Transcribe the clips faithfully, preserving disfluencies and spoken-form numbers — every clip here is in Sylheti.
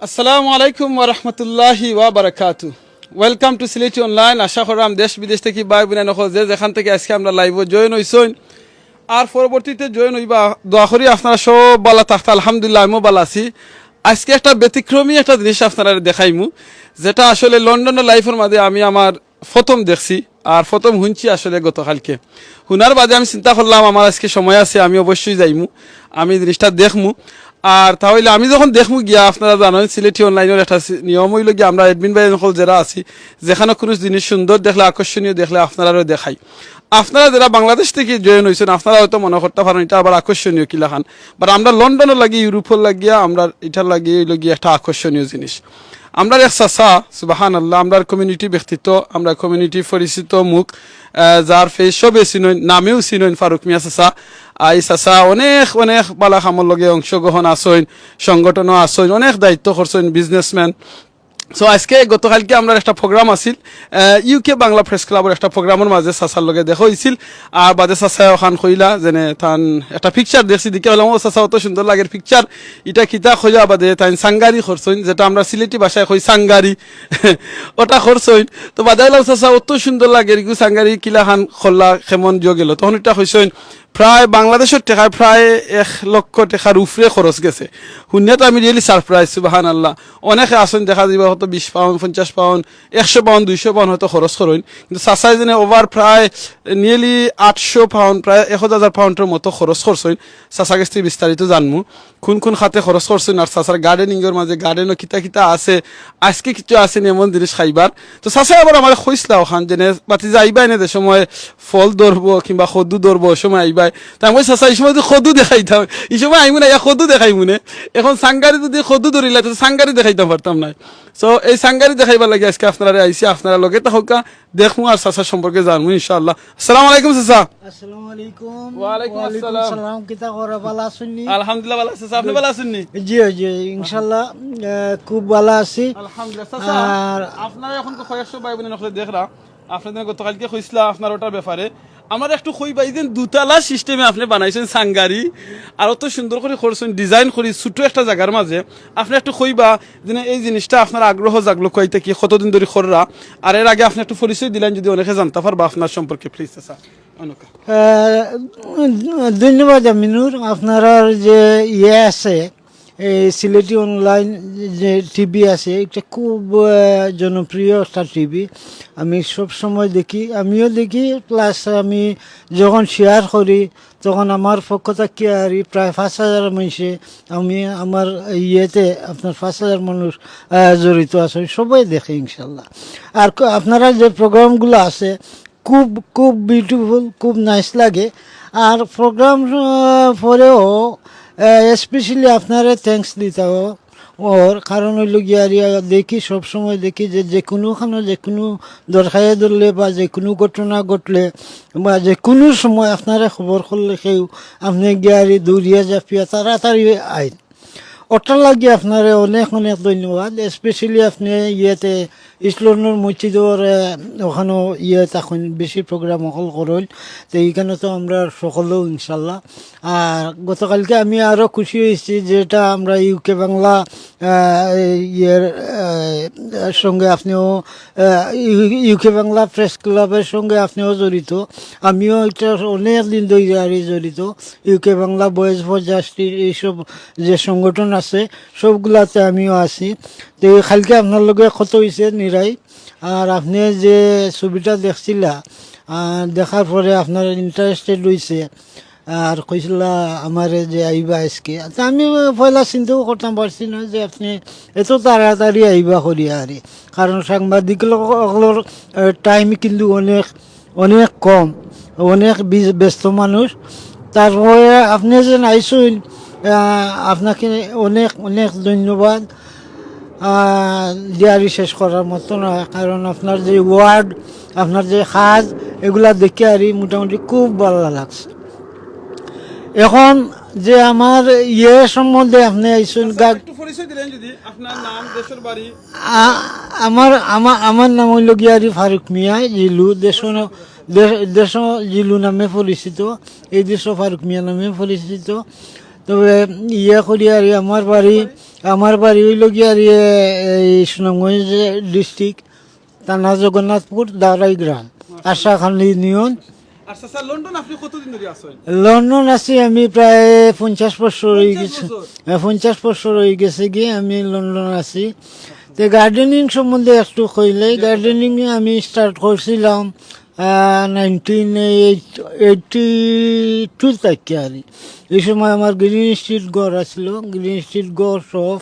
আসসালামু আলাইকুম ওয়া রাহমাতুল্লাহি ওয়া বারাকাতু। Welcome to সিলেটি অনলাইন। আশা করলাম দেশ বিদেশ থাকি ভাই বোন অকল যে যেখান থাকি আজকে আমরার live-ও join অইছইন আর পরবর্তীতে join অইবা। দোয়া করি আপনারা সব ভালা থাকতা। আলহামদুলিল্লাহ, আমিও ভালা আছি। আজকে একটা ব্যতিক্রমী একটা জিনিস আপনারারে দেখাইমু, যেটা আসলে লন্ডনর live-র মাঝে আমি আমার প্রথম দেখছি আর প্রথম হুনছি আসলে গতকালকে। হুনার বাদে আমি চিন্তা করলাম আমার আজকে সময় আছে, আমি অবশ্যই যাইমু, আমি জিনিসটা দেখমু। আর তা অইলে আমি যখন দেখমু গিয়া, আপনারা জানইন সিলেটি অনলাইনর একটা সি-, নিয়ম অইলো গিয়া আমরা admin ভাই অকল যেরা আছি, যেখানো কুনু জিনিস সুন্দর দেখলে, আকর্ষণীয় দেখলে আপনারারেও দেখাই। আপনারা যেরা বাংলাদেশ থাকি join অইছইন, আপনারা হয়তো মনো করতা পারইন ইটা আবার আকর্ষণীয় কিলাখান, but আমরা লন্ডনর লাগি, ইউরোপর লাগিয়া, আমরা ইটার লাগি অইলো গিয়া একটা আকর্ষণীয় জিনিস। আমরার এক চাচা, সুবহানাল্লাহ, আমরার community ব্যক্তিত্ব, আমরার community পরিচিত মুখ, আহ, যার face সবে চিনইন, নামেও চিনইন ফারুক মিয়া চাচা। আই চাচা অনেক, অনেক ভালা কামর লগে অংশগ্রহণ আছইন, সংগঠনও আছইন, অনেক দায়িত্ব করছইন, businessman। So আজকে গতকালকে আমরার একটা program আছিল, আহ, UK বাংলা Press Club-র একটা program-র মাঝে চাচার লগে দেখা অইছিল। আর বাদে চাচায় অখান কইলা যেনে তান একটা picture দেখছি, দেখিয়া কইলাম, "ও চাচা, অত সুন্দর লাগের picture, ইটা কিতা?" কইয়া বাদে তাইন সাংগারি করছইন, যেটা আমরা সিলেটি ভাষায় কই সাংগারি, ওটা করছইন। তো বাদে কইলাম, "চাচা, অত সুন্দর লাগের ইগু সাংগারি, কিলাখান করলা, কেমন দিও গেল?" তখন ইটা কইছইন, প্রায় বাংলাদেশর টেকায় প্রায় এক লক্ষ টেকার উপরে খরচ গেছে। হুনিয়া তো আমি really surprise, সুবহানাল্লাহ। অনেকে আছইন দেখা যাইবা হয়তো বিশ পাউন্ড, পঞ্চাশ পাউন্ড, একশো পাউন্ড, দুইশো পাউন্ড হয়তো খরচ করইন, কিন্তু চাচায় যেনে over প্রায় nearly আটশো পাউন্ড, প্রায় এক হাজার পাউন্ডর মতো খরচ করছইন। চাচার গেছ থাকি বিস্তারিত জানমু, কুন কুন খাতে খরচ করছইন আর চাচার gardening-র মাঝে garden-ও কিতা কিতা আছে, আজকে কিছু আছে নি এমন জিনিস খাইবার। তো চাচায় আবার আমারে কইছলা অখান যেনে, "ভাতিজা, আইবায় নে যে সময় ফল ধরবো কিংবা কদু ধরবো, ওই সময় আইবায়।" তে আমি কই, "চাচা, ই সময় যদি কদু দেখাইতাম, ই সময় আইমু না, ইয়া কদু দেখাইমু নে। এখন সাংগারি যদি কদু ধরিলায়, তো সাংগারি দেখাইতাম পারতাম নায়।" So এই সাংগারি দেখাইবার লাগি আজকে আপনারারে আইছি, আপনারা লগে থাকউক্কা, দেখমু আর চাচার সম্পর্কে জানমু ইনশাআল্লাহ। আসসালামু আলাইকুম চাচা। আসসালামু আলাইকুম। ওয়ালাইকুম ওয়ালাইকুম আসসালাম। সালাম। কিতা খবর? ভালা আছইন নি? আলহামদুলিল্লাহ, ভালা আছি চাচা। আপনি ভালা আছইন নি? জি, জি, ইনশাআল্লাহ, আহ, খুব ভালা আছি। আলহামদুলিল্লাহ। চাচা, আর আপনারা এখন তো কয়েকশো ভাই বোন অকলে দেখরা, আপনে যেন গতকালকে কইছলা আপনার ওটার ব্যাপারে। আমারে একটু কইবা, এই যে দুতলা system-এ আপনে বানাইছইন সাংগারি, আর অত সুন্দর করি করছইন, design করি, ছোট একটা জাগার মাঝে। আপনে একটু কইবা যে না, এই জিনিসটা আপনার আগ্রহ জাগলো কই থাকি, কতদিন ধরি কররা, আর এর আগে আপনে একটু পরিচয় দিলাইন, যদি অনেকে জানতা পারবা আপনার সম্পর্কে, please, চাচা। অনেকে। আহ, ধন্যবাদ আমিনুর। আপনারার যে ইয়ে আছে, এই সিলেটি online যে টিভি আছে, এটা খুব, আহ, জনপ্রিয় একটা টিভি। আমি সব সময় দেখি, আমিও দেখি, plus আমি যখন share করি, তখন আমার পক্ষ থাকি আর এই প্রায় পাঁচ হাজার মানুষে, আমি আমার ইয়েতে আপনার পাঁচ হাজার মানুষ, আহ, জড়িত আছে, সবাই দেখে ইনশাল্লাহ। আর ক-, আপনারা যে প্রোগ্রামগুলো আছে, খুব, খুব beautiful, খুব nice লাগে। আর প্রোগ্রাম, আহ, পরেও, আহ, specially আপনারে thanks দিতে হবে ওর, কারণ অইলো গিয়া আর ইয়া দেখি, সব সময় দেখি যে, যে কোনো খানো, যে কোনো দরকারে ধরলে বা যে কোনো ঘটনা ঘটলে বা যে কোনো সময় আপনারে খবর করলে কেউ, আপনে গিয়া আর দৌড়িয়া জাফিয়া তাড়াতাড়ি আইন। ওটার লাগি আপনারে অনেক অনেক ধন্যবাদ। Specially আপনে ইয়েতে ইস্ট লন্ডন মসজিদর, আহ, ওখানো ইয়ে তখন বেশি প্রোগ্রাম হকল করইন, তো এইখানো তো আমরা সকলেও ইনশাল্লাহ। আর গতকালকে আমি আরো খুশি হয়েছি যেটা আমরা ইউকে বাংলা, আহ, ইয়ের, আহ, সঙ্গে আপনিও, আহ, ইউ-, ইউকে বাংলা প্রেস ক্লাবের সঙ্গে আপনিও জড়িত, আমিও এটা অনেক দিন ধরে আর জড়িত। ইউকে বাংলা, Voice for Justice, এইসব যে সংগঠন আছে, সবগুলাতে আমিও আছি। তো এই কালকে আপনার লগে কথা হইছে নিরাই, আর আপনি যে ছবিটা দেখছিলা, আহ, দেখার পরে আপনার interested হইছে, আর কইছিলা আমারে যে আইবা আজকে। তো আমি পয়লা চিন্তাও করতাম পারছি না যে আপনি এত তাড়াতাড়ি আইবা করিয়া আরে, কারণ সাংবাদিক লোক-, অকলর, আহ, time কিন্তু অনেক অনেক কম, অনেক বিজ-, ব্যস্ত মানুষ। তারপরে আপনি যে আইছইন, আহ, আপনাকে অনেক, অনেক ধন্যবাদ। আহ, দিয়ারি শেষ করার মতো না, কারণ আপনার যে ওয়ার্ড, আপনার যে কাজ, এগুলা দেখে আর মোটামুটি খুব ভালো লাগছে। এখন যে আমার ইয়ে সম্বন্ধে আপনি আইছইন, আচ্ছা, গাগ- একটু পরিচয় দিলেন যদি, আপনার নাম, দেশের বাড়ি। আ-, আমার, আমা-, আমার নাম হইল গিয়ারি ফারুক মিয়া, জিলু, দেশ হইল, দেশ দেশ জিলু নামে পরিচিত, এই দেশ ফারুক মিয়া নামে পরিচিত। তবে ইয়ে করি আর আমার বাড়ি, আমার বাড়ি অইল গিয়া আর ইয়ে, এই সুনামগঞ্জ ডিস্ট্রিক্ট, থানা জগন্নাথপুর, দাওরাই গ্রাম, আশাখান ইউনিয়ন। আচ্ছা স্যার, লন্ডন আপনি কতদিন ধরে আছেন? লন্ডন আছি আমি প্রায় পঞ্চাশ বছর হয়ে পঞ্চাশ গেছে। বছর? হ্যাঁ, পঞ্চাশ বছর হয়ে গেছে গিয়ে আমি লন্ডন আছি। তো গার্ডেনিং সম্বন্ধে একটু কইলে, গার্ডেনিং আমি স্টার্ট করছিলাম নাইনটিন এইটি টু থাকি আর কি। এই সময় আমার গ্রিন স্ট্রিট ঘর আছিল, গ্রিন স্ট্রিট ঘর, শপ,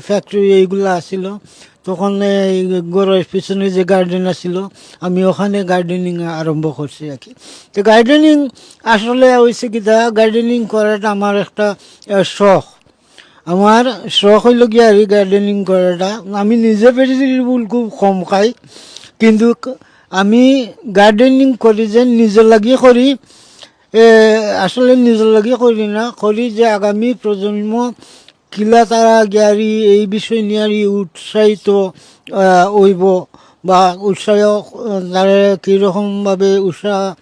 ফ্যাক্টরি এইগুলা আছিল। তখন এই ঘরের পিছনে যে গার্ডেন আছিল, আমি ওখানে গার্ডেনিং আরম্ভ করছি আর কি। তো গার্ডেনিং আসলে হয়েছে কিতা, গার্ডেনিং করাটা আমার একটা আহ, শখ। আমার শখ হইল গিয়া আর গার্ডেনিং করাটা। আমি নিজে ভেজিটেবল খুব কম খাই, কিন্তু ক- আমি গার্ডেনিং করি যে নিজের লাগি করি। এ, আসলে নিজের লাগি করি না, করি যে আগামী প্রজন্ম কিলা তারা গিয়ারি এই বিষয় নিয়ে আর উৎসাহিত আহ, হইব বা উৎসাহ, আহ, তারা কীরকমভাবে উৎসাহ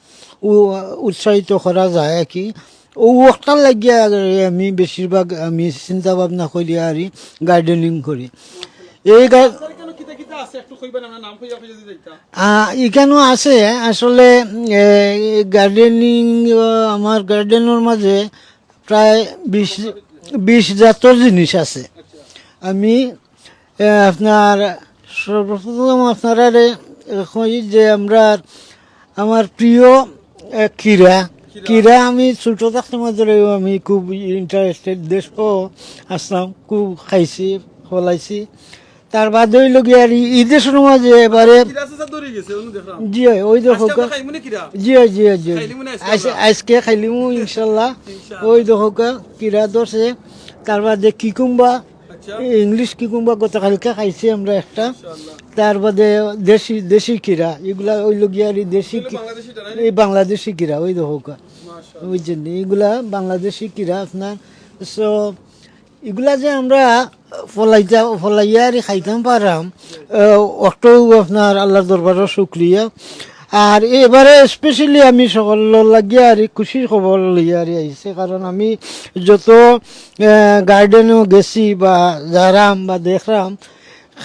উ- উৎসাহিত করা যায় আর কি। ও ওটার লাগিয়া আমি বেশিরভাগ আমি চিন্তা ভাবনা করি আর গার্ডেনিং করি। এই গা- আপনার এখানে কিতা কিতা আছে একটু কইবেন, আমরা নাম কইয়া কইয়া যদি যাইতাম। আহ, এখানেও আছে আসলে। গার্ডেনিং, আমার গার্ডেনের মাঝে প্রায় বিশ বিশ জাতর জিনিস আছে। আমি এ, আপনার সর্বপ্রথম আপনারারে কই যে আমরা আমার প্রিয় এ, কিরা। কিরা আমি ছোট থাকতে মাত্র আমি খুব ইন্টারেস্টেড, দেশও আসলাম, খুব খাইছি, ফলাইছি। তার বাদে হইল গিয়া আর ই দেশের মাঝে এবারে কিরা আছে স্যার, দৌড়ে গেছে, অন্য দেখলাম। জি, ওই দেখো আজকে আমরা খাইমু না কিরা? জি, জি, জি। খাইলিমু না আজকে আজ- আমরা? আজকে খাইলিমু ইনশাল্লাহ। ইনশাল্লাহ। ওই দেখো কিরা ধরছে, তার বাদে কিকুম্বা, আচ্ছা। ইংলিশ কিকুম্বা গতকালকে খাইছি আমরা একটা। মাশাআল্লাহ। তার বাদে দেশি, দেশি কিরা, এগুলা ওই লগিয়ারি দেশি এগুলো কি-, বাংলাদেশি টা, না? এই বাংলাদেশি কিরা, ওই দেখো কা। মাশাআল্লাহ। বুঝছেন নি? এগুলা বাংলাদেশি কিরা আপনার। So, এগুলা যে আমরা ফলাইতা-, ফলাইয়া আর খাইতাম পারাম, আহ, অতও আপনার আল্লাহর দরবারও শুক্রিয়া। আর এবারে স্পেশালি আমি সকল লাগিয়া আর খুশির খবর লইয়া আর আইছি, কারণ আমি যত, আহ, গার্ডেনও গেছি বা যারাম বা দেখরাম,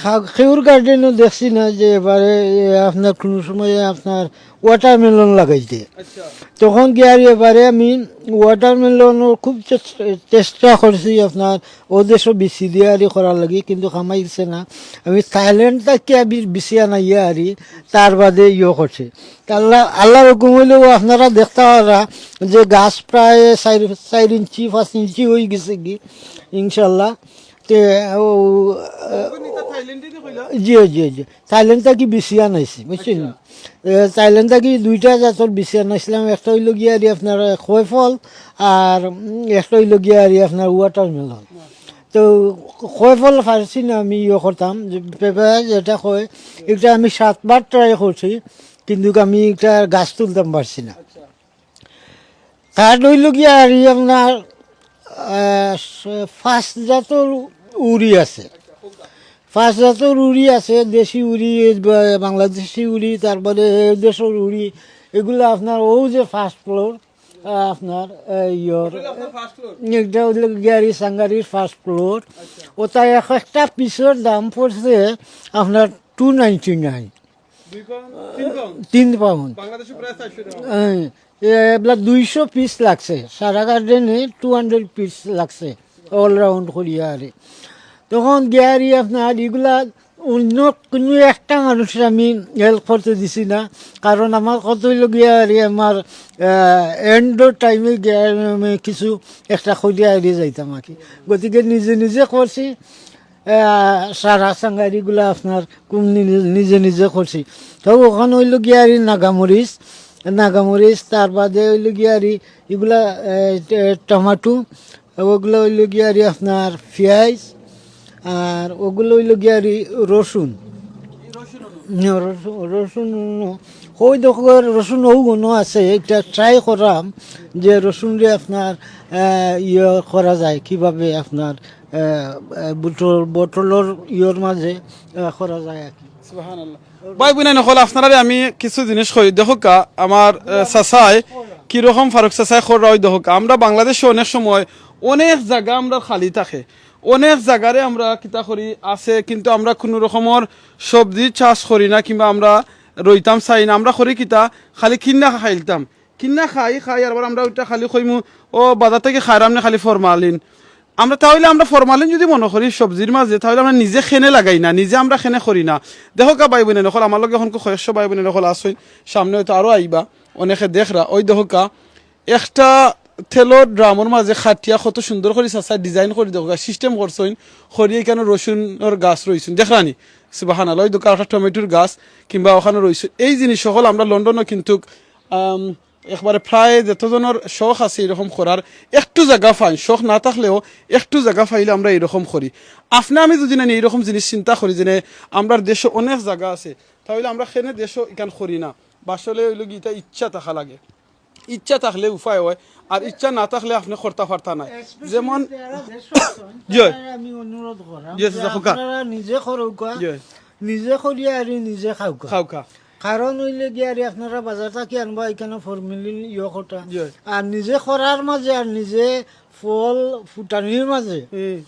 খা-, খেউর গার্ডেনও দেখছি না যে এবারে, এ, আপনার কোনো সময় আপনার ওয়াটারমেলন লাগাইতে। আচ্ছা। তখন গিয়া আর এবারে আমি ওয়াটারমেলনও খুব চেস-, চেষ্টা করছি আপনার ও দেশও বিচি দিয়া আরি করার লাগি, কিন্তু কামাইছে না। আমি থাইল্যান্ড থাকি আমি বিচি আনাইয়া আরি, তার বাদে ইয়ে করছি। তা আল্লাহ, আল্লাহর হুকুম হইলেও আপনারা দেখতে পারা যে গাছ প্রায় চার, চার ইঞ্চি, পাঁচ ইঞ্চি হয়ে গেছে কি, ইনশাল্লাহ। তে, ও, জি, জি, জি। থাইল্যান্ড থাকি বিচি আনাইছি, বুঝছেন? আচ্ছা। এ, থাইল্যান্ড থাকি দুইটা জাতর বিচি আনাইছিলাম, একটা হইল গিয়া আর আপনার খয়ফল, আর, উম, একটা হইল গিয়া আর আপনার ওয়াটারমেলন। তো খয়ফল পারছি না আমি ইয়ে করতাম, যে পেঁপে যেটা কয়, এটা আমি সাতবার ট্রাই করছি, কিন্তু আমি এটা গাছ তুলতাম পারছি না। আচ্ছা। কার্ড হইল গিয়া আর ই আপনার, আহ, পাঁচ জাতর উরি আছে। পাঁচ জাতর উরি আছে, দেশি উরি, বা-, বাংলাদেশি উরি, তারপরে এ দেশের উরি, এগুলা আপনার ও যে ফার্স্ট ফ্লোর, আহ, আপনার, আহ, ইয়র, এটা আপনার ফার্স্ট ফ্লোর? এটা হইল গিয়া আর ই সাঙ্গারির ফার্স্ট ফ্লোর। আচ্ছা। ওটা এক একটা পিসের দাম পড়ছে আপনার টু নাইনটি নাইন। দুই পাউন্ড? তিন পাউন্ড? তিন পাউন্ড। বাংলাদেশে প্রায় চারশো টাকা। হ্যাঁ, এ, এবলা দুইশো পিস লাগছে, সারা গার্ডেনে টু হান্ড্রেড পিস লাগছে, অলরাউন্ড করিয়া আরে। তখন গিয়ারি আপনার এগুলা অন্য কোনো একটা মানুষের আমি হেল্প করতে দিছি না, কারণ আমার কত হইল গিয়া আরে আমার, আহ, এন্ড টাইমে গিয়া আমি কিছু একটা করিয়া আরে যাইতাম আর কি। গতিকে নিজে নিজে করছি। আহ, সারা সাঙ্গারিগুলা আপনার কোন নি-, নিজে নিজে করছি। তো ওখানে হইল গিয়া আর ই নাগামরিচ, নাগামরিচ, তার বাদে হইল গিয়া আর ই এগুলা, আহ, টে-, টমেটো, ওগুলো হইল গিয়া আর ই আপনার পিঁয়াজ, আর ওগুলো হইল গিয়া আর ই রসুন। রসুন, রসুন, ওই দেখো রসুন ওগুলো আছে, একটা ট্রাই করাম যে রসুন রে আপনার, আহ, ইয়ে করা যায়, কিভাবে আপনার আহ, আহ, বোতল, বোতলর ইয়র মাঝে, আহ, করা যায় আর কি। সুবহানাল্লাহ। ভাই বইনাইন অকল, আপনারারে আমি কিছু জিনিস কই, দেখউক্কা, আমার, আহ, চাচায় কিরকম ফারুক চাচায় কররা অউ দেখউক্কা। আমরা বাংলাদেশো অনেক সময় অনেক জাগা আমরার খালি থাকে, অনেক জাগারে আমরা কিতা করি আছে, কিন্তু আমরা কুনু রকমর সবজি চাষ করি না, কিংবা আমরা রইতাম চাই না। আমরা করি কিতা, খালি কিন্না খাইলতাম, কিন্না খাই, খাই, আর আবার আমরা অউটা খালি কইমু, "ও, বাজার থাকি খাইরাম নে খালি ফরমালিন।" আমরা তাইলে আমরা ফরমালিন যুদি মনো করি সবজির মাঝে, তাইলে আমরা নিজে কেনে লাগাই না, নিজে আমরা কেনে করি না। দেখউক্কা ভাই বইনাইন অকল, আমার লগে অখন কয়েকশো ভাই বইনাইন অকল আছইন, সামনে অয়তো আরো আইবা, অনেকে দেখরা, অউ দেখউক্কা, একটা তেলর ড্রামর মাঝে কাটিয়া কত সুন্দর করি চাচায় design করি দেখউক্কা, system করছইন, করি ইকানো রসুনর গাছ রইছইন, দেখরানি? সুবহানাল্লাহ। অউ দেখউক্কা একটা টমেটোর গাছ, কিংবা অখানো রইছইন। এই জিনিস অকল আমরা লন্ডনো কিন্তুক, আম, একবারে প্রায় যতজনর শখ আছে ইরকম করার, একটু জাগা পাইন, শখ না থাকলেও একটু জাগা পাইলে আমরা ইরকম করি। আপনে আমি যুদি না ইরকম জিনিস চিন্তা করি, যেনে আমরার দেশো অনেক জাগা আছে, তাইলে আমরা কেনে দেশো ইখান করি না। আসলে অইলো গি, ইটা ইচ্ছা থাকা লাগে, ইচ্ছা থাকলে উপায় অয়, আর ইচ্ছা না থাকলে আপনে করতা পারতা নায়। যেমন, জি অয়। আমি অনুরোধ করাম জি, যে চাচা, কউক্কা। আপনারা নিজে করউক্কা, জি অয়। নিজে করিয়া আর নিজে খাউক্কা। খাউক্কা। কারণ অইলে গিয়া আর আপনারা বাজার থাকি আনবা, ইখানো ফরমালিন ইয়ে করা। জি অয়। আর নিজে করার মাঝে আর নিজে ফল ফুটানির মাঝে হুম।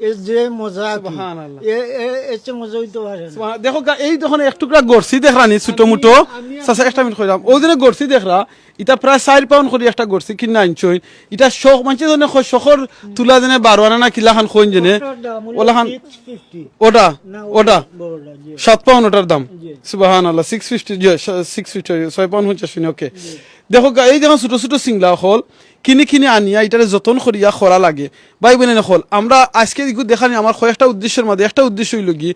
এর যে মজা কি, সুবহানাল্লাহ। এ, এ, এর চেয়ে মজা অইতো পারে না। সুবহান-, দেখউক্কা, এই দেখউক্কা এক টুকরা গড়ছি দেখরানি, ছোট আমি, মুটো। আমি চাচা, একটা মিনিট কইরাম। অউ যেনে গড়ছি দেখরা, ইটা প্রায় চাইর পাউন্ড করি একটা গড়ছি, কিনা আনছইন। ইটা শখ, মানষে যেনে কয়, শখর তুলা যেনে বারো আনা না কিলাখান কইন যেনে। ওটার দাম অইলো অলাখান six fifty। ওটা, না, ওটা। ওটা। বড়টা, জি। সাত পাউন্ড ওটার দাম। জি। সুবহানাল্লাহ, six fifty, জি, সা-, six fifty, ছয় পাউন্ড পঞ্চাশ পয়সা, ওকে। জি। দেখউক্কা, এই দেখউক্কা ছোট ছোট চিংলা অকল, কিনি কিনি আনিয়া ইটারে যতন করিয়া করা লাগে। ভাই বইনাইন অকল, আমরা আজকে ইগু দেখানি আমার কয়েকটা উদ্দেশ্যর মাঝে একটা উদ্দেশ্য অইলো গি,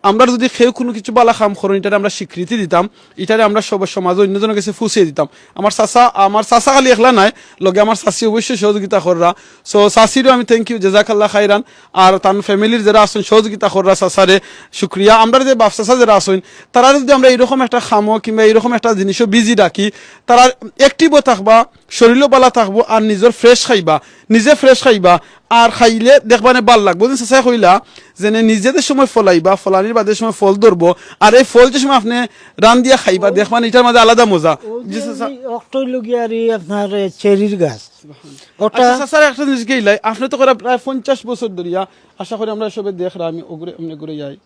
আমরা যুদি কেউ কুনু কিছু ভালা কাম করইন, ইটারে আমরা স্বীকৃতি দিতাম, ইটারে আমরা সব সমাজে অইন্যজনর গেছে ফুছিয়া দিতাম। আমার চাচা, আমার চাচা খালি একলা নায়, লগে আমার চাচি অবশ্যই সহযোগিতা কররা। So চাচিরেও আমি thank you, জাজাকাল্লাহ খাইরান। আর তান family-র যেরা আছইন সহযোগিতা কররা চাচারে, শুক্রিয়া। আমরার যে বাপ চাচা যেরা আছইন, তারারে যুদি আমরা ইরকম একটা কামো কিংবা ইরকম একটা জিনিসো busy রাখি, তারা active-ও থাকবা, শরীরও ভালা থাকবো, আর নিজর fresh খাইবা, নিজে fresh খাইবা, আর খাইলে দেখবা নে ভালা লাগবো। যেন চাচায় কইলা, যেনে নিজে যে সময় ফলাইবা, ফলানির বাদে সময় ফল ধরবো, আর এই ফল যে সময় আপনে রান্দিয়া খাইবা, দেখবা নে ইটার মাঝে আলাদা মজা। অউ যে জি চাচা। অউ অকটা অইলো গিয়া আর ই আপনার, এ, চেরির গাছ। ওটা আচ্ছা, চাচারে একটা জিনিস কইলাই, আপনে তো করা প্রায় পঞ্চাশ বছর ধরিয়া, আশা করি আমরা সবে দেখরা, আমি ওগুরে, এমনে ঘুরে যাই।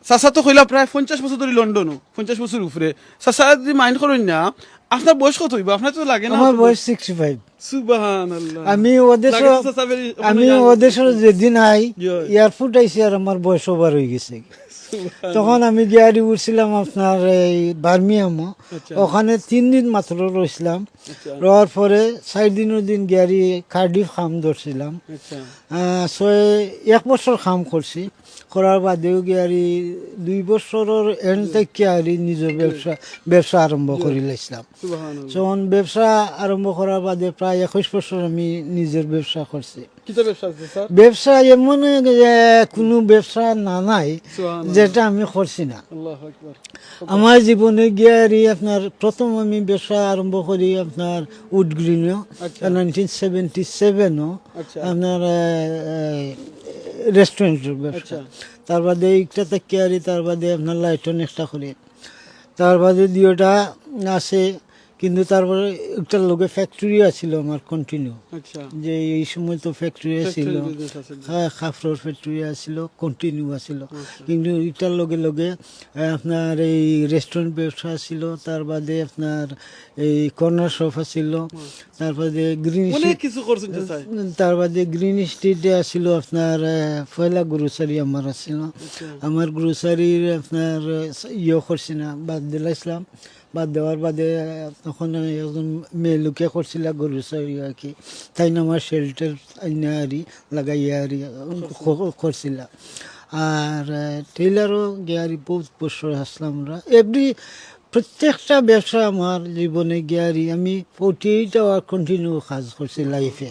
চাচা তো কইলা প্রায় পঞ্চাশ বছর ধরি লন্ডনো, পঞ্চাশ বছর উপরে। চাচা যুদি mind করইন না, আপনার বয়স কত অইবো? আপনার তো লাগে না আমার অত বয়স বয়স। Sixty five। সুবহানাল্লাহ। আমি ও দেশো, লাগে তো চাচা বেরি, আমি ও দেশো যেদিন আই, জি। Airport আইছি আর আমার বয়স over অইগেছে। সুবহানাল্লাহ। তখন আমি গিয়ারি উঠছিলাম আপনার এই বার্মিংহামো। আচ্ছা। ওখানে তিন দিন মাত্র রইছিলাম। আচ্ছা। রওয়ার পরে চাইর দিনর দিন গিয়ারি কার্ডিফ কাম ধরছিলাম। আচ্ছা। আহ, ছয়, এক বছর কাম করছি। করার বাদেও গিয়ারি দুই বছরর end থাকি আরি নিজর ব্যবসা, ব্যবসা আরম্ভ করিলাইছিলাম। সুবহানাল্লাহ। তখন ব্যবসা আরম্ভ করার বাদে প্রায় একুশ বছর আমি নিজর ব্যবসা করছি। কিতা ব্যবসা আছে, স্যার? ব্যবসা এমন যে কুনু ব্যবসা না নাই সুবহানাল্লাহ। যেটা আমি করছি না। আল্লাহু আকবার। আমার জীবনে গিয়ারি আপনার প্রথম আমি ব্যবসা আরম্ভ করি আপনার উডগ্রিনো, আচ্ছা। Nineteen seventy seven-ও আচ্ছা। আপনার, আহ, আহ, restaurant-র ব্যবসা। আচ্ছা। তার বাদে একটা থাকি আরি, তার বাদে আপনার লাইটন একটা করি। তার বাদে দুইটা আছে, কিন্তু তারপরে একটার লগে factory আছিল আমার continue। আচ্ছা। যে এই সময় তো factory factory আছিল। Business আছিল। হ্যাঁ, কাপড়র factory আছিল, continue আছিল। আচ্ছা। কিন্তু এটার লগে লগে, আহ, আপনার এই restaurant ব্যবসা আছিল, তার বাদে আপনার এই corner shop আছিল, আচ্ছা। তার বাদে গ্রিন অনেক স্ট্রিট, কিছু করছেন তো, স্যার। তার বাদে গ্রিন স্ট্রিটে আছিল আপনার, আহ, পয়লা grocery আমার আছিল। আচ্ছা। আমার grocery-র আপনার, আহ, ইয়ে করছি না, বাদ দিলাইছিলাম। বাদ দেওয়ার বাদে, আহ, তখন একজন মেয়ে লোকে করছিল grocery আর কি। তাইন আমার shelter আইনা আরি, লাগাইয়া আরি, আহ, ক-, করছিল। আর, আহ, tailor-ও গিয়ারি বহুত বছর আসলাম আমরা। Every প্রত্যেকটা ব্যবসা আমার জীবনে গিয়ারি আমি forty eight hour continue কাজ করছি life-এ।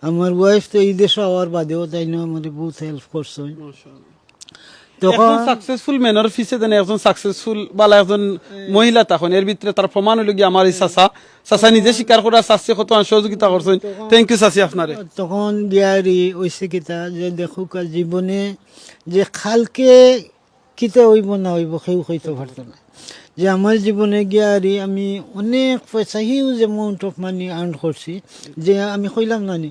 আমার wife তো এই দেশো আওয়ার বাদেও তাইন আমারে বহুত help করছইন। মাশাআল্লাহ। তখন একজন successful man-র পিছে যেন একজন successful বালা একজন মহিলা তখন, এর ভিতরে তার প্রমাণ অইলো গিয়া আমার এই চাচা। চাচা নিজে স্বীকার করা, চাচিয়ে কত সহযোগিতা করছইন। Thank you চাচি আপনারে। তখন গিয়ারি অইছে কিতা যে দেখউক্কা জীবনে যে কালকে কিতা অইবো না অইবো কেউ কইতো পারতো না। যে আমার জীবনে গিয়া আরি আমি অনেক পয়সা, huge amount of money earn করছি, যে আমি কইলাম না নি,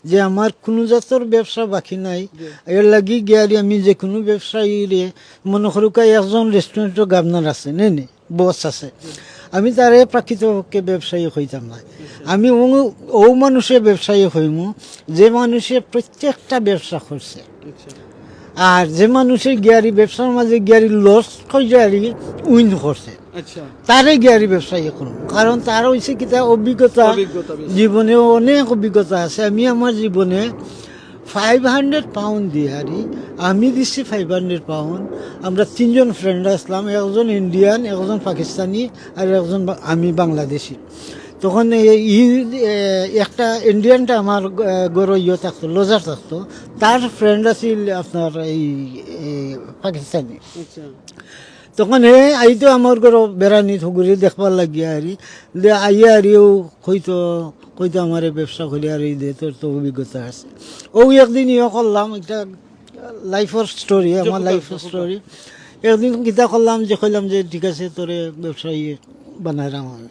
যে আমার কুনু জাতর ব্যবসা বাকি নাই। এর লাগি গিয়া আরি আমি যে কুনু ব্যবসায়ীরে, মনো করুক্কা একজন restaurant-র governor আছে, নে নে, boss আছে, আমি তারে প্রকৃতপক্ষে ব্যবসায়ী কইতাম না। আমি অউ, অউ মানুষে ব্যবসায়ী কইমু, যে মানুষে প্রত্যেকটা ব্যবসা করছে। আর যে মানুষে গিয়া আরি ব্যবসার মাঝে গিয়া আরি loss করিয়া আরি win করছে, আচ্ছা। তারে গিয়া আরি ব্যবসায়ী করমু। কারণ তার অইছে কিতা, অভিজ্ঞতা, অভিজ্ঞতা বেশি। জীবনে অনেক অভিজ্ঞতা আছে। আমি আমার জীবনে five hundred pound দিয়া আরি, আমি দিছি five hundred pound। আমরা তিনজন friend আছলাম, একজন Indian, একজন পাকিস্তানি, আর একজন বা-, আমি বাংলাদেশি। তখন এই, ই, এ, একটা Indian-টা আমার, এ, ঘরো ইয়ে থাকতো, lodger থাকতো, তার friend আছিল আপনার এই, এই পাকিস্তানি। আচ্ছা। তখন হে আইতো আমার ঘরো বেড়ানি থগুরে দেখবার লাগিয়া আরি, দে আইয়া আরিও কইতো, কইতো আমারে ব্যবসা করি আর এই দে তোর তো অভিজ্ঞতা আছে। অউ একদিন ইয়ে করলাম, একটা life-র story, আমার life-র story। একদিন কিতা করলাম যে কইলাম যে ঠিক আছে তোরে ব্যবসায়ী বানাইরাম আমি।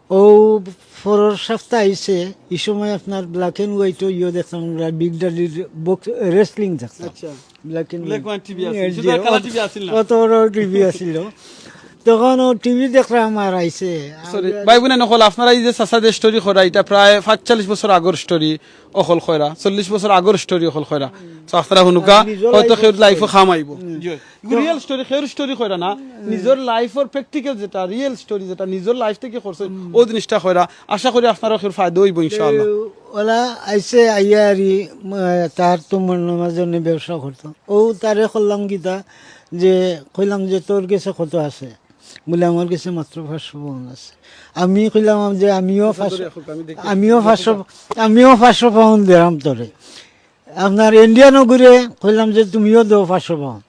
অউ পরর সপ্তাহ আইছে, ই সময় আপনার black and white-ও ইয়ে দেখতাম আমরা, Big Daddy-র box, wrestling দেখতাম। আচ্ছা। Black and black white। One TV আছে, এ, শুধু যে কালা অত, টিভি আছিল না। অত বড় টিভি আছিল। তখন অউ টিভি দেখরা আমার আইছে। Sorry, ভাই বইন অকল, আপনারা এই যে চাচা যে story করা, ইটা প্রায় পাঁচচল্লিশ বছর আগর story অকল করা, চল্লিশ বছর আগর story অকল করা। তো আপনারা হুনুকা, হয়তো কেউর life-ও কাম আইবো। জি। Real story, কেউর story করা না, নিজর life-র practical যেটা, real story যেটা, নিজর life থাকি করছে, অউ জিনিসটা করা। আশা করি আপনারার কেউর ফায়দা অইবো ইনশাআল্লাহ। এ, ওলা আইছে, আইয়া আরি, উম, তার তো মনে মনে জন্য ব্যবসা করতো। অউ তারে করলাম কিতা, যে কইলাম যে, "তোর গেছে কত আছে?" বলে, "আমার গেছে মাত্র পাঁচশো pound আছে।" আমি কইলাম যে, "আমিও পাঁচশো, আমিও পাঁচশো, আমিও পাঁচশো pound দিরাম তোরে।" আপনার Indian-ও ঘুরে কইলাম যে, "তুমিও দেও পাঁচশো pound।"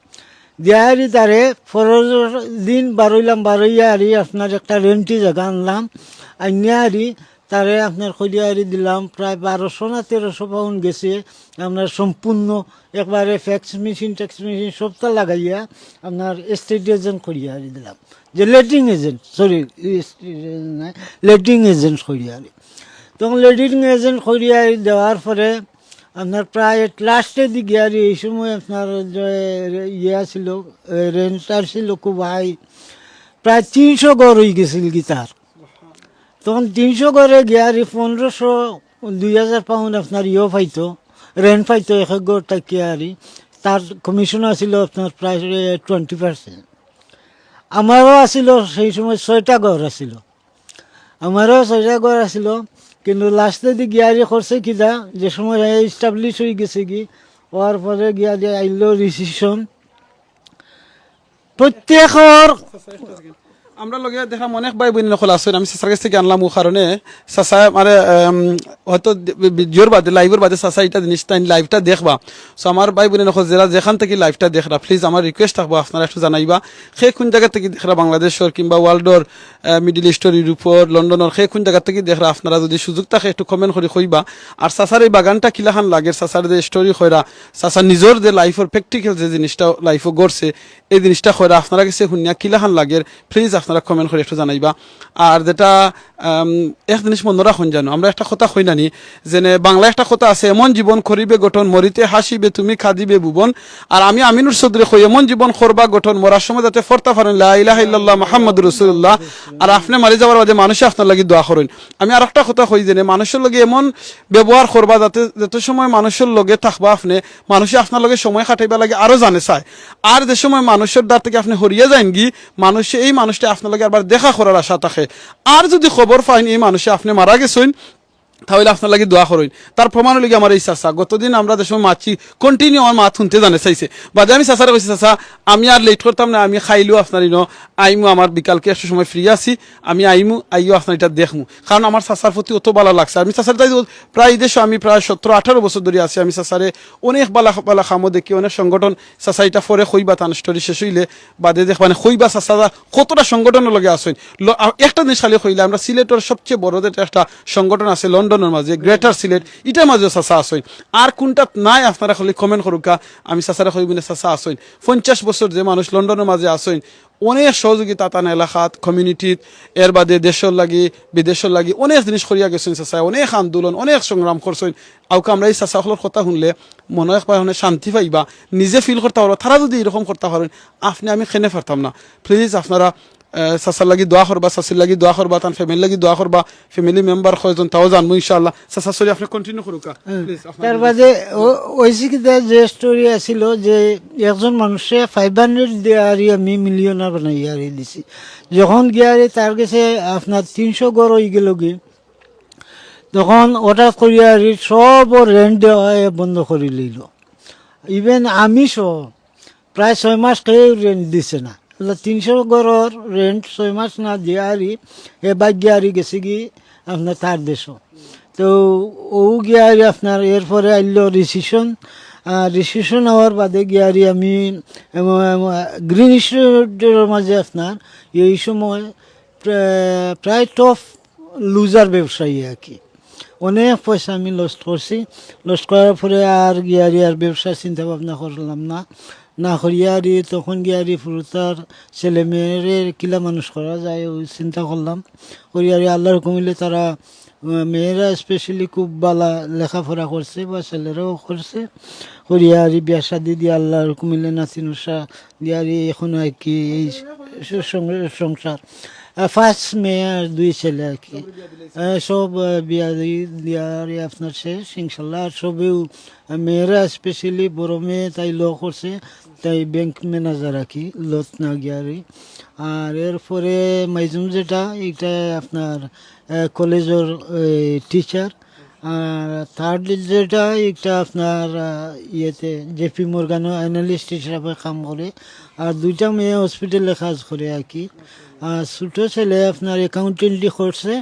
দিয়া আরি তারে পরর দিন বারইলাম, বারইয়া আরি আপনার একটা rent-ই জাগা আনলাম, আনিয়া আরি তারে আপনার করিয়া আরি দিলাম, প্রায় বারোশো না তেরোশো pound গেছে আপনার সম্পূর্ণ একবারে fax machine, ট্যাক্স machine সবটা লাগাইয়া আপনার estate agent করিয়া আরি দিলাম, যে letting agent, sorry, estate agent নায়, letting agent করিয়া আরি। তখন letting agent করিয়া আরি দেওয়ার পরে আপনার প্রায় last-এর দিকে আরি এই সময় আপনার যে ইয়ে আছিল, এ, rent আছিল খুব high, প্রায় তিনশো ঘর অইগেছিল গি তার। তখন তিনশো ঘরে গিয়া আরি পনেরোশো, দুই হাজার pound আপনার ইয়ে পাইতো, rent পাইতো এক এক ঘর থাকি আরি। তার commission আছিল আপনার প্রায়, এ, twenty percent। আমারও আছিল সেই সময় ছয়টা ঘর আছিল, আমারও ছয়টা ঘর আছিল, কিন্তু last-এ দি গিয়া আরি করছে কিতা, যে সময় establish অইগেছে গি, অওয়ার পরে গিয়া আরি আইলো recession, প্রত্যেকর আমরার লগে দেখলাম অনেক ভাই বইন অকল আছইন, আমি চাচার গেছ থাকি আনলাম অউ কারণে। চাচা আমারে, আম, হয়তো ভিডিওর বাদে, live-র বাদে চাচা ইটা জিনিস তাইন live-টা দেখবা। So আমার ভাই বইন অকল যেরা যেখান থাকি live-টা দেখরা, please আমার request থাকবো আপনারা একটু জানাইবা, কে কুন জাগা থাকি দেখরা, বাংলাদেশর কিংবা world-র, আহ, Middle East-র, Europe-র, London-র, কে কুন জাগা থাকি দেখরা, আপনারা যদি সুযোগ থাকে একটু comment করি কইবা। আর চাচার এই বাগানটা কিলাখান লাগের, চাচার যে story কইরা, চাচা নিজর যে life-র practical যে জিনিসটা life-ও ঘটছে, এই জিনিসটা কইরা আপনারা গেছে হুনিয়া কিলাখান লাগের, please আপনারা comment করি একটু জানাইবা। আর যেটা, আম, এক জিনিস মনো রাখইন জানো, আমরা একটা কথা কই না নি, যেনে বাংলা একটা কথা আছে, "এমন জীবন করিবে গঠন, মরিতে হাসিবে তুমি, কাঁদিবে ভুবন।" আর আমি আমিনুর চৌধুরী কই, "এমন জীবন করবা গঠন, মরার সময় যাতে পড়তা পারইন, লা ইলাহা ইল্লাল্লাহ মুহাম্মাদুর রাসূলুল্লাহ।" আর আপনে মারি যাওয়ার বাদে মানুষে আপনার লাগি দোয়া করইন। আমি আর একটা কথা কই, যেনে মানুষর লগে এমন ব্যবহার করবা, যাতে যত সময় মানুষর লগে থাকবা আপনে, মানুষে আপনার লগে সময় কাটাইবার লাগি আরো জানে চায়। আর যে সময় মানুষর দ্বার থাকি আপনে হরিয়া যাইন গি, মানুষে এই মানুষটা আপনার লগে আবার দেখা করার আশা থাকে। আর যদি খবর পাইন এই মানুষে আপনে মারা গেছইন, তাহলে আপনার লাগি দোয়া করইন। তার প্রমাণ অইলো গি আমার এই চাচা। গতদিন আমরা যে সময় মাতছি, continue আমার মাত হুনতে জানে চাইছে। বাদে আমি চাচারে কইছি, "চাচা, আমি আর late করতাম না, আমি কাইলউ আপনার ইনো আইমু, আমার বিকালকে একটু সময় free আছি, আমি আইমু, আইও আপনার ইটা দেখমু।" কারণ আমার চাচার প্রতি অত ভালা লাগছে। আমি চাচার তাই প্রায় এই দেশো আমি প্রায় সতেরো আঠারো বছর ধরি আছি। আমি চাচারে অনেক ভালা ভালা কামও দেখি, অনেক সংগঠন, চাচা ইটা পরে কইবা, তান story শেষ অইলে বাদে দেখবানে কইবা চাচা কতটা সংগঠনর লগে আছইন। ল-, আ, একটা জিনিস খালি কইলে, আমরা সিলেটর সবচেয়ে বড় যেটা একটা সংগঠন আছে, লন্ডন লন্ডনর মাঝে, গ্রেটার সিলেট, ইটার মাঝেও চাচা আছইন। আর কুনটাত নাই আপনারা খালি comment করুক্কা, আমি চাচারে কইমুনে চাচা আছইন। পঞ্চাশ বছর যে মানুষ লন্ডনর মাঝে আছইন, অনেক সহযোগিতা তান এলাকাত, কমিউনিটিত, এর বাদে দেশর লাগি, বিদেশর লাগি অনেক জিনিস করিয়া গেছইন চাচায়, অনেক আন্দোলন, অনেক সংগ্রাম করছইন। আউকা আমরা ই চাচা অকলর কথা হুনলে মনো একবার মানে শান্তি পাইবা, নিজে ফিল করতা পারবা। তারা যুদি ইরকম করতা পারইন, আপনে আমি কেনে পারতাম না। প্লিজ আপনারা আহ, চাচার লাগি দোয়া করবা, চাচির লাগি দোয়া করবা, তান ফ্যামিলির লাগি দোয়া করবা। ফ্যামিলি মেম্বার কয়জন তাও জানমু ইনশাআল্লাহ। চাচা, সরি, আপনে কন্টিনিউ করুক্কা। হ্যাঁ। প্লিজ, আপনার তার বাদে ও-, ওই শিক্ষিত যে স্টোরি আছিল যে একজন মানুষে ফাইভ হান্ড্রেড দিয়ারি আমি মিলিয়নার বানাইয়ারি দিছি। যখন গিয়ারি তার গেছে আপনার তিনশো ঘর অই গেলগি, তখন হঠাৎ করিয়ারি সব রেন্ট দেওয়া এ বন্ধ করি লইল। ইভেন আমি সহ প্রায় ছয় মাস কেউ রেন্ট দিছে না। অইলে তিনশো ঘরর রেন্ট ছয় মাস না দিয়ারি এ বাদ গিয়ারি গেছেগি আপনার তার দেশো। তো ও গিয়ারি আপনার এরপরে আইল রিসেশন। আর রিসেশন হওয়ার বাদে গিয়ারি আমি গ্রিন ইনস্টিটিউটর মাঝে আপনার এই সময় প্রা-, প্রায় টপ লুজার ব্যবসায়ী আর কি। অনেক পয়সা আমি লস করছি। লস করার পরে আর গিয়ারি আর ব্যবসার চিন্তা ভাবনা করলাম না। না করিয়ারি তখন গিয়ারি ফুরুতার ছেলে মেয়েরে কিলা মানুষ করা যায়, ওই চিন্তা করলাম। করিয়ারি আল্লাহর হুকুম অইলে তারা, আহ, মেয়েরা স্পেশালি খুব বালা লেখাপড়া করছে বা ছেলেরাও করছে। করিয়ারি বিয়া শাদি দিয়া আল্লাহর হুকুম অইলে নাতি নুশা দিয়ারি এখন আর কি এই স-, সং-, সংসার। আহ, পাঁচ মেয়ে আর দুই ছেলে আর কি। আহ, সব, আহ, বিয়া দি-, দিয়ারি আপনার শেষ, ইনশাল্লাহ। আর সবেও, আহ, মেয়েরা স্পেশালি বড় মেয়ে তাই ল করছে, তাই ব্যাংক ম্যানেজার আর কি, লত না গিয়ারি। আর এরপরে মাইজুম যেটা, এটা আপনার, আহ, কলেজর, আহ, টিচার। আর থার্ড যেটা, একটা আপনার, আহ, ইয়েতে জেপি মর্গানো অ্যানালিস্ট হিসাবে কাম করে। আর দুইটা মেয়ে হসপিটালে কাজ করে আর কি। আর ছোট ছেলে আপনার অ্যাকাউন্টেন্টি করছে,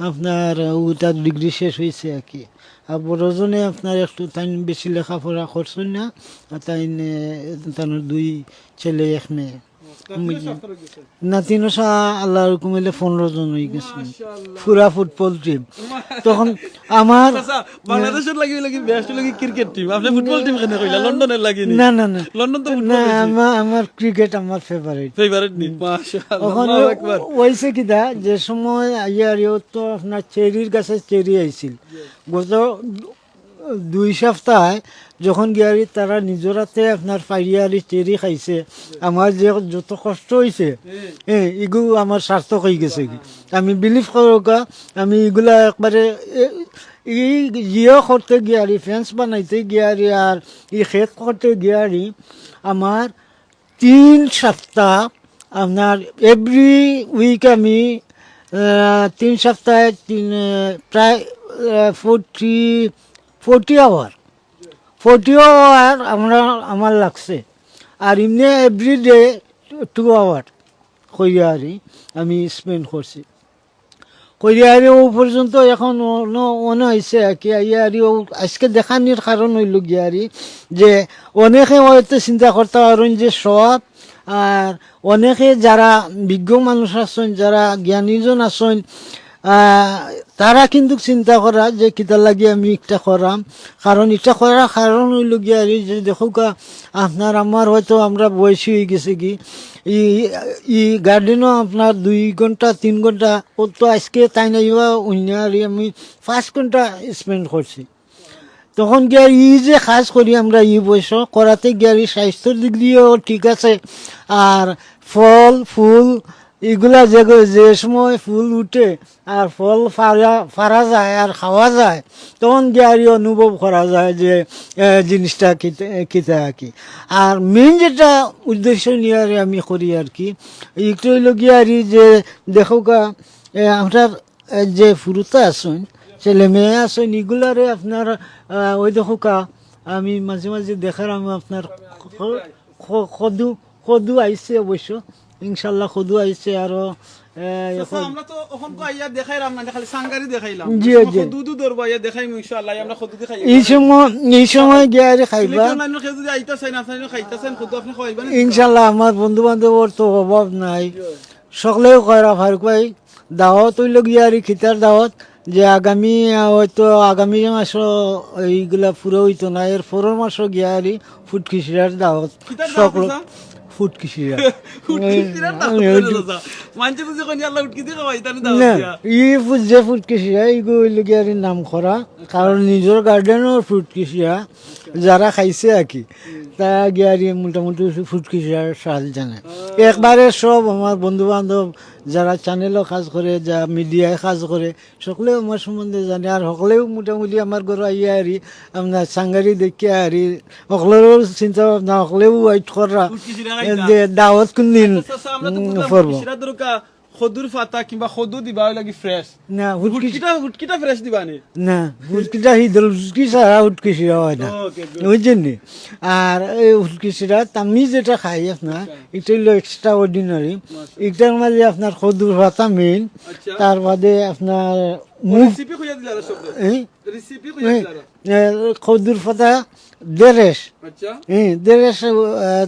আপনার, আহ, ও তার ডিগ্রি শেষ হয়েছে আর কি। আর বড়জনে আপনার একটু তাই বেশি লেখাপড়া করছেন না, আর তাই, আহ, তার দুই ছেলে এক মেয়ে। নাতি নুশা আল্লাহর হুকুম অইলে পনেরো জন হয়ে গেছে। মাশাআল্লাহ। পুরা ফুটবল টিম। তখন আমার চাচা, বাংলাদেশর লাগি অইলো কি বেস্ট অইলো কি ক্রিকেট টিম। আপনে ফুটবল টিম কেনে কইলা? লন্ডনের লাগি নি? না, না, না। লন্ডন তো ফুটবল না, বেশি। আমার, আমার ক্রিকেট আমার ফেভারিট। ফেভারিট নি? মাশাআল্লাহ, ওখানে আল্লাহু আকবার। হইছে কিতা, যে সময় আইয়ারি তো আপনার চেরির গাছে চেরি আইছিল। গত দুই সপ্তাহে যখন গিয়ারি তারা নিজর হাতে আপনার পারিয়ারি চেরি খাইছে, আমার যে যত কষ্ট হইছে, এ, ইগু আমার সার্থক হয়ে গেছে কি। আমি বিলিভ করুকা, আমি ইগুলা একবারে, এ, ই জিও করতে গিয়ারি, ফেন্স বানাইতে গিয়ারি, আর ই খেত করতে গিয়ারি, আমার তিন সপ্তাহ আপনার এভরি উইক আমি, আহ, তিন সপ্তাহে তিন, আহ, প্রায়, আহ, forty, forty hour, forty hour আমরা, আমার লাগছে। আর এমনি এভরি ডে টু আওয়ার করিয়ারি আমি স্পেন্ড করছি। করিয়ারি ও পর্যন্ত এখন অন-, অন আইছে আর কি, আইয়ারি ও আজকে দেখানির কারণ হইল গিয়ারি যে অনেকে হয়তো চিন্তা করতে পারেন যে সব, আর অনেকে যারা বিজ্ঞ মানুষ আছেন, যারা জ্ঞানীজন আছেন, আহ, তারা কিন্তু চিন্তা করা যে কিতার লাগি আমি একটা করাম, কারণ এটা করার কারণ হইল গিয়ারি যে দেখুকা আপনার আমার হয়তো আমরা বয়সী হয়ে গেছে কি, ই, ই গার্ডেনও আপনার দুই ঘন্টা, তিন ঘন্টা, ও তো আজকে তাই নাই বা অন্য আর আমি পাঁচ ঘন্টা স্পেন্ড করছি। তখন গিয়া ই যে কাজ করি আমরা ই বয়স করাতে গিয়া ই স্বাস্থ্যর দিক দিয়েও ঠিক আছে, আর ফল ফুল ইগুলা যে, যে সময় ফুল উঠে আর ফল ফারা, ফারা যায় আর খাওয়া যায়, তখন গিয়া ই অনুভব করা যায় যে, এ, জিনিসটা কিতা, কিতা আর কি। আর মেইন যেটা উদ্দেশ্য নিয়ে আর আমি করি আর কি, একটু হইল গিয়া আর ই যে দেখো গা, এ, আমরা, এ, যে ফুরুতা আছেন, ছেলে মেয়ে আছেন, এগুলারে আপনার, আহ, ওই দেখো কা, আমি মাঝে মাঝে দেখার আমি আপনার খ-, খ-, কদু, কদু আইছে অবশ্য, ইনশাল্লাহ কদু আইছে আরো, এ, চাচা, এখন আমরা তো ওখান কো আইয়া দেখাইলাম না, খালি সাঙ্গারি দেখাইলাম। জি, জি। কদু দু দরবা আইয়া দেখাইমু ইনশাল্লাহ, আমরা কদু দেখাই। এই সময়, এই সময় গিয়া আরে খাইবা। সিলেটর নাইনর কেউ যদি আইতা চাইন, আপনারা খাইতা চাইন, কদু আপনি খাওয়াইবেন? ইনশাল্লাহ, আমার বন্ধু বান্ধবর তো অভাব নাই। জি। সকলেও কয়রা ফারুক ভাই, দাওয়াত হইল গিয়া আর ই খিতার দাওয়াত, যে আগামী, আহ, হয়তো আগামী মাসও এইগুলা পুরা অইতো না, এর পরের মাসও গিয়া আরি ফুটকি শিরার দাওয়াত। কিতার দাওয়াত সকল অইছে? ফুটকি শিরা। ফুটকি শিরার দাওয়াত অইছে, চাচা। মানষে তো যখন আল্লাহ ফুটকি দি খাওয়াই, তার দাওয়াত না, দিয়া। ই ফু-, যে ফুটকি শিরা, ইগু অইল গিয়া আরি নাম করা, কারণ নিজর গার্ডেনর ফুটকি শিরা যারা খাইছে আর কি, তা গিয়া আরি মোটামুটি ফুটকি শিরার স্বাদ জানে। একবারে সব আমার বন্ধু বান্ধব যারা চ্যানেলও কাজ করে, যা মিডিয়ায় কাজ করে, সকলেও আমার সম্বন্ধে জানে, আর সকলেও মোটামুটি আমার ঘরো আইয়া আরি, আপনার সাংগারি দেখিয়া আরি, সকলেরও চিন্তা ভাবনা, সকলেও ওয়েট কররা ফুটকি শিরা খাইতা। যে দাওয়াত কোন দিন আচ্ছা, আচ্ছা, আমরা তো উম, বুঝলাম, পড়বো। ফুটকি শিরা দরকার, কদুর পাতা কিংবা কদু দিবা, ওই লাগি ফ্রেশ। না, ফুটকি ফুটকিটা, ফুটকিটা ফ্রেশ দিবা নি? না, ফুটকিটা হিদল ফুটকি ছাড়া ফুটকি শিরা হয় না। ওকে, গুড। বুঝছেন নি? আর এই ফুটকি শিরা আমি যেটা খাই আপনার, আচ্ছা। এটা হইলো এক্সট্রা অর্ডিনারি। মাশাআল্লাহ। এটার মাঝে আপনার কদুর পাতা মেইন, আচ্ছা। তার বাদে আপনার মুগ, রেসিপি কইয়া দিলা না সব? এই? রেসিপি কইয়া এই, দিলা না? এ, কদুর পাতা দেড়েশ। আচ্ছা। হ্যাঁ, দেড়েশ, আহ,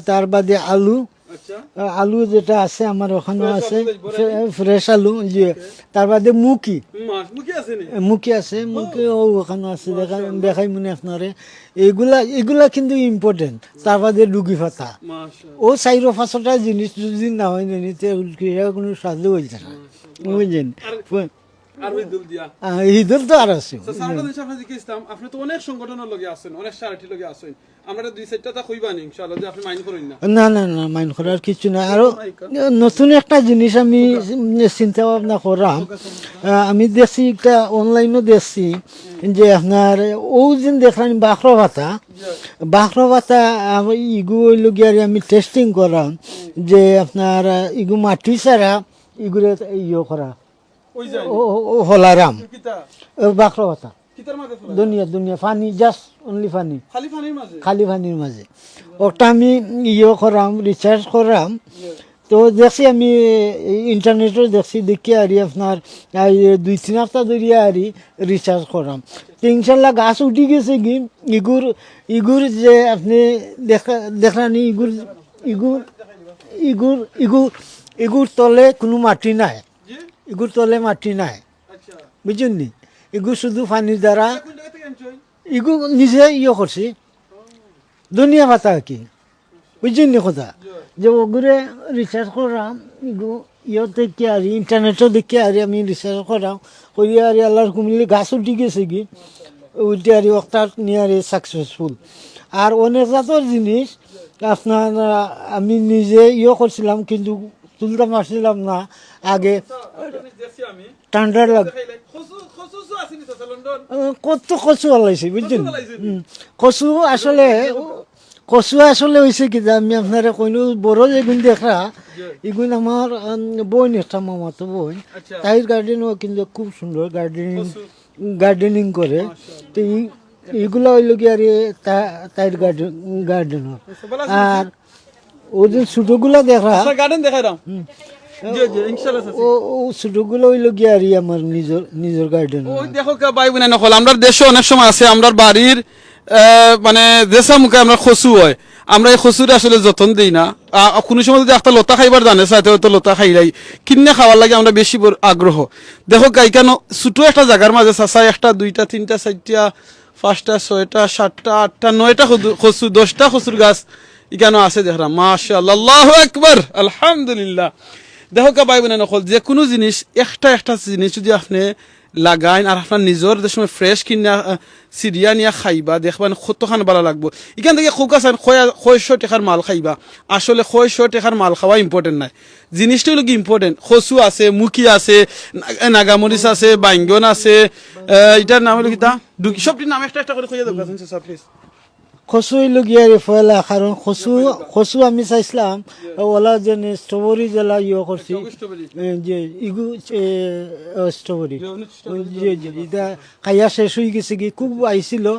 তার বাদে আলু। আচ্ছা। আহ, আলু যেটা আছে আমার ওখানে ফ্রেশ আছে, আলু, বড় ফ্রে-, আলু। ফ্রেশ আলু, জি। ওকে। তার বাদে মুকি। মাছ, মুকি আছে নি? এ, মুকি আছে, ও। মুকি ও ওখানে আছে, দেখা-, মাশাআল্লাহ। দেখাই মনে আপনারে। এগুলা, এগুলা কিন্তু ইম্পর্টেন্ট। তার বাদে ডুগি পাতা। মাশাআল্লাহ। ও চাইরো পাঁচটা জিনিস যদি না হয় না, নিতে কোনো স্বাদও হইছে না। মাশাআল্লাহ। বুঝলেন? আর ফ- আর ওই দুল দিয়া। আহ, এই দুল তো আর আছে। আচ্ছা, স্যার, আমরা যদি আপনার দিকে ইসলাম, আপনি তো অনেক সংগঠনের লগে আছেন, অনেক চ্যারিটির লগে আছেন। আমরা দুই চারটা তা কইবা নি, ইনশাআল্লাহ, যে আপনি মাইন্ড করেন না। না, না, না, মাইন্ড করার কিছু নাই। আরো নতুন একটা জিনিস আমি চিন্তা ভাবনা করলাম। আহ, আমি দেখছি একটা অনলাইনও দেখছি যে আপনার ও দিন দেখলাম বাখরো পাতা, বাখরো পাতা, আহ, ইগু হইল গিয়ে আর আমি টেস্টিং করলাম যে আপনার, আহ, ইগু মাটি ছাড়া ইগুরে ইয়ে করা। ওই যায়। ও, ও, ও হলারাম। কিতা? ও বাখরো পাতা। কিতার মাঝে ফেলা? দুনিয়া, দুনিয়া, পানি, just only পানি। খালি পানির মাঝে? খালি পানির মাঝে। ওটা আমি ইয়ে করাম, রিসার্চ করাম। ইয়ে। তো দেখছি আমি এই ইন্টারনেটও দেখছি, দেখি আরি আপনার এই দুই তিন হাপ্তা ধরিয়া আরি রিসার্চ করাম। তো ইনশাল্লাহ গাছ উঠি গেছে কি, ইগুর, ইগুর যে আপনি দেখা, দেখানি ইগুর, ইগুর, ইগুর, ইগুর, ইগুর তলে কোনো মাটি নাই। জি? ইগুর তলে মাটি নাই। আচ্ছা। বুঝছেন নি? ইগু শুধু পানির দ্বারা, এটা কোন জায়গা থেকে আনছো? ইগু নিজে ইয়ে করছি। ও। দুনিয়া পাতা আর কি। বুঝছেন নি কথা? জি। যে ওগুরে রিসার্চ করাম, ইগু ইয়ে দেখি আর ইন্টারনেটও দেখি আর আমি রিসার্চ করাম, করি আর আল্লাহর কুমিল্লি গাছ উঠি গেছে কি, উঠে আর ওটার নিয়ে আর সাকসেসফুল। আর অনেক জাতর জিনিস আপনার, আহ, আমি নিজে ইয়ে করছিলাম, কিন্তু তুলতে পারছিলাম না আগে। আচ্ছা, আপনার দেখছি আমি। ঠান্ডা লাগ- কচু, কচু, কচু আছে নি চাচা লন্ডন? আহ, কত কচু আলাইছে, বুঝছেন? কচু আলাইছে নি? হুম। কচু আসলে, কচু আসলে হইছে কি যে আমি আপনারে কইনু বড় যেগুন দেখরা, জি। ইগুন আমার, আম, বোন একটা মামাতো বোন। আচ্ছা। তাইর গার্ডেনও কিন্তু খুব সুন্দর গার্ডেনিং, কচু। গার্ডেনিং করে। মাশাআল্লাহ। তো এই, এইগুলা হইল কি আর এ তা-, তাইর গার্ডেন, গার্ডেনর। আচ্ছা, ভালো আছেন, আর চাচা? ওই দিন ছোটগুলা দেখা। আচ্ছা, গার্ডেন দেখাই দাও। হুম। জি, জি, ইনশাআল্লাহ, চাচা। ও, ও ছোটগুলা হইল কি আর ই আমার নিজর, নিজর গার্ডেন। ওই দেখো কা ভাই বোন নকল, আমরার দেশে অনেক সময় আছে, আমরার বাড়ির, আহ, মানে, দেশা মুখে আমরার কচু হয়, আমরা এই কচুরে আসলে যত্ন দেই না। আ, কোনো সময় যদি একটা লতা খাইবার জানে চাইতে হয়তো লতা খাইলাই, কিনে খাওয়ার লাগে আমরা বেশি বড় আগ্রহ। দেখো কা, ইখানো ছোট একটা জায়গার মাঝে চাচা একটা, দুইটা, তিনটা, চারটা, পাঁচটা, ছয়টা, সাতটা, আটটা, নয়টা কদু-, কচু, দশটা কচুর গাছ ইখানো আছে দেখরা। মাশাআল্লাহ, আল্লাহু আকবার, আলহামদুলিল্লাহ। দেখো কা ভাই বোন নকল, যে কোনো জিনিস, একটা একটা জিনিস যদি আপনি লাগাইন আর আপনার নিজর যে সময় ফ্রেশ কিনা, আহ, সিরিয়া নিয়া খাইবা, দেখবা না কতখান ভালা লাগবো। ইখান থেকে খোকা চান কয়, কয়শো টেকার মাল খাইবা, আসলে কয়শো টেকার মাল খাওয়া ইম্পর্টেন্ট নাই। জিনিসটা হইল কি ইম্পর্টেন্ট, কচু আছে, মুখি আছে, না-, নাগামরিচ আছে, বাইঙ্গন আছে, আহ, ইটার নাম হইল কিতা? ডুগি, সবটির নাম একটা একটা করে কইয়া দেবো, চাচা, প্লিজ। কচু হইল গিয়া রে পয়লা, কারণ কচু, কচু আমি চাইছিলাম, ওলা যে স্ট্রবেরি যেলা ইয়ে করছি, স্ট্রবেরি। এ, যে ইগু, এ, এ, স্ট্রবেরি। যে উনি স্ট্রবেরি জি, জি, জি, এটা খাইয়া শেষ হয়ে গেছে কি, খুব আইছিল।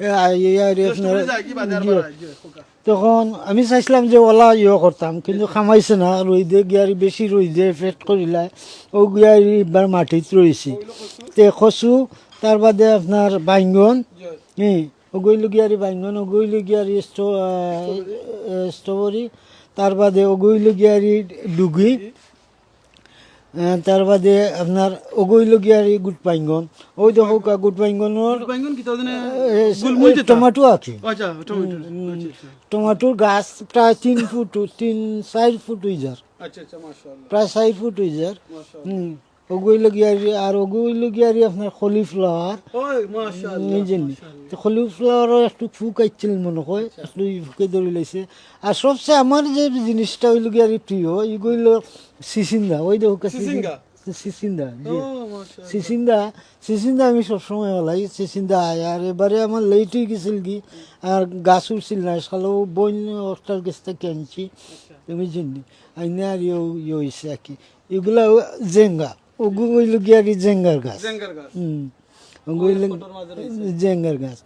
এ, আই-, ইয়া রে যে আপনার, স্ট্রবেরি যায় কি বাজার জি। বাড়ায়, জি, খোকা। তখন আমি চাইছিলাম যে ওলা ইয়ে করতাম, কিন্তু খামাইছে না, রইদে গিয়ারি বেশি রইদে এফেক্ট করিলায়, ও গিয়ারি এবার মাটিত রইছি। তে কচু, তার বাদে আপনার বাইঙ্গন, জি। হ্যাঁ, ওগই লগিয়ারি বাইঙ্গন, ওগই লগিয়ারি স্ট্র-, আহ, স্ট্রবেরি। আহ, স্ট্রবেরি, তার বাদে ওগই লগিয়ারি ডুগি। আহ, তার বাদে আপনার অগু অইলো গিয়া আর ই গুট বাইঙ্গন, ওই দেখো গুট বাইঙ্গনর, গুট বাইঙ্গন কিতা জানে? এ, এ, গুলমুল যেটা। টমেটো আর কি। আচ্ছা, টমেটো। হুম, হুম। আচ্ছা, আচ্ছা। টমেটোর গাছ প্রায় তিন ফুট, তিন চাইর ফুট অই যার। আচ্ছা, আচ্ছা, মাশাআল্লাহ। প্রায় চাইর ফুট অই যার। মাশাআল্লাহ। হুম। অগু অইলো গিয়া আর ই, আর অগু অইলো গিয়া আর ই আপনার কলিফ্লাওয়ার। ওই, মাশাআল্লাহ, এই যে নি। মাশাআল্লাহ। তো কলিফ্লাওয়ারও একটু ফুক আইছিল মনে হয়, আচ্ছা। একটু ই ফুকে ধরি লাইছে। আর সবচেয়ে আমার যে জিনিসটা অইলো গিয়া আর ই প্রিয়, ইগু অইলো সিসিন্দা, ওই দেখো সিসিন্দা। সিসিন্দা, জি। ও, মাশাআল্লাহ। সিসিন্দা, সিসিন্দা আমি সবসময় ফালাই, সিসিন্দা আয়। আর এবারে আমার লেট অই গেছিল কি, আর গাছ উঠছিল না, শালা ও বইন ওটার গেছ থাকি আনছি, আচ্ছা। তুমি চিনি, আইনে আর ইয়ে, ইয়ে অইছে আর কি। ইগুলা ও জেঙ্গা, অগু অইলো গিয়া আর ই জেঙ্গার গাছ। জেঙ্গার গাছ। হুম। অগু অইলো জেঙ্গার গাছ।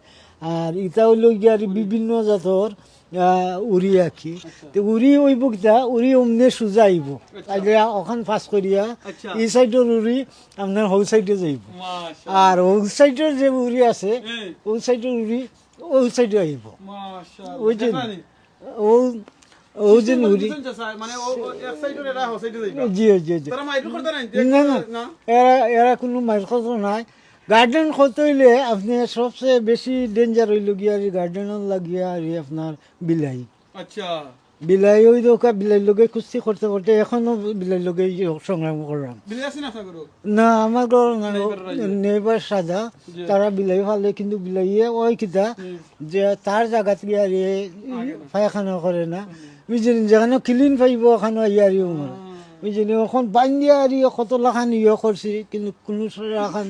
আর ইটা অইলো গিয়া আর ই বিভিন্ন জাতর, আহ, উরি আর কি। আচ্ছা। তে উরি অইবো কিতা, উরি অমনে সুজা আইবো। আচ্ছা। আগে ওখান পাস করিয়া, আচ্ছা। ই সাইডর উরি আপনার হউ সাইডে যাইবো। মাশাআল্লাহ। আর হউ সাইডর যে উরি আছে, হুম। হউ সাইডর উরি হউ সাইডে আইবো। মাশাআল্লাহ। ওই যে দেখলানি? ও, ও যে system নুরি। বুঝছেন চাচা? মানে ও, ও এক সাইডর এরা হউ সাইডে যাইবা। জি, জি, জি। তারা মাইর করতে নাই, না, না। না? এরা, এরা কোনো মাইর করতে নাই। গার্ডেন করতে অইলে আপনি সবচেয়ে বেশি ডেঞ্জার অইলো গিয়া আর ই গার্ডেনর লাগিয়া আর ই আপনার বিলাই। আচ্ছা। বিলাই ওই দোকা, বিলাইর লগে কুস্তি করতে করতে এখনো বিলাইর লগে ই সংগ্রাম করলাম। বিলাই আছে না আপনার ঘরো? না, আমার ঘরো না, নেইবার রাইজে। নেইবার সাদা, জি। তারা বিলাই ফালে, কিন্তু বিলাইয়ে ওই কিতা, হুম। যে তার জাগাত গিয়া আর ই আগে না। পায়খানা করে না। হুম। বুঝলেন, যেখানে ক্লিন পাইবো, ওখানে আইয়া আর ই উমর। হুম। বুঝলেন, ওখান বাইন্দিয়া আর ই কত লাখান ইয়ে করছি, কিন্তু কোনো লাখান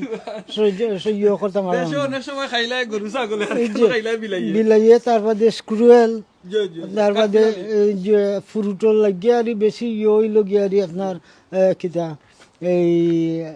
সহ্য, সহ্য করতাম পারলাম দেশে না। অনেক সময় খাইলায় গরু ছাগলে, আর এই যে খাইলায় বিলাইয়ে। বিলাইয়ে, তারপরে স্ক্রুয়েল, জি, জি, জি। তার বাদে কাঠবিড়ালি। এই যে ফ্রুটর লাগিয়া আর ই বেশি ইয়ে অইলো গিয়া আর ই আপনার, এ, কিতা, এই, এ,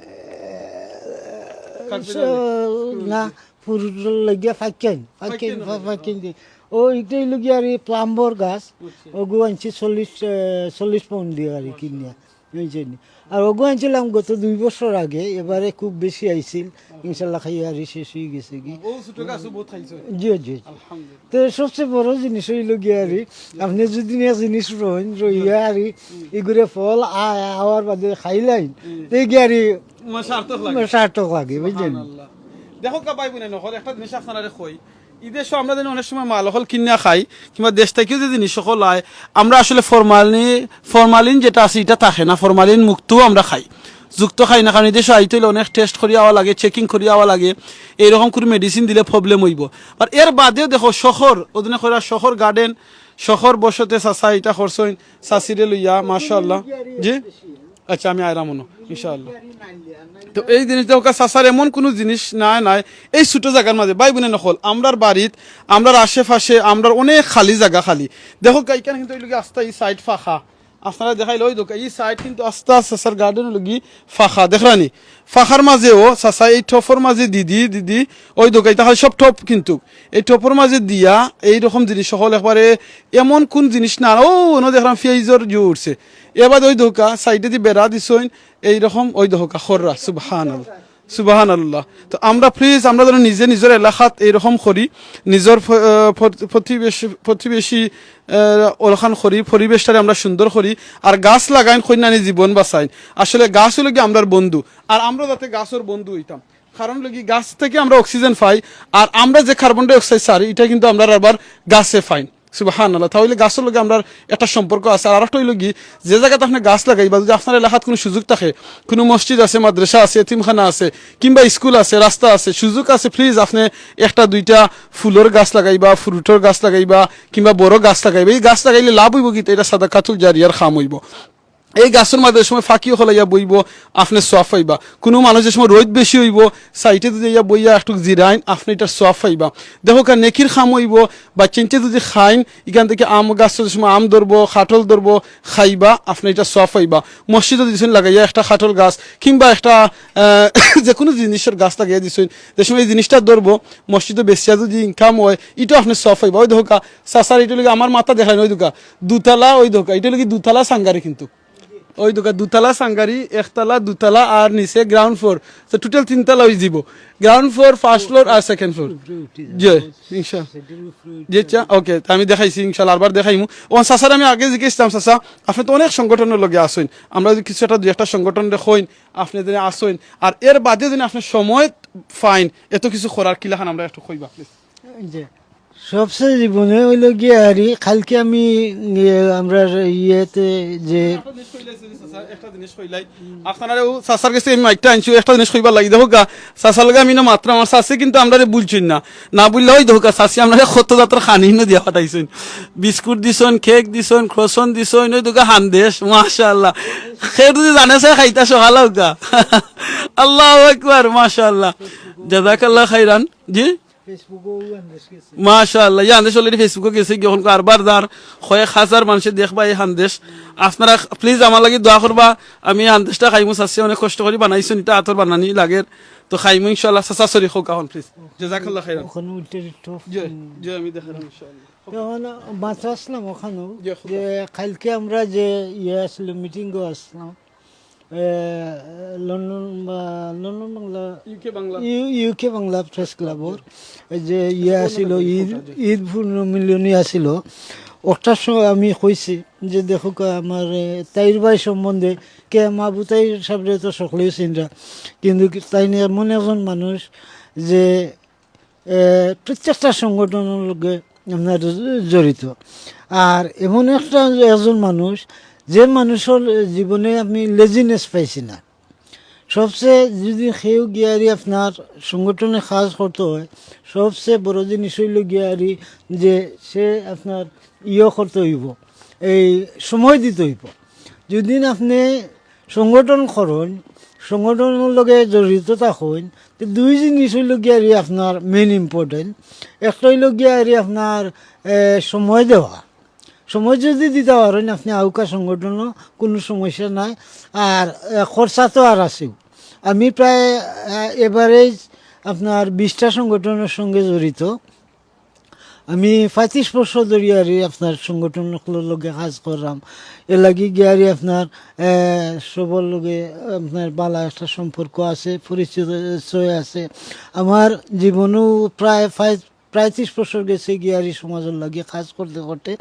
কাঠবিড়ালি। স-, না, ফ্রুটর লাগিয়া ফাইকেন, ফাইকেন, ফাইকেন, ফাইকেন, ফাইকেন হ্যাঁ। দি। ও, ইটা অইলো গিয়া আর ই প্লাম্বর গাছ, বুঝছি। ওগু আনছি চল্লিশ, এ, চল্লিশ পাউন্ড দিয়া আর ই মাশাআল্লাহ। কিনিয়া। বুঝছেন নি? আর ওগু আনছিলাম গত দুই বছর আগে, এবারে খুব বেশি আইছিল, ইনশাল্লাহ খাইয়া আর ই শেষ অই গেছে গি। ও ছোট গাছও বহুত খাইছে। জি, জি। আলহামদুলিল্লাহ। তো সবচেয়ে বড় জিনিস অইলো গিয়া আর ই, আপনি যদি এক জিনিস রইন, রইয়া আর ই, হুম। ইগুরে ফল আ-, আওয়ার বাদে খাইলাইন, হুম। তে গিয়া আর ই মানে সার্থক লাগে। মানে সার্থক লাগে, বুঝছেন? সুবহানাল্লাহ। দেখো কা ভাই বইন অকল, একটা জিনিস আপনারারে কই, ই দেশো আমরা যেন অনেক সময় মাল অকল কিনিয়া খাই, কিংবা দেশ থাকিও যে জিনিস অকল আয়, আমরা আসলে ফরমালি-, ফরমালিন যেটা আছে, ইটা থাকে না, ফরমালিন মুক্তও আমরা খাই, যুক্ত খাই না, কারণ ই দেশো আইতে অইলে অনেক টেস্ট করিয়া আওয়া লাগে, চেকিং করিয়া আওয়া লাগে, এইরকম করে মেডিসিন দিলে প্রবলেম অইবো। আর এর বাদেও দেখো শহর, ওদিনে কইরা শহর গার্ডেন, শহর বসতে চাচা ইটা করছইন, চাচিরে লইয়া, মাশাআল্লাহ। জি? আচ্ছা, আমি আইরাম অনো, ইনশাআল্লাহ। তো এই জিনিস দেখো, চাচার এমন কোনো জিনিস নাই, নাই। এই ছোট জাগার মাঝে, ভাই বইন অকল, আমরার বাড়িত, আমরার আশেপাশে, আমরার অনেক খালি জাগা খালি। দেখো, ইখান কিন্তু অইলো গি আস্তা ই সাইড ফাঁকা। আপনারা দেখাইলে ওই দেখো, ই সাইড কিন্তু আস্তা চাচার গার্ডেন অইলো গি ফাঁকা, দেখরানি? ফাঁকার মাঝেও চাচা এই টপর মাঝে দিদি, দিদি, ওই দেখো, ইটা খালি সব টপ কিন্তু। এই টপর মাঝে দিয়া এইরকম জিনিস অকল একবারে এমন কোন জিনিস না, ও, অনো দেখরাম পিয়াইজর জু উঠছে। এবার ওই দেখো, সাইডেদি বেড়া দিছইন, এইরকম ওই দেখো, খররা, সুবহানাল্লাহ, সুবহানাল্লাহ। তো আমরা প্লিজ, আমরা যেন নিজে নিজর এলাকাত এইরকম করি, নিজর ফ-, আহ, ফ-, প্রতিবেশী, প্রতিবেশী, আহ, ওলাখান করি, পরিবেশটারে আমরা সুন্দর করি। আর গাছ লাগাইন, কইন্যানি জীবন বাঁচাইন। আসলে গাছ অইলো গি আমরার বন্ধু, আর আমরা যাতে গাছর বন্ধু অইতাম। কারণ অইলো গি, গাছ থাকি আমরা অক্সিজেন পাই, আর আমরা যে কার্বন ডাইঅক্সাইড ছাড়ি, ইটা কিন্তু আমরার আবার গাছে পাইন। সুবহানাল্লাহ। তাইলে গাছর লগে আমরার একটা সম্পর্ক আছে। আর আরেকটা অইলো গি, যে জাগাত আপনে গাছ লাগাইবা, যদি আপনার এলাকাত কোনো সুযোগ থাকে, কোনো মসজিদ আছে, মাদ্রাসা আছে, এতিমখানা আছে, কিংবা স্কুল আছে, রাস্তা আছে, সুযোগ আছে, প্লিজ আপনে একটা দুইটা ফুলর গাছ লাগাইবা, ফ্রুটর গাছ লাগাইবা, কিংবা বড় গাছ লাগাইবা। ই গাছ লাগাইলে লাভ অইবো কিতা? ইটা সাদাকাতুল জারিয়ার কাম অইবো। এই গাছর মাঝে যে সময় পাখি অকল আইয়া বইবো, আপনে সওয়াব পাইবা। কোনো মানুষ যে সময় রইদ বেশি অইবো, সাইডে যদি আইয়া বইয়া একটু জিরাইন, আপনে ইটার সওয়াব পাইবা। দেখো কা, নেকির কাম অইবো, বাচ্চাইন্তে যদি খাইন, ইখান থাকি আম গাছ যে সময় আম ধরবো, কাঠল ধরবো, খাইবা, আপনে ইটার সওয়াব পাইবা। মসজিদো দিছইন লাগাইয়া একটা কাঠল গাছ, কিংবা একটা, আহ, যে কোনো জিনিসর গাছ লাগাইয়া দিছইন, যে সময় ই জিনিসটা ধরবো, মসজিদো বেচিয়া যদি ইনকাম অয়, ইটাও আপনে সওয়াব পাইবা। ওই দেখো কা, চাচার ইটা অইলো গি আমার মাথা দেখইন, ওই দেখো কা, দুতলা, ওই দেখো কা, ইটা অইলো গি দুতলা সাঙ্গারি কিন্তু। ওই দোকান দুতলা সাঙ্গারি, একতলা, দুতলা আর নিচে গ্রাউন্ড ফ্লোর। তো টোটাল তিনতলা অই যিবো। গ্রাউন্ড ফ্লোর, ফার্স্ট ফ্লোর আর সেকেন্ড ফ্লোর। উপরে উঠি যাও। জি, ইনশাআল্লাহ। সেটার উপরে উঠি জি, আচ্ছা, ওকে, আমি দেখাইছি ইনশাআল্লাহ, আরবার দেখাইমু। ও চাচার আমি আগে জিজ্ঞেস করতাম, চাচা, আপনি তো অনেক সংগঠনের লগে আছইন, আমরা যদি কিছু একটা দুই একটা সংগঠন দেখইন, আপনি যদি আছইন, আর এর বাদে যদি আপনি সময় পাইন এত কিছু করার, কিলাখান আমরা একটু কইবা প্লিজ। জি। সবচেয়ে জীবনে অইলো গিয়া আরি, কালকে আমি, ইয়ে, আমরা ইয়েতে যে একটা জিনিস কইলাই, চাচা, একটা জিনিস কইলাই। আপনারা ও চাচার কাছে আমি মাইকটা আনছি, একটা জিনিস কইবার লাগি। দেখো গা, চাচার লগে আমি না মাত্র আমার চাচি কিন্তু আমরারে বুলছইন না। না বুললে ওই দেখো গা, চাচি আমরারে কত জাতর খানি না দিয়া পাঠাইছইন। বিস্কুট দিছইন, কেক দিছইন, ক্রোসন দিছইন, ওই দেখো গা হান্দেশ, মাশাআল্লাহ। কেউ যদি জানে চায় খাইতা সকালে হোক গা। আল্লাহু আকবার, মাশাআল্লাহ। জাযাকাল্লাহ খাইরান। জি? ফেসবুকও ওই হান্দেশ গেছে। মাশাআল্লাহ, ই হান্দেশ already ফেসবুকও গেছে, গিয়ে ওখানকার আরবার যার কয়েক হাজার মানুষে দেখবা এই হান্দেশ। আপনারা প্লিজ আমার লাগি দোয়া করবা, আমি এই হান্দেশটা খাইমু চাচি, অনেক কষ্ট করি বানাইছইন, ইটা আতর বানানি লাগের, তো খাইমু ইনশাআল্লাহ। চাচা সরি হোক এখন প্লিজ, জাযাকাল্লাহ খাইরান। ওখানে উল্টে একটু জি, জি, আমি দেখালাম ইনশাআল্লাহ। তখন বাঁচা আসলাম ওখানেও, জি, খুব যে কালকে আমরা যে ইয়ে আসলো, মিটিংও আসলাম, এ, লন্ডন বা লন্ডন বাংলা, ইউকে বাংলা। ইউ-, ইউকে বাংলা প্রেস ক্লাবর এই যে ইয়ে আসিল, ঈদ, ঈদ পুনর্মিলনী আসিল। ওটার সময় আমি কইছি যে, "দেখো কা, আমার, এ, তাইর ভাই সম্বন্ধে কে, মাহবুব তাইর সাহেবরে তো সকলেই চিনরা, কিন্তু কি, তাইন এমন একজন মানুষ যে, এ, প্রত্যেকটা সংগঠনের লগে আপনার জড়িত। আর এমন একটা একজন মানুষ, যে মানুষর জীবনে আপনি লেজিনেস পাইছি না। সবচেয়ে যদি কেউ গিয়ারি আপনার সংগঠনে কাজ করতে হয়, সবচেয়ে বড় জিনিস অইলো গিয়ারি যে সে আপনার ইয়ে করতে অইবো, এই সময় দিতে অইবো। যদি আপনি সংগঠন করইন, সংগঠনের লগে জড়িত থাকইন, তো দুই জিনিস অইলো গিয়ারি আপনার মেইন ইম্পর্টেন্ট। একটা অইলো গিয়ারি আপনার, এ, সময় দেওয়া। সময় যদি দিতা পারইন আপনি আউকা সংগঠনও কুনু সমস্যা নাই। আর, এ, খরচা তো আর আছেউ। আমি প্রায়, এ, এভারেজ আপনার বিশটা সংগঠনের সঙ্গে জড়িত। আমি পঁয়ত্রিশ বছর ধরি আরি আপনার সংগঠন অকলর লগে কাজ করলাম। এর লাগি গিয়ারি আপনার, এ, সবর লগে আপনার বালা একটা সম্পর্ক আছে, পরিচয় আছে। আমার জীবনেও প্রায় পঁয়-, প্রায় ত্রিশ বছর গেছে গিয়ারি সমাজর লাগি কাজ করতে করতে।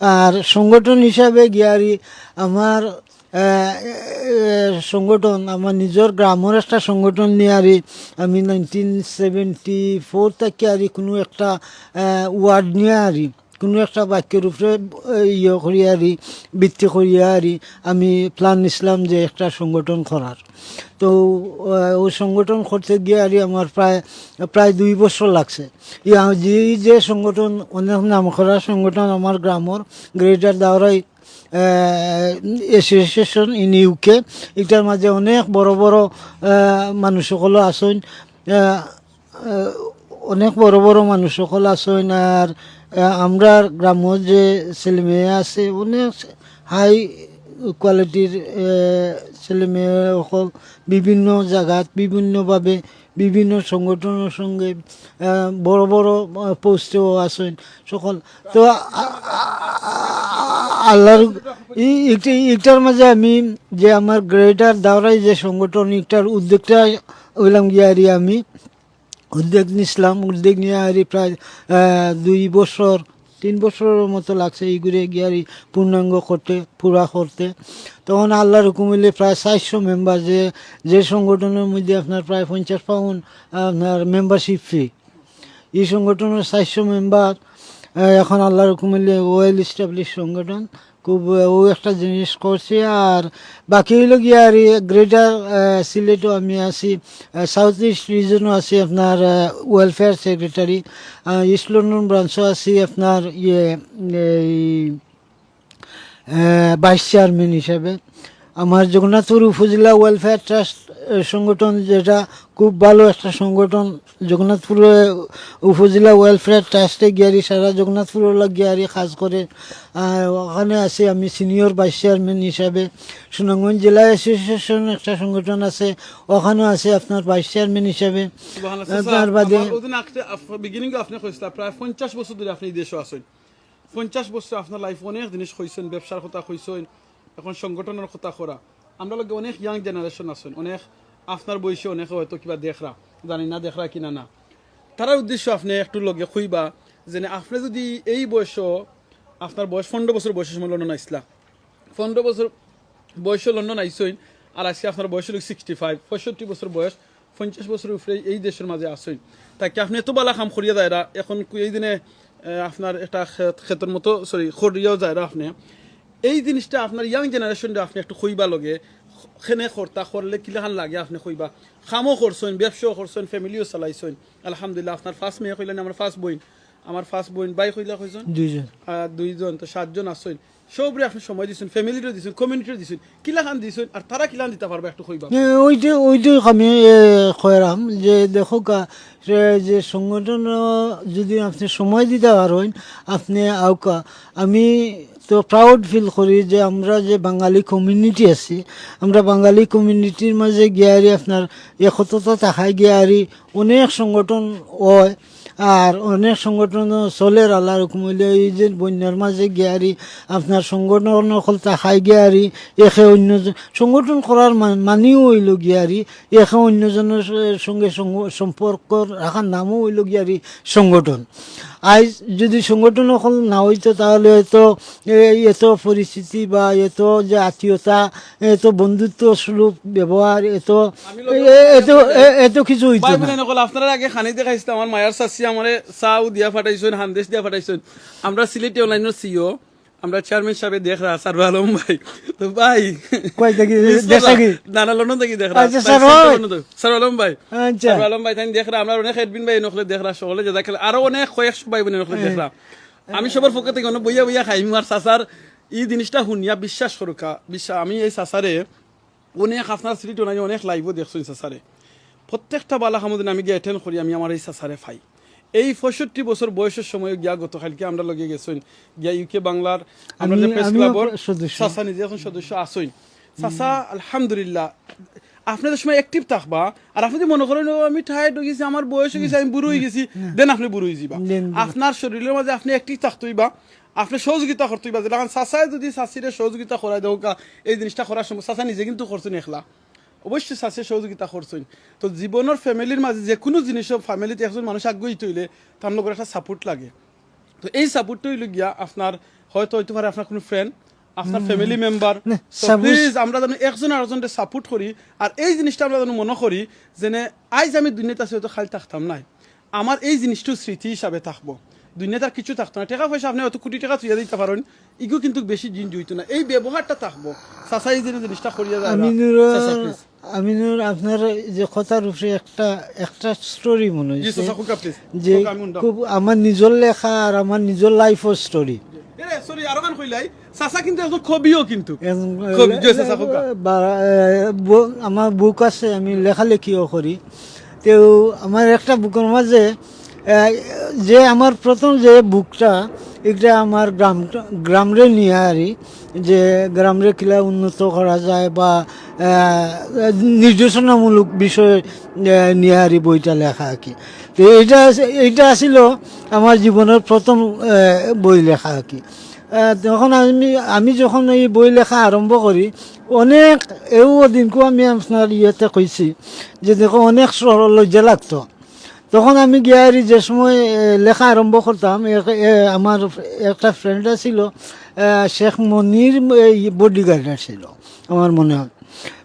আর সংগঠন হিসাবে গিয়ারি আমার, এ, এ, সংগঠন, আমার নিজর গ্রামর একটা সংগঠন নিয়ারি আমি নাইনটিন সেভেন্টি ফোর থাকি আরি কুনু একটা, এ, ওয়ার্ড নিয়ারি কুনু একটা বাক্যর উপরে, এ, ইয়ে করিয়ারি, ভিত্তি করিয়ারি আমি প্ল্যান নিছলাম যে একটা সংগঠন করার। তো, এ, ওই সংগঠন করতে গিয়ারি আমার প্রায়, প্রায় দুই বছর লাগছে। ইয়া, যে, যে সংগঠন, অনেক নাম করা সংগঠন আমার গ্রামর, গ্রেটার দাওরাই, এ, অ্যাসোসিয়েশন ইন ইউকে, ইটার মাঝে অনেক বড় বড়, এ, মানুষ অকল আছইন, এ, এ, অনেক বড় বড় মানুষ অকল আছইন। আর, এ, আমরার গ্রামর যে ছেলেমেয়ে আছে, অনেক হাই কোয়ালিটির, এ, ছেলেমেয়ে অকল বিভিন্ন জাগাত বিভিন্নভাবে বিভিন্ন সংগঠনর সঙ্গে, আহ, বড় বড়, আহ, পোস্টেও আছইন সকল। তো আ-, আ-, আ-, আ-, আল্লাহর ই-, ইকটা-, ইকটার মাঝে আমি যে আমার গ্রেটার দাওরাই যে সংগঠন, ইকটার উদ্যোক্তা অইলাম গিয়ারি আমি। উদ্যোগ নিছলাম, উদ্যোগ নিয়ারি প্রায়, আহ, দুই বছর, তিন বছরর মতো লাগছে ইগুরে গিয়ারি পূর্ণাঙ্গ করতে, পুরা করতে। তখন আল্লাহর হুকুম অইলে প্রায় চাইরশো মেম্বার, যে, যে সংগঠনর মধ্যে আপনার প্রায় পঞ্চাশ পাউন্ড আপনার মেম্বারশিপ ফি, ই সংগঠনর চাইরশো মেম্বার, আহ, এখন আল্লাহর হুকুম অইলে well established সংগঠন। খুব, আহ, ও একটা জিনিস করছি। আর বাকি অইলো গিয়ারি গ্রেটার, আহ, সিলেটও আমি আছি, আহ, সাউথ ইস্ট রিজনও আছি আপনার, আহ, ওয়েলফেয়ার সেক্রেটারি, আহ, ইস্ট লন্ডন ব্রাঞ্চও আছি আপনার ইয়ে, এই, আহ, ভাইস চেয়ারম্যান হিসাবে। আমার জগন্নাথপুর উপজেলা ওয়েলফেয়ার ট্রাস্ট, আহ, সংগঠন, যেটা খুব ভালো একটা সংগঠন, জগন্নাথপুরে উপজেলা ওয়েলফেয়ার ট্রাস্টে গিয়ারি সারা জগন্নাথপুরর লাগি গিয়ারি কাজ করে। আর ওখানে আছি আমি সিনিয়র ভাইস চেয়ারম্যান হিসাবে। সুনামগঞ্জ জেলা অ্যাসোসিয়েশন একটা সংগঠন আছে, ওখানেও আছে আপনার ভাইস চেয়ারম্যান হিসাবে। সুবহানাল্লাহ। তার বাদে আমার ওদিন একটা আপ-, বিগিনিংয়ে আপনি কইছিলা, প্রায় পঞ্চাশ বছর ধরে আপনি এই দেশো আছেন। পঞ্চাশ বছর আপনার লাইফ অনেক জিনিস কইছেন, ব্যবসার কথা কইছেন, এখন সংগঠনর কথা করা, আমরার লগে অনেক young generation আছইন, অনেক আপনার বয়সী, অনেকে হয়তো কিবা দেখরা, জানি না দেখরা কিনা না। তারার উদ্দেশ্য আপনে একটু লগে কইবা যে, আপনে যদি এই বয়স, আপনার বয়স পনেরো বছর বয়সর সময় লন্ডন আইছলা, পনেরো বছর বয়সে লন্ডন আইছইন, আর আজকে আপনার বয়স অইলো sixty five, পঁয়ষট্টি বছর বয়স, পঞ্চাশ বছরর উপরে এই দেশর মাঝে আছইন, তাইকে আপনে এত বালা কাম করিয়া যাইরা, এখন কু-, এই দিনে, আহ, আপনার একটা খেত, খেতর মতো, sorry, করিয়াও যাইরা আপনে। এই জিনিসটা আপনার young generation-রে আপনে একটু কইবা লগে, কেনে করতা, করলে কিলাখান লাগে আপনে কইবা। কামও করছইন, ব্যবসাও করছইন, family-ও চালাইছইন, আলহামদুলিল্লাহ। আপনার first মেয়ে কইলা নি, আমার first বইন, আমার first বইন, ভাই কইলা কয়জন? দুইজন। আহ, দুইজন, তো সাতজন আছইন। সবরে আপনে সময় দিছইন, family-রে দিছইন, community-রে দিছইন, কিলাখান দিছইন, আর তারা কিলাখান দিতা পারবা একটু কইবা। এ, ওইটাউ, ওইটাউ আমি, এ, কইরাম যে দেখউক্কা, সে যে সংগঠন, আহ, যদি আপনে সময় দিতা পারইন, আপনে আউক্কা। আমি তো proud feel করি যে আমরা যে বাঙালি community আছি, আমরা বাঙালি community-র মাঝে গিয়ারি আপনার একত্রতা থাকায় গিয়ারি অনেক সংগঠন অয়, আর অনেক সংগঠন চলের আল্লাহর হুকুম অইলে। এই যে বইন্যার মাঝে গিয়ারি আপনার সংগঠন অকল থাকায় গিয়ারি একে অন্যজন সংগঠন করার মা-, মানেউ অইলো গিয়ারি একে অন্যজনর স-, সঙ্গে সঙ্গ-, সম্পর্ক রাখার নামও অইলো গিয়ারি সংগঠন। আইজ যদি সংগঠন অকল না অইতো, তাহলে হয়তো এ-, এত পরিস্থিতি বা এত যে আত্মীয়তা, এত বন্ধুত্ব সুলভ ব্যবহার, এত, আমি লগে এ-, এত, এ-, এত কিছু অইতো ভাই না। বোন অকল, আপনারারে আগে খানি দেখাইছলাম, আমার মায়ার চাচি আমারে চাও দিয়া পাঠাইছইন, হান্দেশ দিয়া পাঠাইছইন। আমরা সিলেটি online-র CEO, আমরা চেয়ারম্যান সাবে দেখরা, সারু আলম ভাই। তো ভাই, কই থাকি? বিসমিল্লাহ। দেশ থাকি? না, না, লন্ডন থাকি দেখরা। আচ্ছা, ভাই, স্যার, সেন্ট্রাল ওই। লন্ডন থাকি। সারু আলম ভাই। আচ্ছা। সারু আলম ভাই, তাইন দেখরা, আমরা অনেক admin ভাই অকলে দেখরা, সকলে জাজাকাল্লাহ। আরো অনেক কয়েকশো ভাই বোন অকলে হ্যাঁ। দেখরা। আমি সবর পক্ষ থাকি অনো বইয়া বইয়া খাইমু আর চাচার ই জিনিসটা হুনিয়া বিশ্বাস করউক্কা, বিশ্বাস, আমি এই চাচারে অনেক আপনার সিলেটি online অনেক live-ও দেখছইন চাচারে। প্রত্যেকটা বালা কামো যেন আমি গিয়া attend করি, আমি আমার এই চাচারে পাই। এই পঁয়ষট্টি বছর বয়সর সময় গিয়া গতকালকে আমরার লগে গেছইন, গিয়া UK বাংলার আমরা আমি, যে press আমিও club-র সদস্য। চাচা নিজে এখন সদস্য আছইন। চাচা, আলহামদুলিল্লাহ, আপনে যে সময় active থাকবা, আর আপনে যদি মনো করইন, "ও, আমি tired অই গেছি, আমার বয়স অই গেছে, আমি বুড়া অই গেছি", না। Then আপনে বুড়া অই যিবা। Then বুড়া। আপনার শরীরর মাঝে আপনে active থাকতে অইবা, আপনে সহযোগিতা করতে অইবা। যেলাখান চাচায় যদি চাচিরে সহযোগিতা করাই দেউক্কা, এই জিনিসটা করার সময় চাচা নিজে কিন্তু করছইন একলা, অবশ্যই চাচিয়ে সহযোগিতা করছইন। তো জীবনর family-র মাঝে যে কুনু জিনিসও family-ত একজন মানুষ আগুয়াইতে অইলে তার লগর একটা support লাগে। তো এই support-টা অইলো গিয়া আপনার হয়তো অইতে পারে আপনার কুনু friend, আপনার হুম। family member। না, তো suppose please আমরা যেন একজন আরকজনরে support করি, আর এই জিনিসটা আমরা যেন মনো করি যে নে, আইজ আমি দুনিয়াত আছি, হয়তো কাইল থাকতাম নায়, আমার এই জিনিসটা স্মৃতি হিসাবে থাকবো। দুনিয়াত আর কিচ্ছু থাকতো না, টেকা পয়সা আপনে হয়তো কুটি টেকা থুইয়া দিতা পারইন, ইগু কিন্তু বেশি দিন জুইতো না, এই ব্যবহারটা থাকবো। চাচা এই যে জিনিসটা করিয়া যায় না। আমিনুর, চাচা, please। আমিনুর, আপনার যে কথার উপরে একটা, একটা story মনো জি, অইছে চাচা, কউক্কা, please। যে কউক্কা, আমি হুনতাম। খুব আমার নিজর লেখা আর আমার নিজর life-র story। এরে, sorry, আরোখান কইলাই, চাচা কিন্তু একজন কবিও কিন্তু। একজন কবি, জি, চাচা, কউক্কা। বা-, এ, ব-, আমার book আছে, আমি লেখালেখিও করি। তেউ আমার একটা book-র মাঝে, এ, যে আমার প্রথম যে book-টা, ইটা আমার গ্রাম, গ্রামরে নিয়া আরি, যে গ্রামরে কিলা উন্নত করা যায় বা, এ, নির্দেশনামূলক বিষয়, এ, নিয়া আরি বইটা লেখা আর কি। তো এইটা আস-, এইটা আছিল আমার জীবনর প্রথম, এ, বই লেখা আর কি। এ, তখন আমি, আমি যখন এই বই লেখা আরম্ভ করি, অনেক, এও দিনকু আমি আপনার ইয়েতে কইছি যে দেখো অনেক সরল লজ্জা লাগতো। তখন আমি গিয়া আরি যে সময়, এ, লেখা আরম্ভ করতাম, এ, এ, আমার একটা friend আছিল, এ, শেখ মনির, এ, bodyguard আছিল আমার মনে হয়।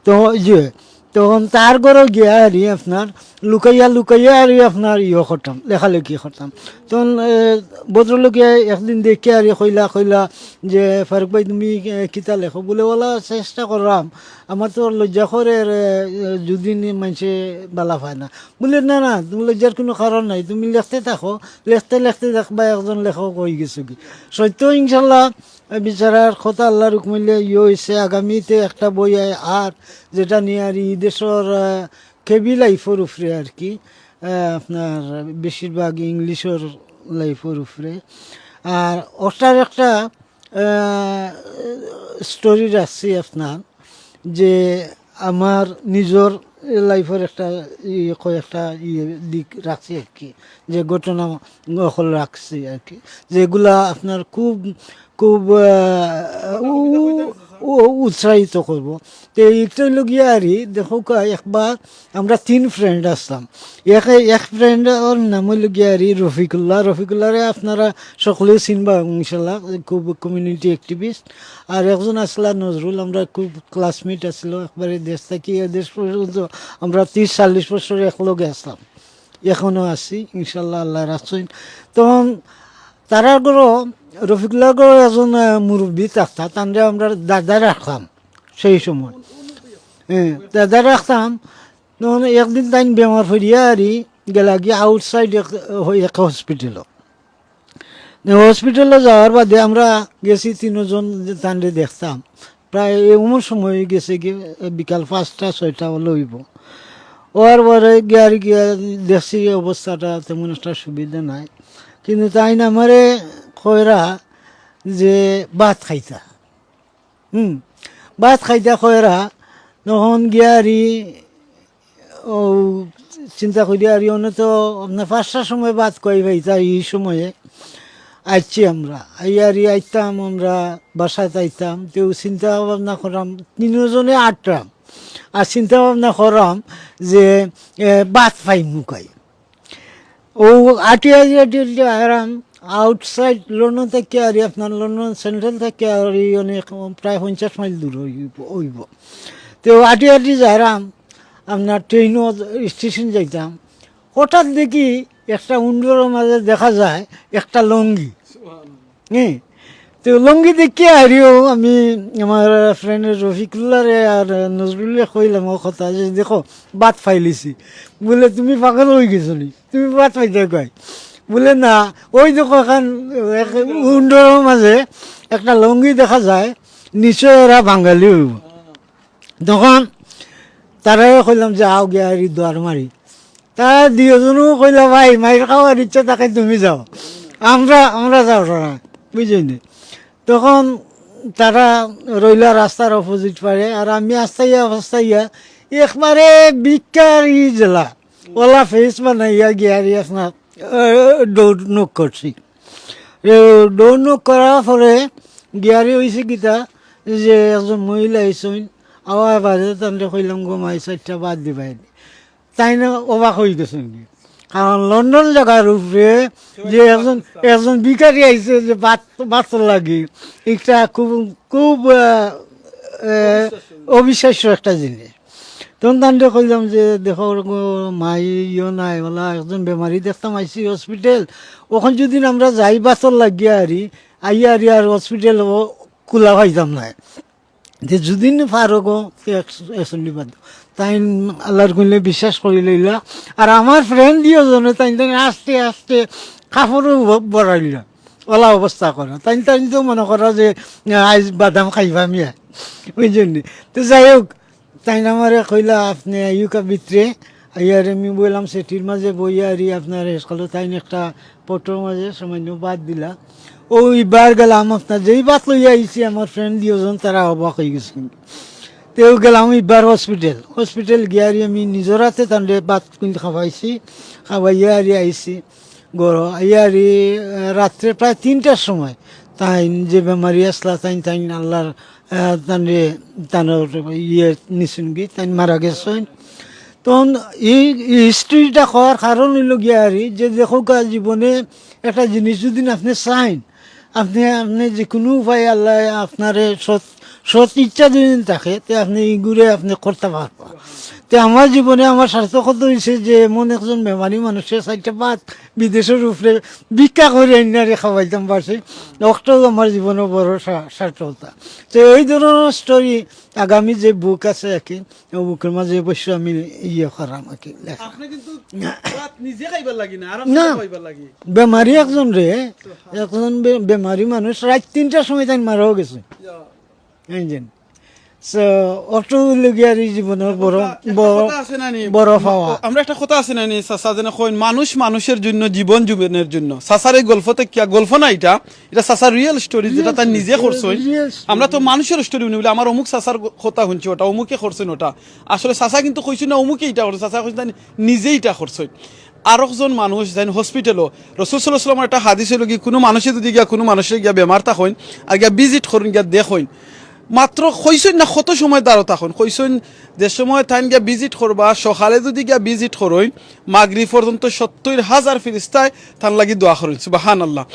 তো ওই যে তখন তার ঘরো গিয়া আরি আপনার লুকাইয়া লুকাইয়া আরি আপনার ইয়ে করতাম, লেখালেখি করতাম। তখন, এ, ভদ্রলোকে একদিন দেখিয়া আরি কইলা, কইলা যে, "ফারুক ভাই, তুমি, এ, কিতা লেখো?" বুলে, "ওলা চেষ্টা কররাম, আমার তো লজ্জা করের, এ, যদি নি মানষে বালা পায় না।" বুলে, "না, না, তুমি লজ্জার কুনু কারণ নাই, তুমি লেখতে থাকো, লেখতে লেখতে দেখবা একজন লেখক অই গেছো গি।" সত্য ইনশাল্লাহ, বিচারার কথা আল্লাহর হুকুম অইলে ইয়ে অইছে, আগামীতে একটা বই আয় আর যেটা নিয়া আর ই দেশর, আহ, কেবি life-র উপরে আর কি, আহ, আপনার বেশিরভাগ English-র life-র উপরে। আর ওটার একটা, আহ, story রাখছি আপনার, যে আমার নিজর life-র একটা ইয়ে, কয়েকটা ইয়ে দিক রাখছি আর কি, যে ঘটনা অকল রাখছি আর কি, যেগুলা আপনার খুব, খুব, আহ, উ-, ও উৎসাহিত করব। তো এইটা হইল গিয়া আর কি, দেখো কা, একবার আমরা তিন ফ্রেন্ড আসলাম। এক, এক ফ্রেন্ড ওর নাম হইল গিয়া আর কি রফিকুল্লাহ। রফিকুল্লাহরে আপনারা সকলেও চিনবা ইনশাল্লাহ, খুব কমিউনিটি অ্যাক্টিভিস্ট। আর একজন আসলা নজরুল, আমরা খুব ক্লাসমেট আসলো একবারে দেশ থাকি এ দেশ পর্যন্ত। আমরা ত্রিশ চল্লিশ বছর একলগে আসলাম, এখনো আছি ইনশাল্লাহ, আল্লাহ রাখছেন। তখন তারার ঘরো, রফিকুল্লাহর ঘরো একজন আহ, মুরব্বী থাকতা, তানরে আমরা দাদা রাখলাম সেই সময়। হ্যাঁ, দাদা রাখতাম। তখন একদিন তাইন বেমার পড়িয়া আর কি গেলা গিয়া আউটসাইড এক, এক হসপিটালো। হসপিটালো যাওয়ার বাদে আমরা গেছি তিনজন, যে তানরে দেখতাম। প্রায় এমন সময় হয়ে গেছে কি বিকাল পাঁচটা ছয়টা হলে হইব। ওর পরে গিয়া আর গিয়া দেখছি অবস্থাটা তেমন একটা সুবিধা নাই, কিন্তু তাইন আমারে কইরা যে ভাত খাইতা। হুম, ভাত খাইতা কইরা, তখন গিয়া আর ই ও চিন্তা করি আর ই অনে তো আপনার পাঁচটার সময় ভাত খাই পাইতা, এই সময়ে আইছি আমরা। আই আর ই আইতাম, আমরা বাসাত আইতাম, তেও চিন্তা ভাবনা করাম, তিনজনে আটরাম। আর চিন্তা ভাবনা করাম যে এ, ভাত পাইমু কই। ও আটি আটি আটি আটি আরাম আউটসাইড লন্ডন থাকি আর ই আপনার লন্ডন সেন্ট্রাল থাকি আর ই অনেক প্রায় পঞ্চাশ মাইল দূর হইব, হইব। তো আটি আটি যাইরাম, আপনার ট্রেনও স্টেশন যাইতাম। হঠাৎ দেখি একটা উন্ডরর মাঝে দেখা যায় একটা লুঙ্গি। হ্যাঁ, তো লুঙ্গি দেখিয়া আর ইও আমি আমার ফ্রেন্ড রফিকুল্লাহরে আর নজরুলরে কইলাম ও কথা যে, "দেখো, ভাত পাইলিছি।" বলে, "তুমি পাগল হয়ে গেছো নি? তুমি ভাত পাইতে কই?" বলে, "না, ওই দেখো, এখন এক উন্ডরর মাঝে একটা লুঙ্গি দেখা যায়, নিশ্চয় এরা বাঙালি হইব।" তখন তারারে কইলাম যে, "আও গিয়া আর ই দুয়ার মারি।" তারা দুইজনও কইলা, "ভাই, মাইর খাওয়ার ইচ্ছা থাকে তুমি যাও, আমরা, আমরা যাওয়ার না।" বুঝছইন নি? তখন তারা রইলা রাস্তার অপোজিট পারে, আর আমি আস্তাইয়া আস্তাইয়া একবারে ভিক্ষারি জেলা, ওলা ফেস বানাইয়া গিয়া আর ই আপনার, আহ, ডোর নক করছি। এ, ডোর নক করার পরে গিয়া আর ই হইছে কিতা, যে একজন মহিলা আইছইন, আওয়ার বাদে তানরে কইলাম, "গো মাই, চাইরটা ভাত দিবায় নি।" তাইন অবাক হয়ে গেছইন গি। কারণ লন্ডন জাগার উপরে যে একজন, একজন ভিখারি আইছে যে ভাত, ভাতর লাগি, এটা খুব, খুব, আহ, আহ, অবিশ্বাস্য একটা জিনিস। তখন তানরে কইলাম যে, "দেখো, ওরকম মাই ইয়ো নাই, ওলা একজন বেমারি দেখতাম আইছি হসপিটাল, অখন যদি আমরা যাই ভাতর লাগিয়া আর ই, আইয়া আর ই আর হসপিটাল ও খোলা পাইতাম না। যে যদি না পারো গো, তে এক, এক চল্লিশ বাদ দাও।" তাইন আল্লাহর কইলে বিশ্বাস করি লইলা। আর আমার ফ্রেন্ড দুইজনে তাইন তাইন আস্তে আস্তে কাপড়ও ব-, বড়াইলা, ওলা অবস্থা করা। তাইন তাইন তো মনে করা যে, আহ, আইজ বাদাম খাইবা মিয়া, বুঝছইন নি? তো যাই হোক, তাইন আমারে কইলা, "আপনে আইউক্কা ভিতরে।" আইয়ারে আমি বইলাম, সেটির মাঝে বইয়া আর ই আপনার হেসকলো তাইন একটা পটর মাঝে সামান্য ভাত দিলা। ও ইবার গেলাম আপনার, যেই ভাত লইয়া আইছি, আমার ফ্রেন্ড দুইজন তারা অবাক হয়ে গেছে। তেও গেলাম ইবার হসপিটাল, হসপিটাল গিয়া আর ই আমি নিজর হাতে তানরে ভাত কিন্তু খাওয়াইছি, খাওয়াইয়া আর ই আইছি। ঘরো আইয়া আর ই, আহ, রাত্রে প্রায় তিনটার সময় তাইন যে বেমারি আসলা, তাইন, তাইন আল্লাহর, আহ, তানরে, তানর ইয়ে নিছইন গি, তাইন মারা গেছইন। তখন এই, এই হিস্ট্রিটা কওয়ার কারণ হইল গিয়া আর ই যে দেখো গা, জীবনে একটা জিনিস যদি আপনে চাইন, আপনে, আপনে যে কোনো উপায়ে আল্লাহ আপনারে সৎ, সৎ ইচ্ছা যদি থাকে, তে আপনে ইগুরে আপনে করতা পারবা। তে আমার জীবনে আমার সার্থকতা হইছে যে এমন একজন বেমারি মানুষের চাইরটা ভাত বিদেশর উপরে ভিক্ষা করি আইনারে খাওয়াইতাম পারছি, অটাউ আমার জীবনর বড় সা-, সার্থকতা। তো এই ধরনর স্টোরি আগামী যে বুক আছে আর কি, ও বুকর মাঝে অবশ্য আমি ইয়ে করাম আর কি, লেখা। আপনে কিন্তু ভাত নিজে খাইবার লাগি না, আর না। খাওয়াইবার লাগি। বেমারি একজনরে, একজন বে-, বেমারি মানুষ রাইত তিনটার সময় তাইন মারাও গেছে। ইয়া। এই যে। So, অটাউ অইলো গিয়া আর ই জীবনর বড়, একটা, একটা বড়, কথা আছে না নি? বড় পাওয়া। আমরা একটা কথা আছে না নি, চাচা যেন কইন, "মানুষ মানুষের জন্য, জীবন জীবনের জন্য।" চাচার এই গল্প তো কিয়া গল্প না এটা, এটা চাচার রিয়েল স্টোরি, যেটা তাই নিজে করছইন। Real story। আমরা তো মানুষের স্টোরি শুনি বলে, "আমার অমুক চাচার গ-, কথা শুনছি ওটা, অমুকে করছেন ওটা।" আসলে চাচা কিন্তু কইছইন না অমুকে এটা করছে, চাচা কইছইন তাই নিজেই এটা করছইন। আরকজন মানুষ যাইন হসপিটালো, রসুল সাল্লাল্লাহু আলাইহি ওয়াসাল্লামর একটা হাদিস হইল কি, কোনো মানুষে যদি গিয়া কোনো মানুষের গিয়া বেমার থাকইন, আর গিয়া ভিজিট করইন, গিয়া দেখইন, মাত্র কইছইন না কত সময় দাঁড়ো তখন, কইছইন যে সময় তাইন গিয়া ভিজিট করবা, সকালে যদি গিয়া ভিজিট করইন, মাগরিব পর্যন্ত সত্তর হাজার ফিরিস্তায় তান লাগি দোয়া করইন। সুবহানাল্লাহ।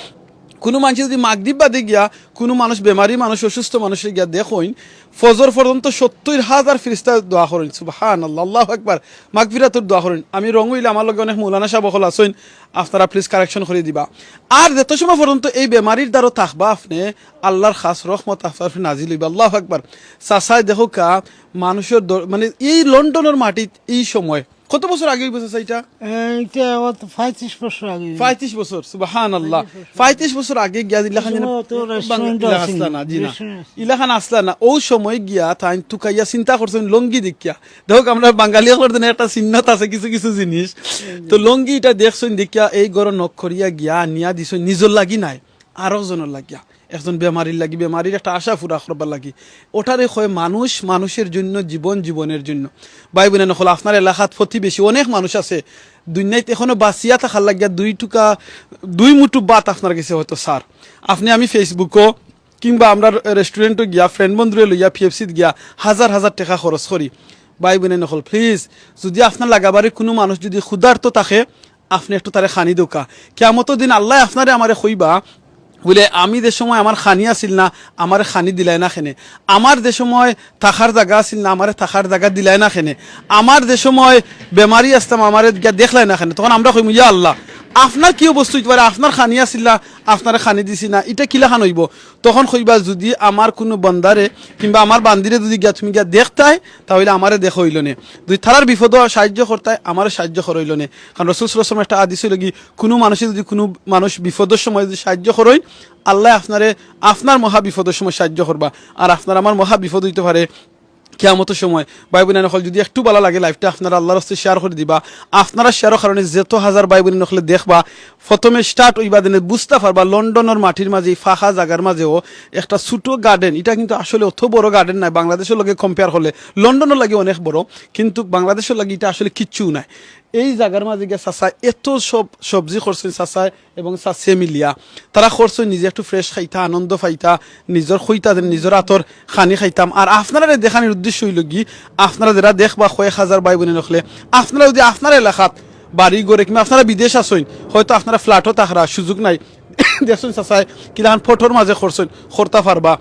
কুনু মানষে যদি মাগরিব বাদে গিয়া কুনু মানুষ, বেমারি মানুষ, অসুস্থ মানুষরে গিয়া দেখইন, ফজর পর্যন্ত সত্তর হাজার ফিরিস্তা দোয়া করইন। সুবহানাল্লাহ, আল্লাহু আকবার। মাগফিরাতর দোয়া করইন। আমি wrong অইলে আমার লগে অনেক মৌলানা সাব অকল আছইন, আপনারা please correction করি দিবা। আর যত সময় পর্যন্ত এই বেমারির দ্বারো থাকবা আপনে, আল্লাহর খাস রহমত আপনার উপরে নাজিল অইবা। আল্লাহু আকবার। চাচায় দেখউক্কা, মানুষর দর-, মানে, এই লন্ডনর মাটিত এই সময়, কত বছর আগে অইবো চাচা ইটা? এ, ইটা অত পঁয়ত্রিশ বছর আগে। পঁয়ত্রিশ বছর, সুবহানাল্লাহ। পঁয়ত্রিশ বছর। পঁয়ত্রিশ বছর আগে গিয়া ইলাখান এই যেন সময় অত বাং-, restaurant ইলাখান আছিল না। আছলা না, জি না। Restaurant আছিল। ইলাখান আছলা না। অউ সময় গিয়া তাইন তুকাইয়া চিন্তা করছইন লুঙ্গি দেখিয়া। দেখউক্কা, আমরার বাঙালি অকলর যেন একটা চিহ্নত আছে কিছু কিছু জিনিস। তো লুঙ্গি ইটা দেখছইন দেখিয়া এই ঘরো knock করিয়া গিয়া আনিয়া দিছইন, নিজর লাগি নায়, আরক জনর লাগিয়া। একজন বেমারির লাগি, বেমারির একটা আশা পুরা করবার লাগি। ওটারে কয় মানুষ, মানুষের জন্য, জীবন, জীবনের জন্য। ভাই বোনেরা অকল, আপনার এলাকাত প্রতিবেশী অনেক মানুষ আছে, দুনিয়াত এখনো বাঁচিয়া থাকার লাগিয়া দুই টুকা, দুই মুঠো ভাত আপনার গেছে হয়তো চার। আপনে আমি Facebook-ও কিংবা আমরার restaurant-ও গিয়া, friend বন্ধুরে লইয়া, P F C-ত গিয়া হাজার হাজার টেকা খরচ করি। ভাই বোনেরা অকল, please, যদি আপনার লাগাবাড়ি কুনু মানুষ যদি ক্ষুধার্ত থাকে, আপনে একটু তারে খানি দেউক্কা। কিয়ামতর দিন আল্লায় আপনারে আমারে কইবা, বুলে, "আমি যে সময় আমার খানি আছিল না, আমারে খানি দিলায় না কেনে? আমার যে সময় থাকার জাগা আছিল না, আমারে থাকার জাগা দিলায় না কেনে? আমার যে সময় বেমারি আছলাম, আমারে গিয়া দেখলায় না কেনে?" তখন আমরা কইমু, "ইয়া আল্লাহ, আপনার কি অবস্থা অইতে পারে? আপনার খানি আছিল না, আপনারে খানি দিছি না, ইটা কিলাখান অইবো?" তখন কইবা, "যদি আমার কুনু বান্দারে কিংবা আমার বান্দিরে যদি গিয়া তুমি গিয়া দেখতায়, তা অইলে আমারে দেখা অইলো নে। যদি তারার বিপদো সাহায্য করতায়, আমারে সাহায্য করা অইলো নে।" কারণ রাসূল সাল্লাল্লাহু আলাইহি ওয়াসাল্লাম একটা হাদিস অইলো কি, কুনু মানুষে যদি কুনু মানুষ বিপদর সময় যদি সাহায্য করইন, আল্লায় আপনারে আপনার মহা বিপদর সময় সাহায্য করবা, আর আপনার আমার মহা বিপদ অইতে পারে কিয়ামতর সময়। ভাই বোনেরা অকল, যদি একটু ভালা লাগে live-টা আপনারা আল্লাহর ওয়াস্তে share করি দিবা। আপনারা share-র কারণে যত হাজার ভাই বোনেরা অকলে দেখবা, প্রথমে start অইবা দেনে বুঝতা পারবা লন্ডনর মাটির মাঝে এই ফাঁকা জাগার মাঝেও একটা ছোট garden, ইটা কিন্তু আসলে অত বড় garden নায় বাংলাদেশর লগে compare করলে, লন্ডনর লাগি অনেক বড়, কিন্তু বাংলাদেশর লাগি ইটা আসলে কিচ্ছু নায়। এই জাগার মাঝে গিয়া চাচায় এত সব সবজি করছইন চাচায় এবং চাচিয়ে মিলিয়া। তারা করছইন নিজে একটু fresh খাইতা, আনন্দ পাইতা, নিজর খইতা দেন, নিজর আতর খানি খাইতাম। আর আপনারারে দেখানির উদ্দেশ্য অইলো কি, আপনারা যেরা দেখবা কয়েক হাজার ভাই বোনেরা অকলে, আপনারা যদি আপনার এলাকাত বাড়ি ঘরে কিংবা আপনারা বিদেশ আছইন, হয়তো আপনারা flat-ও থাকরা, সুযোগ নাই, দেখছইন চাচায় কিলাখান ফটোর মাঝে করছইন, করতা পারবা।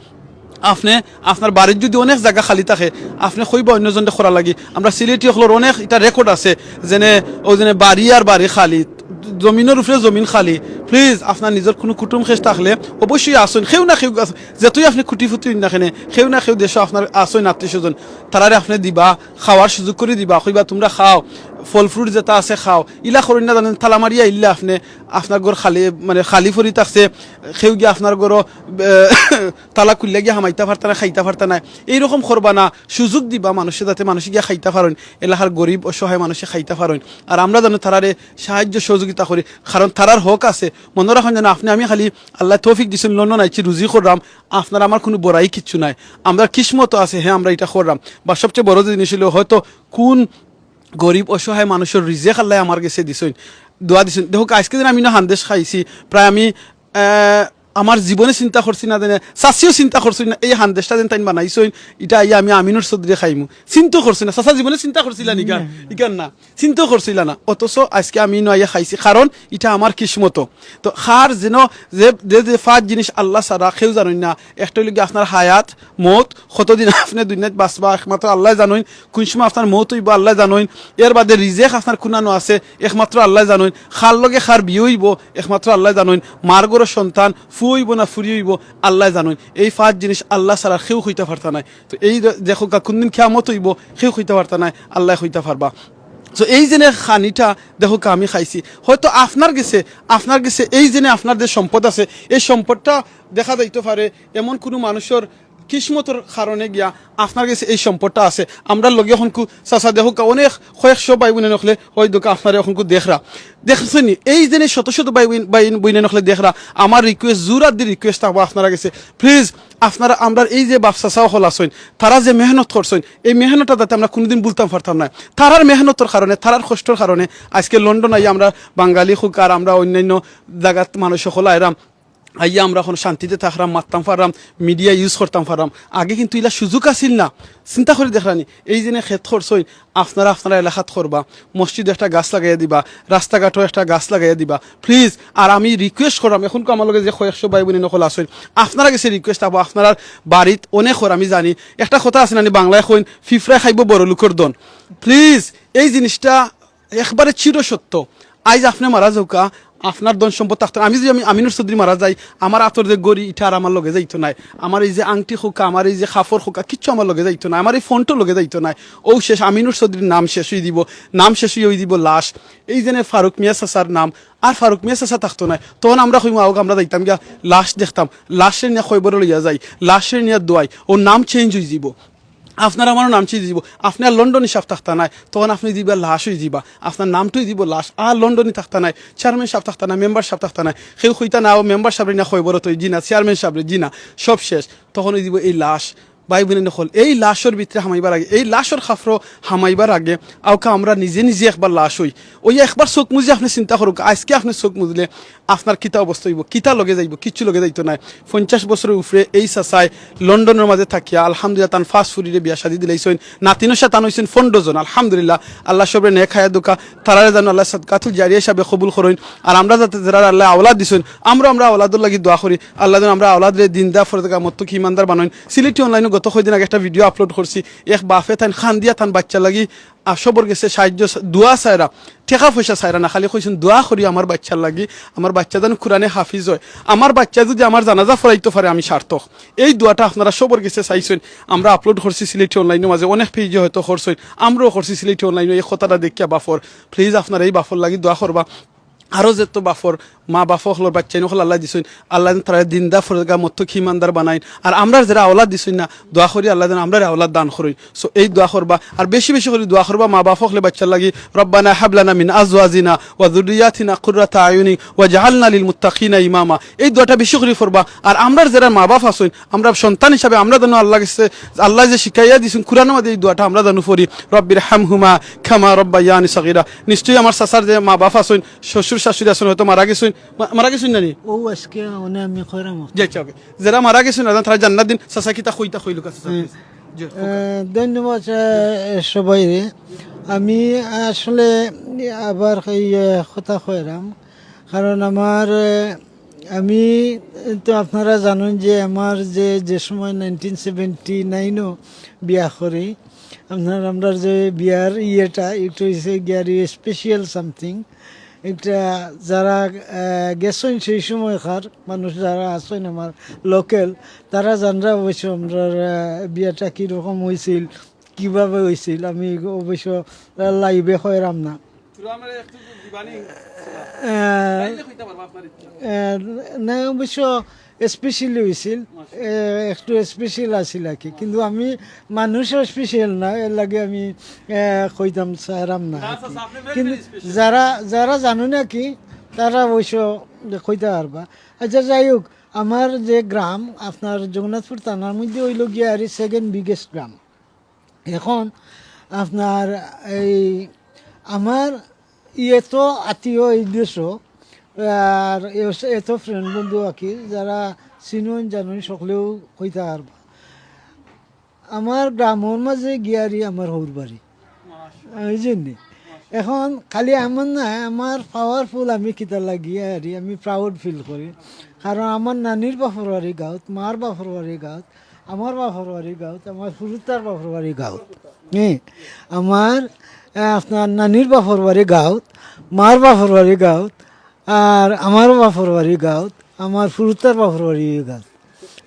আপনে আপনার বাড়িত যদি অনেক জাগা খালি থাকে, আপনে কইবা অইন্যজনরে করার লাগি। আমরা সিলেটি অকলর অনেক ইটা record আছে, যেনে অউ যেনে বাড়ি আর বাড়ি খালি, জমিনর উপরে জমিন খালি। Please, আপনার নিজর কুনু কুটুম খেশ থাকলে অবশ্যই আছইন, কেউ না কেউ আছ-, যেতই আপনে কুটিপুটি অইন না কেনে, কেউ না কেউ দেশো আপনার আছইন আত্মীয় স্বজন, তারারে আপনে দিবা, খাওয়ার সুযোগ করি দিবা, কইবা, "তুমরা খাও, ফল fruit যেটা আছে খাও।" ইলা করইন না জানইন, তালা মারিয়া আইল্লা আপনে, আপনার ঘর খালি, মানে, খালি পড়ি থাকছে, কেউ গিয়া আপনার ঘরো, এ, তালা খুলিয়া গিয়া হামাইতা পারতা নায়, খাইতা পারতা নায়, এইরকম করবা না। সুযোগ দিবা মানুষে, যাতে মানুষে গিয়া খাইতা পারইন, এলাকার গরিব অসহায় মানুষে খাইতা পারইন। আর আমরা যেন তারারে সাহায্য সহযোগিতা করি, কারণ তারার হক আছে। মনো রাখইন যেন আপনে আমি খালি আল্লায় তৌফিক দিছইন, লন্ডন আইছি, রুজি কররাম, আপনার আমার কুনু বড়াই কিচ্ছু নাই। আমরার কিসমতো আছে, হে, আমরা ইটা কররাম। বা সবচেয়ে বড় জিনিস অইলো, হয়তো কুন গরিব অসহায় মানুষর রিজেক আল্লায় আমার গেছে দিছইন, দোয়া দিছইন। দেখউক্কা, আইজকে দিন আমি ইনো হান্দেশ খাইছি, প্রায় আমি, আহ, আমার জীবনে চিন্তা করছি না, যেনে চাচিও চিন্তা করছইন না, এই হান্দেশটা যেন তাইন বানাইছইন, ইটা আইয়া আমি আমিনুর চৌধুরী খাইমু, চিন্তাও করছি না। চাচা জীবনে চিন্তা করছিলা নি ইখান? না, না। ইখান না, চিন্তাও করছিলা না, অথচ আইজকে আমি ইনো আইয়া খাইছি, কারণ ইটা আমার কিসমতো। তো কার যেন যে, যে, যে পাঁচ জিনিস আল্লাহ ছাড়া কেউ জানইন না, একটা অইলো গি আপনার হায়াত, মউত, কতদিন আপনে দুনিয়াত বাঁচবা একমাত্র আল্লায় জানইন, কুন সময় আপনার মউত অইবো আল্লায় জানইন, এর বাদে রিজেক আপনার কুনানো আছে একমাত্র আল্লায় জানইন, কার লগে কার বিয়া অইবো একমাত্র আল্লায় জানইন, মার ঘরর সন্তান ফুয়া অইবো না ফুড়ি অইবো আল্লায় জানইন। এই পাঁচ জিনিস আল্লাহ ছাড়া কেউ কইতা পারতা নায়। তো এই দে-, দেখউক্কা, কুনদিন কিয়ামত অইবো কেউ কইতা পারতা নায়, আল্লায় কইতা পারবা। তো এই যেনে খানিটা দেখউক্কা আমি খাইছি, হয়তো আপনার গেছে, আপনার গেছে এই যেনে আপনার যে সম্পদ আছে, এই সম্পদটা দেখা যাইতো পারে এমন কুনু মানুষর কিসমতর কারণে গিয়া আপনার গেছে এই সম্পদটা আছে। আমরার লগে অখনকু চাচা দেখউক্কা, অনেক কয়েকশো ভাই বইন অকলে অউ দেখউক্কা আপনারে অখনকু দেখরা। দেখছইন নি? এই যেনে শত শত ভাই বইন, ভাই বইন অকলে দেখরা। আমার request, জোর আত দি request থাকবো আপনারার গেছে, please, আপনারা আমরার এই যে বাপ চাচা অকল আছইন, তারা যে মেহনত করছইন, এই মেহনতটা যাতে আমরা কুনুদিন ভুলতাম পারতাম নায়। তারার মেহনতর কারণে, তারার কষ্টর কারণে আইজকে লন্ডন আইয়া আমরা বাঙালি কউক্কা আর আমরা অইন্যান্য জাগাত মানুষ অকল আইরাম। আইয়া আমরা অখন শান্তিতে থাকরাম, মাততাম পাররাম, মিডিয়া ইউজ করতাম পাররাম। আগে কিন্তু ইলা সুযোগ আছিল না। চিন্তা করি দেখরানি, এই যেনে খেত করছইন, আপনারা আপনারা এলাকাত করবা, মসজিদো একটা গাছ লাগাইয়া দিবা, রাস্তাঘাটো একটা গাছ লাগাইয়া দিবা প্লিজ। আর আমি রিকোয়েস্ট কররাম, অখনকু আমার লগে যে কয়েকশো ভাই বইন অকল আছইন, আপনারার গেছে রিকোয়েস্ট থাকবো, আপনারার বাড়িত অনেকর আমি জানি, একটা কথা আছে না নি, বাংলায় কইন, "ফিফড়ায় খাইবো বড় লোকর ধন।" প্লিজ, এই জিনিসটা একবারে চিরসত্য। আইজ আপনে মারা যাউক্কা, আপনার ধন সম্পদ থাকতো না। আমি যদি আমি আমিনুর চৌধুরী মারা যাই, আমার আতর যে ঘড়ি, ইটা আর আমার লগে যাইতো নায়। আমার এই যে আংটি কউক্কা, আমার এই যে কাপড় কউক্কা, কিচ্ছু আমার লগে যাইতো নায়। আমার এই ফোনটাও লগে যাইতো নায়। অউ শেষ, আমিনুর চৌধুরীর নাম শেষ অইযিবো, নাম শেষ অইয়া অইযিবো লাশ। এই যেনে ফারুক মিয়া চাচার নাম, আর ফারুক মিয়া চাচা থাকতো নায়। তখন আমরা কইমু, "আউক, আমরা যাইতাম গিয়া লাশ দেখতাম, লাশরে নিয়া কয়বরো লইয়া যাই, লাশরে নিয়া দোয়াই, অউ নাম চেঞ্জ অইযিবো।" আপনার আমারও নাম চেঞ্জ অইযিবো। আপনে আর লন্ডনী সাব থাকতা নায়, তখন আপনে অইযিবা লাশ অইযিবা, আপনার নামটা অইযিবো লাশ। আর লন্ডনী থাকতা নায়, চেয়ারম্যান সাব থাকতা নায়, মেম্বার সাব থাকতা নায়। কেউ কইতা না, "ও মেম্বার সাবরে না কয়বরো থই", জি না, চেয়ারম্যান সাবরে, জি না, সব শেষ। তখন অইযিবো এই লাশ। ভাই বইন অকল, এই লাশর ভিতরে হামাইবার আগে, এই লাশর কাফড়ো হামাইবার আগে, আউক্কা আমরা নিজে নিজে একবার লাশ অই। অউ একবার চউখ মুজি আপনে চিন্তা করউক্কা, আইজকে আপনে চউখ মুজলে আপনার কিতা অবস্থা অইবো, কিতা লগে যাইবো, কিচ্ছু লগে যাইতো নায়। পঞ্চাশ বছরর উপরে এই চাচায় লন্ডনর মাঝে থাকিয়া, আলহামদুলিল্লাহ, তান পাঁচ ফুরিরে বিয়া শাদি দিলাইছইন, নাতিন সন্তান অইছইন পনরো জন, আলহামদুলিল্লাহ। আল্লায় সবরে নেক হায়াত দেউক্কা, তারারে যেন আল্লায় সদকাতুল জারিয়া হিসাবে কবুল করইন। আর আমরা যাতে যেরারে আল্লায় আওলাদ দিছইন, আমরা, আমরা আওলাদর লাগি দোয়া করি, আল্লায় যেন আমরা আওলাদরে দিনদার, ফরজগা, মত্তকি, ইমানদার বানাইন। সিলেটি অনলাইনো গত কয়দিন আগে একটা ভিডিও আপলোড করছি, এক বাফে তাইন কান্দিয়া তান বাইচ্চার লাগি আর সবর গেছে সাহায্য, দোয়া চাইরা, টেকা পয়সা চাইরা না, খালি কইছইন, "দোয়া করি আমার বাইচ্চার লাগি, আমার বাইচ্চা যেন কুরআনে হাফিজ অয়, আমার বাইচ্চায় যদি আমার জানাজা পড়াইতো পারে আমি সার্থক।" এই দোয়াটা আপনারা সবর গেছে চাইছইন, আমরা আপলোড করছি সিলেটি অনলাইনর মাঝে, অনেক পেইজে হয়তো করছইন, আমরাও করছি সিলেটি অনলাইনো। এই কথাটা দেখিয়া বাফর, প্লিজ আপনারা এই বাফর লাগি দোয়া করবা। আরো যেতো বাফর, মা বাফ অকলর বাইচ্চাইন অকল আল্লায় দিছইন, আল্লায় যেন তারারে দিনদার, ফরজগা, মত্তকি, ইমানদার বানাইন। আর আমরার যেরা আওলাদ দিছইন না, দোয়া করি আল্লায় যেন আমরারে আওলাদ দান করইন। So এই দোয়া করবা, আর বেশি বেশি করি দোয়া করবা মা বাফ অকলে বাইচ্চার লাগি, "রব্বানা হাব লানা মিন আজওয়াজিনা ওয়া যুররিয়াতিনা কুররাতা আয়ুনি ওয়াজআলনা লিল মুত্তাকিনা ইমামা।" এই দোয়াটা বেশি করি পড়বা। আর আমরার যেরা মা বাফ আছইন, আমরা সন্তান হিসাবে আমরা যেন আল্লার গেছে, আল্লায় যে শিখাইয়া দিছইন কুরআনর মাঝে, এই দোয়াটা আমরা যেন পড়ি, "রব্বির হামহুমা কামা রব্বায়ানি সগীরা।" নিশ্চয়ই আমার চাচার যে মা বাফ আছইন, শ্বশুর শাশুড়ি আছইন, হয়তো মারা গেছইন, মা-, মারা গেছইন না নি? ও আজকে মানে আমি কইরাম। জি, আচ্ছা, ওকে। যেরা মারা গেছইন, আল্লায় তারারে জান্নাত দিন। চাচা কিতা কইতা কইলউক্কা, চাচা, আহ, please। জি, ওকে। আহ, ধন্যবাদ, আহ, সবাইরে। আমি আসলে আবার এই, আহ, কথা কইরাম, কারণ আমার, আহ, আমি তো আপনারা জানইন যে আমার যে, যে সময় নাইনটিন সেভেন্টি নাইনও বিয়া করি, আপনার আমরার যে বিয়ার ইয়েটা, এটা হইছে গিয়া আর special something। এটা যারা, আহ, গেছইন সেই সময়কার মানুষ যারা আছইন আমার লোকাল, তারা জানরা অবশ্য আমরার, আহ, বিয়াটা কিরকম হইছিল, কিভাবে হইছিল, আমি অবশ্য লাইভে কইরাম না। তোরা আমারে একটু দিবানি? আহ, তাইলে কইতা পারবা আপনার ইচ্ছা। আহ, না, অবশ্য specially হইছিল, মাশাআল্লাহ। আহ, একটু special আছিল আর কি, কিন্তু আমি মানুষও special না, এর লাগি আমি, আহ, কইতাম চাইরাম না না, আর কি। চাচা, আপনি very, কিন্তু very special। যারা, যারা জানো না কি, তারা অবশ্য কইতা পারবা। আচ্ছা, যাই হোক, আমার যে গ্রাম, আপনার জগন্নাথপুর থানার মধ্যে হইল গিয়া আর second biggest গ্রাম। এখন আপনার এই আমার এত আত্মীয় এই দেশও, আর এস-, এত ফ্রেন্ড বন্ধু আর কি, যারা চিনইন জানইন সকলেও কইতা পারবা। আমার গ্রামর মাঝে গিয়ারি আমার হউর বাড়ি। এই জন্যে। এখন খালি আমার না, আমার পাওয়ারফুল আমি কিতা লাগি আর আমি প্রাউড ফিল করি। কারণ আমার নানির বাপর বাড়ি গাঁওত, মার বাপর বাড়ি গাঁওত, আমার বাপর বাড়ি গাঁওত, আমার ফুরুতার বাপর বাড়ি গাঁওত। হ্যাঁ, আমার, আহ, আপনার নানির বাপর বাড়ি গাঁওত, মার বাপর বাড়ি গাঁওত, আর আমার বাপর বাড়ি গাঁওত, আমার ফুরুতার বাপর বাড়ি গাঁওত।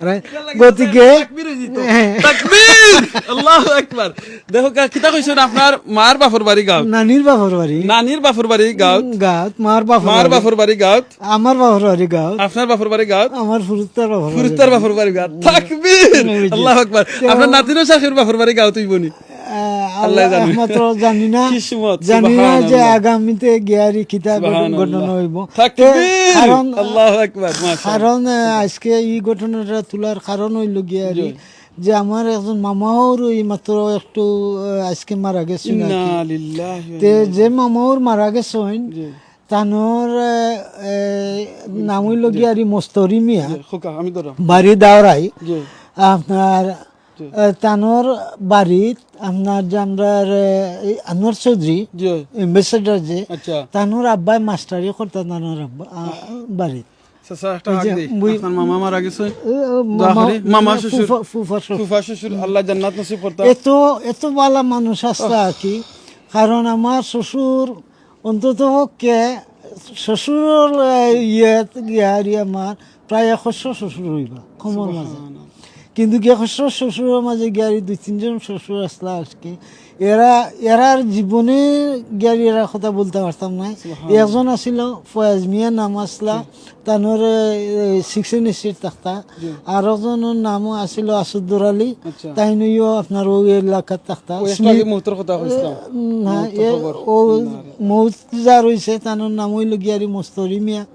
Right? গতিকে তাকবীর হয়ে যেত। হ্যাঁ। তাকবীর! আল্লাহু আকবার। দেখো কা-, কিতা কইছইন, আপনার মার বাপর বাড়ি গাঁওত। নানির বাপর বাড়ি। নানির বাপর বাড়ি গাঁওত। গাঁওত, মার বাপর মার বাড়ি। বাপর বাড়ি গাঁওত। আমার বাপর বাড়ি গাঁওত। আপনার বাপর বাড়ি গাঁওত। আমার ফুরুতার বাপর বাড়ি। ফুরুতার বাপর বাড়ি গাঁওত। তাকবীর! এই যে। আল্লাহু আকবার। তো আপনার নাতিনও শাশুর বাপর বাড়ি গাঁওত অইবো নি? আহ, আল্লাহ আল্লাহ জানে। একমাত্র জানি না। কিসমত, জানি না যে সুবহানাল্লাহ। আগামীতে গিয়ারি কিতা ঘটন-, সুবহানাল্লাহ। ঘটনা হইব। তাকবীর! তে কারণ, আল্লাহু আকবার, মাশাআল্লাহ। কারণ, আহ, আজকে এই ঘটনাটা তোলার কারণ হইল গিয়ারি জি। যে আমার একজন মামাও এই মাত্র একটু, আহ, আজকে মারা গেছেন আর কি। ইন্না লিল্লাহি ওয়া তে ইন্না যে মামাও মারা গেছেন, জি। তানোর, এ, এ, নাম অইল গিয়া আর মস্তরি মিয়া। জি, খোকা, আমি ধরো। বাড়ি দাওরাই। জি। আপনার, জি। এ, তানোর বাড়িত আপনার যে আমরার, এ, এই আনোয়ার চৌধুরী, জি। অ্যাম্বাসেডর যে, আচ্ছা। তানোর আব্বায় মাস্টারি করতা তানোর আব্বা, আ, বাড়িত। চাচা, একটা হাক দেই। আপনার মামা মারা গেছে। এ, এ, দোয়া মামা, করি। মামা ফু-, শ্বশুর। ফু-, ফুফা শ্বশুর। ফুফা শ্বশুর, আল্লাহ জান্নাত নসিব করতা। এত, এত বালা মানুষ আসলা আর কি। কারণ আমার শ্বশুর অন্তত পক্ষে শ্বশুরর, এ, ইয়ে গিয়ারি আমার প্রায় একশো শ্বশুর অইবা কমর মাঝে। কিন্তু কি একশো শ্বশুরর মাঝে গিয়ারি দুই তিনজন শ্বশুর আসলা আর কি। এরা, এরার জীবনে গিয়ারি এরা কথা বলতে পারতাম না। একজন আসিল ফয়েজ মিয়া নাম আসলা, তানোর সিক্সটিন স্ট্রিট থাকতা। আর একজনর নামও আসিল আসুদ্দুর আলী, আচ্ছা। তাইনও আপনার ওই এলাকাত থাকতা। ওই একটা আগে মৌতর কথা কইছিলাম। না, মৌতর এ, খবর। ও মৌত যা রইছে, তানোর নাম অইল গিয়ারি মস্তরি মিয়া।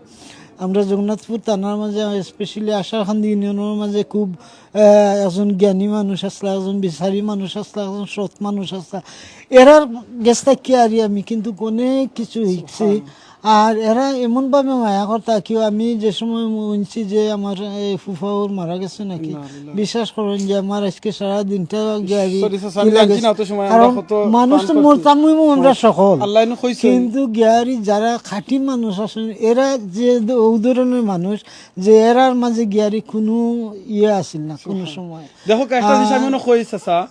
আমরা জগন্নাথপুর থানার মাঝে, স্পেশালি আশারকান্দি ইউনিয়নর মাঝে খুব, আহ, একজন জ্ঞানী মানুষ আসলা, একজন বিচারী মানুষ আসলা, একজন সৎ মানুষ আসলা। এরার গেছ থাকি আর আমি কিন্তু অনেক কিছু শিখছি। আর এরা এমন ভাবে মায়া করতা, কেউ আমি যে সময় হুনছি যে আমার এই ফুফাউর মারা গেছে নাকি, বিশ্বাস করইন যে আমার আজকে সারা দিনটা গিয়ারি Sorry, চাচা, আমি জানছি না অত সময় আমরা কারণ কত মানুষ তো মরতামই আমরা সকল। আল্লাহ এনে কইছে। কিন্তু গিয়ারি যারা খাঁটি মানুষ আছইন, এরা যে ও ধরনের মানুষ যে এরার মাঝে গিয়ারি কোনো ইয়ে আছিল না কোনো সময়। দেখো, একটা জিনিস আমি মনে কই চাচা,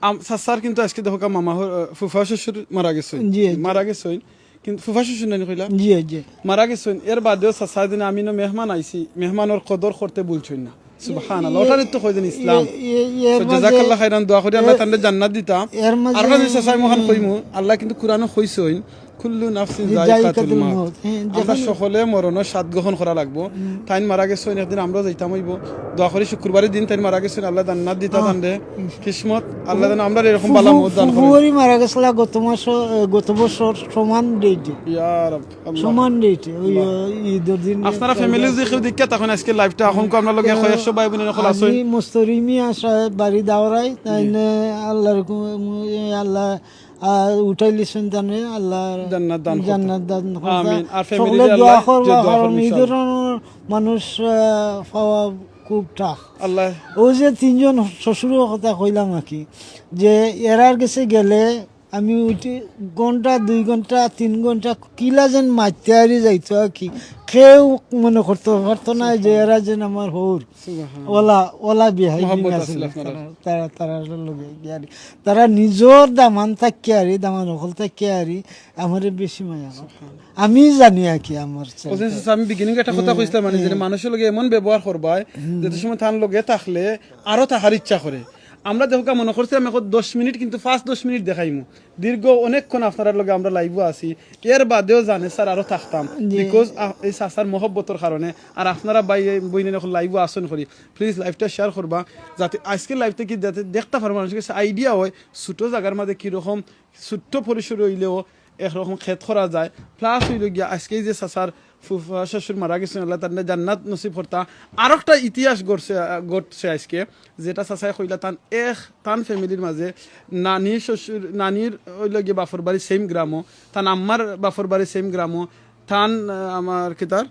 আম-, চাচার কিন্তু আজকে দেখো কা মামা হ-, ফুফা শ্বশুর মারা গেছে, জি, জি। মারা গেছে, কিন্তু ফুফা শ্বশুর নাই কইলা? জি, জি। মারা গেছে। এর বাদেও চাচা দিনে আমি না মেহমান আইছি, মেহমানর কদর করতে ভুলছইন না। সুবহানাল্লাহ। ওটা তো কই দেন ইসলাম। এ-, এ-, এর তো মাঝে, জাযাকাল্লাহ খাইরান, দোয়া করি আল্লাহ তানরে জান্নাত দিতা। এর মাঝে আর ওটা চাচা আমি ওখান কইমু, আল্লাহ কিন্তু কোরআনে কইছইন, "কুল্লু নাফসিন যে যায়িকাতুল যায়িকাতুল মাউত।" মাউত। হ্যাঁ, আমরা যখন সকলে মরণর স্বাদ গ্রহণ করা লাগবো। তাইন মারা গেছইন, একদিন আমরাও যাইতাম অইব। দোয়া করি শুক্রবারে দিন তাইন মারা গেছইন, আল্লাহ জান্নাত দিতা তানরে। কিসমত, আল্লাহ যেন আমরা এরকম বালা মউত দান করেন। ফুফুরি মারা গেছিল গত মাস, এ, গত বছর সমান ডেটে। ইয়া রব, আল্লাহ। সমান ডেটে, ওই, ওই ঈদের দিন। আপনারা ফ্যামিলি যদি কেউ দেখিয়া থাকইন আজকে লাইভটা, এখন কো আমরা লগে কয়েকশো ভাই বোন এখন আছইন। আমি মস্তরিমি আশা বাড়ি দাওরাই, তাইনে আল্লাহর হুকুম, আল্লাহ, আহ, উঠাইলিছইন তানে, আল্লাহ জান্নাত দান করতা। জান্নাত দান করতা। আমিন। আর ফ্যামিলি সকলে আল্লাহ দোয়া যে করবা, দোয়া কারণ করবে এই ইনশাআল্লাহ। ধরনের মানুষ, আহ, পাওয়া খুব টাফ। আল্লাহ। ওই যে তিনজন শ্বশুরর কথা কইলাম আর কি, যে এরার গেছে গেলে আমি উঠি ঘন্টা, দুই ঘন্টা, তিন ঘন্টা কিলা যেন মারতে হারি যাইতো আর কি। কেউ মনে করতে পারতো না যে এরা যেন আমার হউর। সুবহান। ওলা, ওলা বিহাই মহব্বত আছে আছিল আপনারা। তারা, তারা, তারা লগে গিয়ারি। তারা নিজর দামান থাকিয়া হারি, দামান অকল থাকিয়া হারি, আমারে বেশি মায়া করে। আমি জানি আর কি আমার ওই যে আমি বিগিনিং একটা কথা কইছিলাম, মানে, যে মানুষর লগে এমন ব্যবহার করবায়, যে সময় তান লগে থাকলে আরো থাকার ইচ্ছা করে। আমরা দেখো মনে করছি আমি এখন দশ মিনিট, কিন্তু পাঁচ দশ মিনিট দেখাইমু। দীর্ঘ অনেকক্ষণ আপনারার লগে আমরা লাইভও আছি, এর বাদেও জানে স্যার আরো থাকতাম, বিকজ এই চাচার মহব্বতর কারণে। আর আপনারা ভাই এই বইনে এখন লাইভও আসন করি, প্লিজ লাইভটা শেয়ার করবা, যাতে আজকের লাইভ থেকে যাতে দেখতে পারো মানুষের কাছে আইডিয়া হয় ছোট জায়গার মাঝে কিরকম ছোট্ট পরিসরে হইলেও একরকম খেত করা যায়। প্লাস হইল গিয়া আজকে এই যে চাচার ফুফা শ্বশুর মারা গেছেন, আল্লাহ তানরে জান্নাত নসিব করতা। আরোকটা ইতিহাস ঘটছে, আহ, ঘটছে আজকে, যেটা চাচায় কইলা তান এক, তান ফ্যামিলির মাঝে নানি শ্বশুর, নানির হইল গিয়া বাপর বাড়ি সেম গ্রামও, তান আম্মার বাপর বাড়ি সেম গ্রামও, তান, আহ, আমার কি তার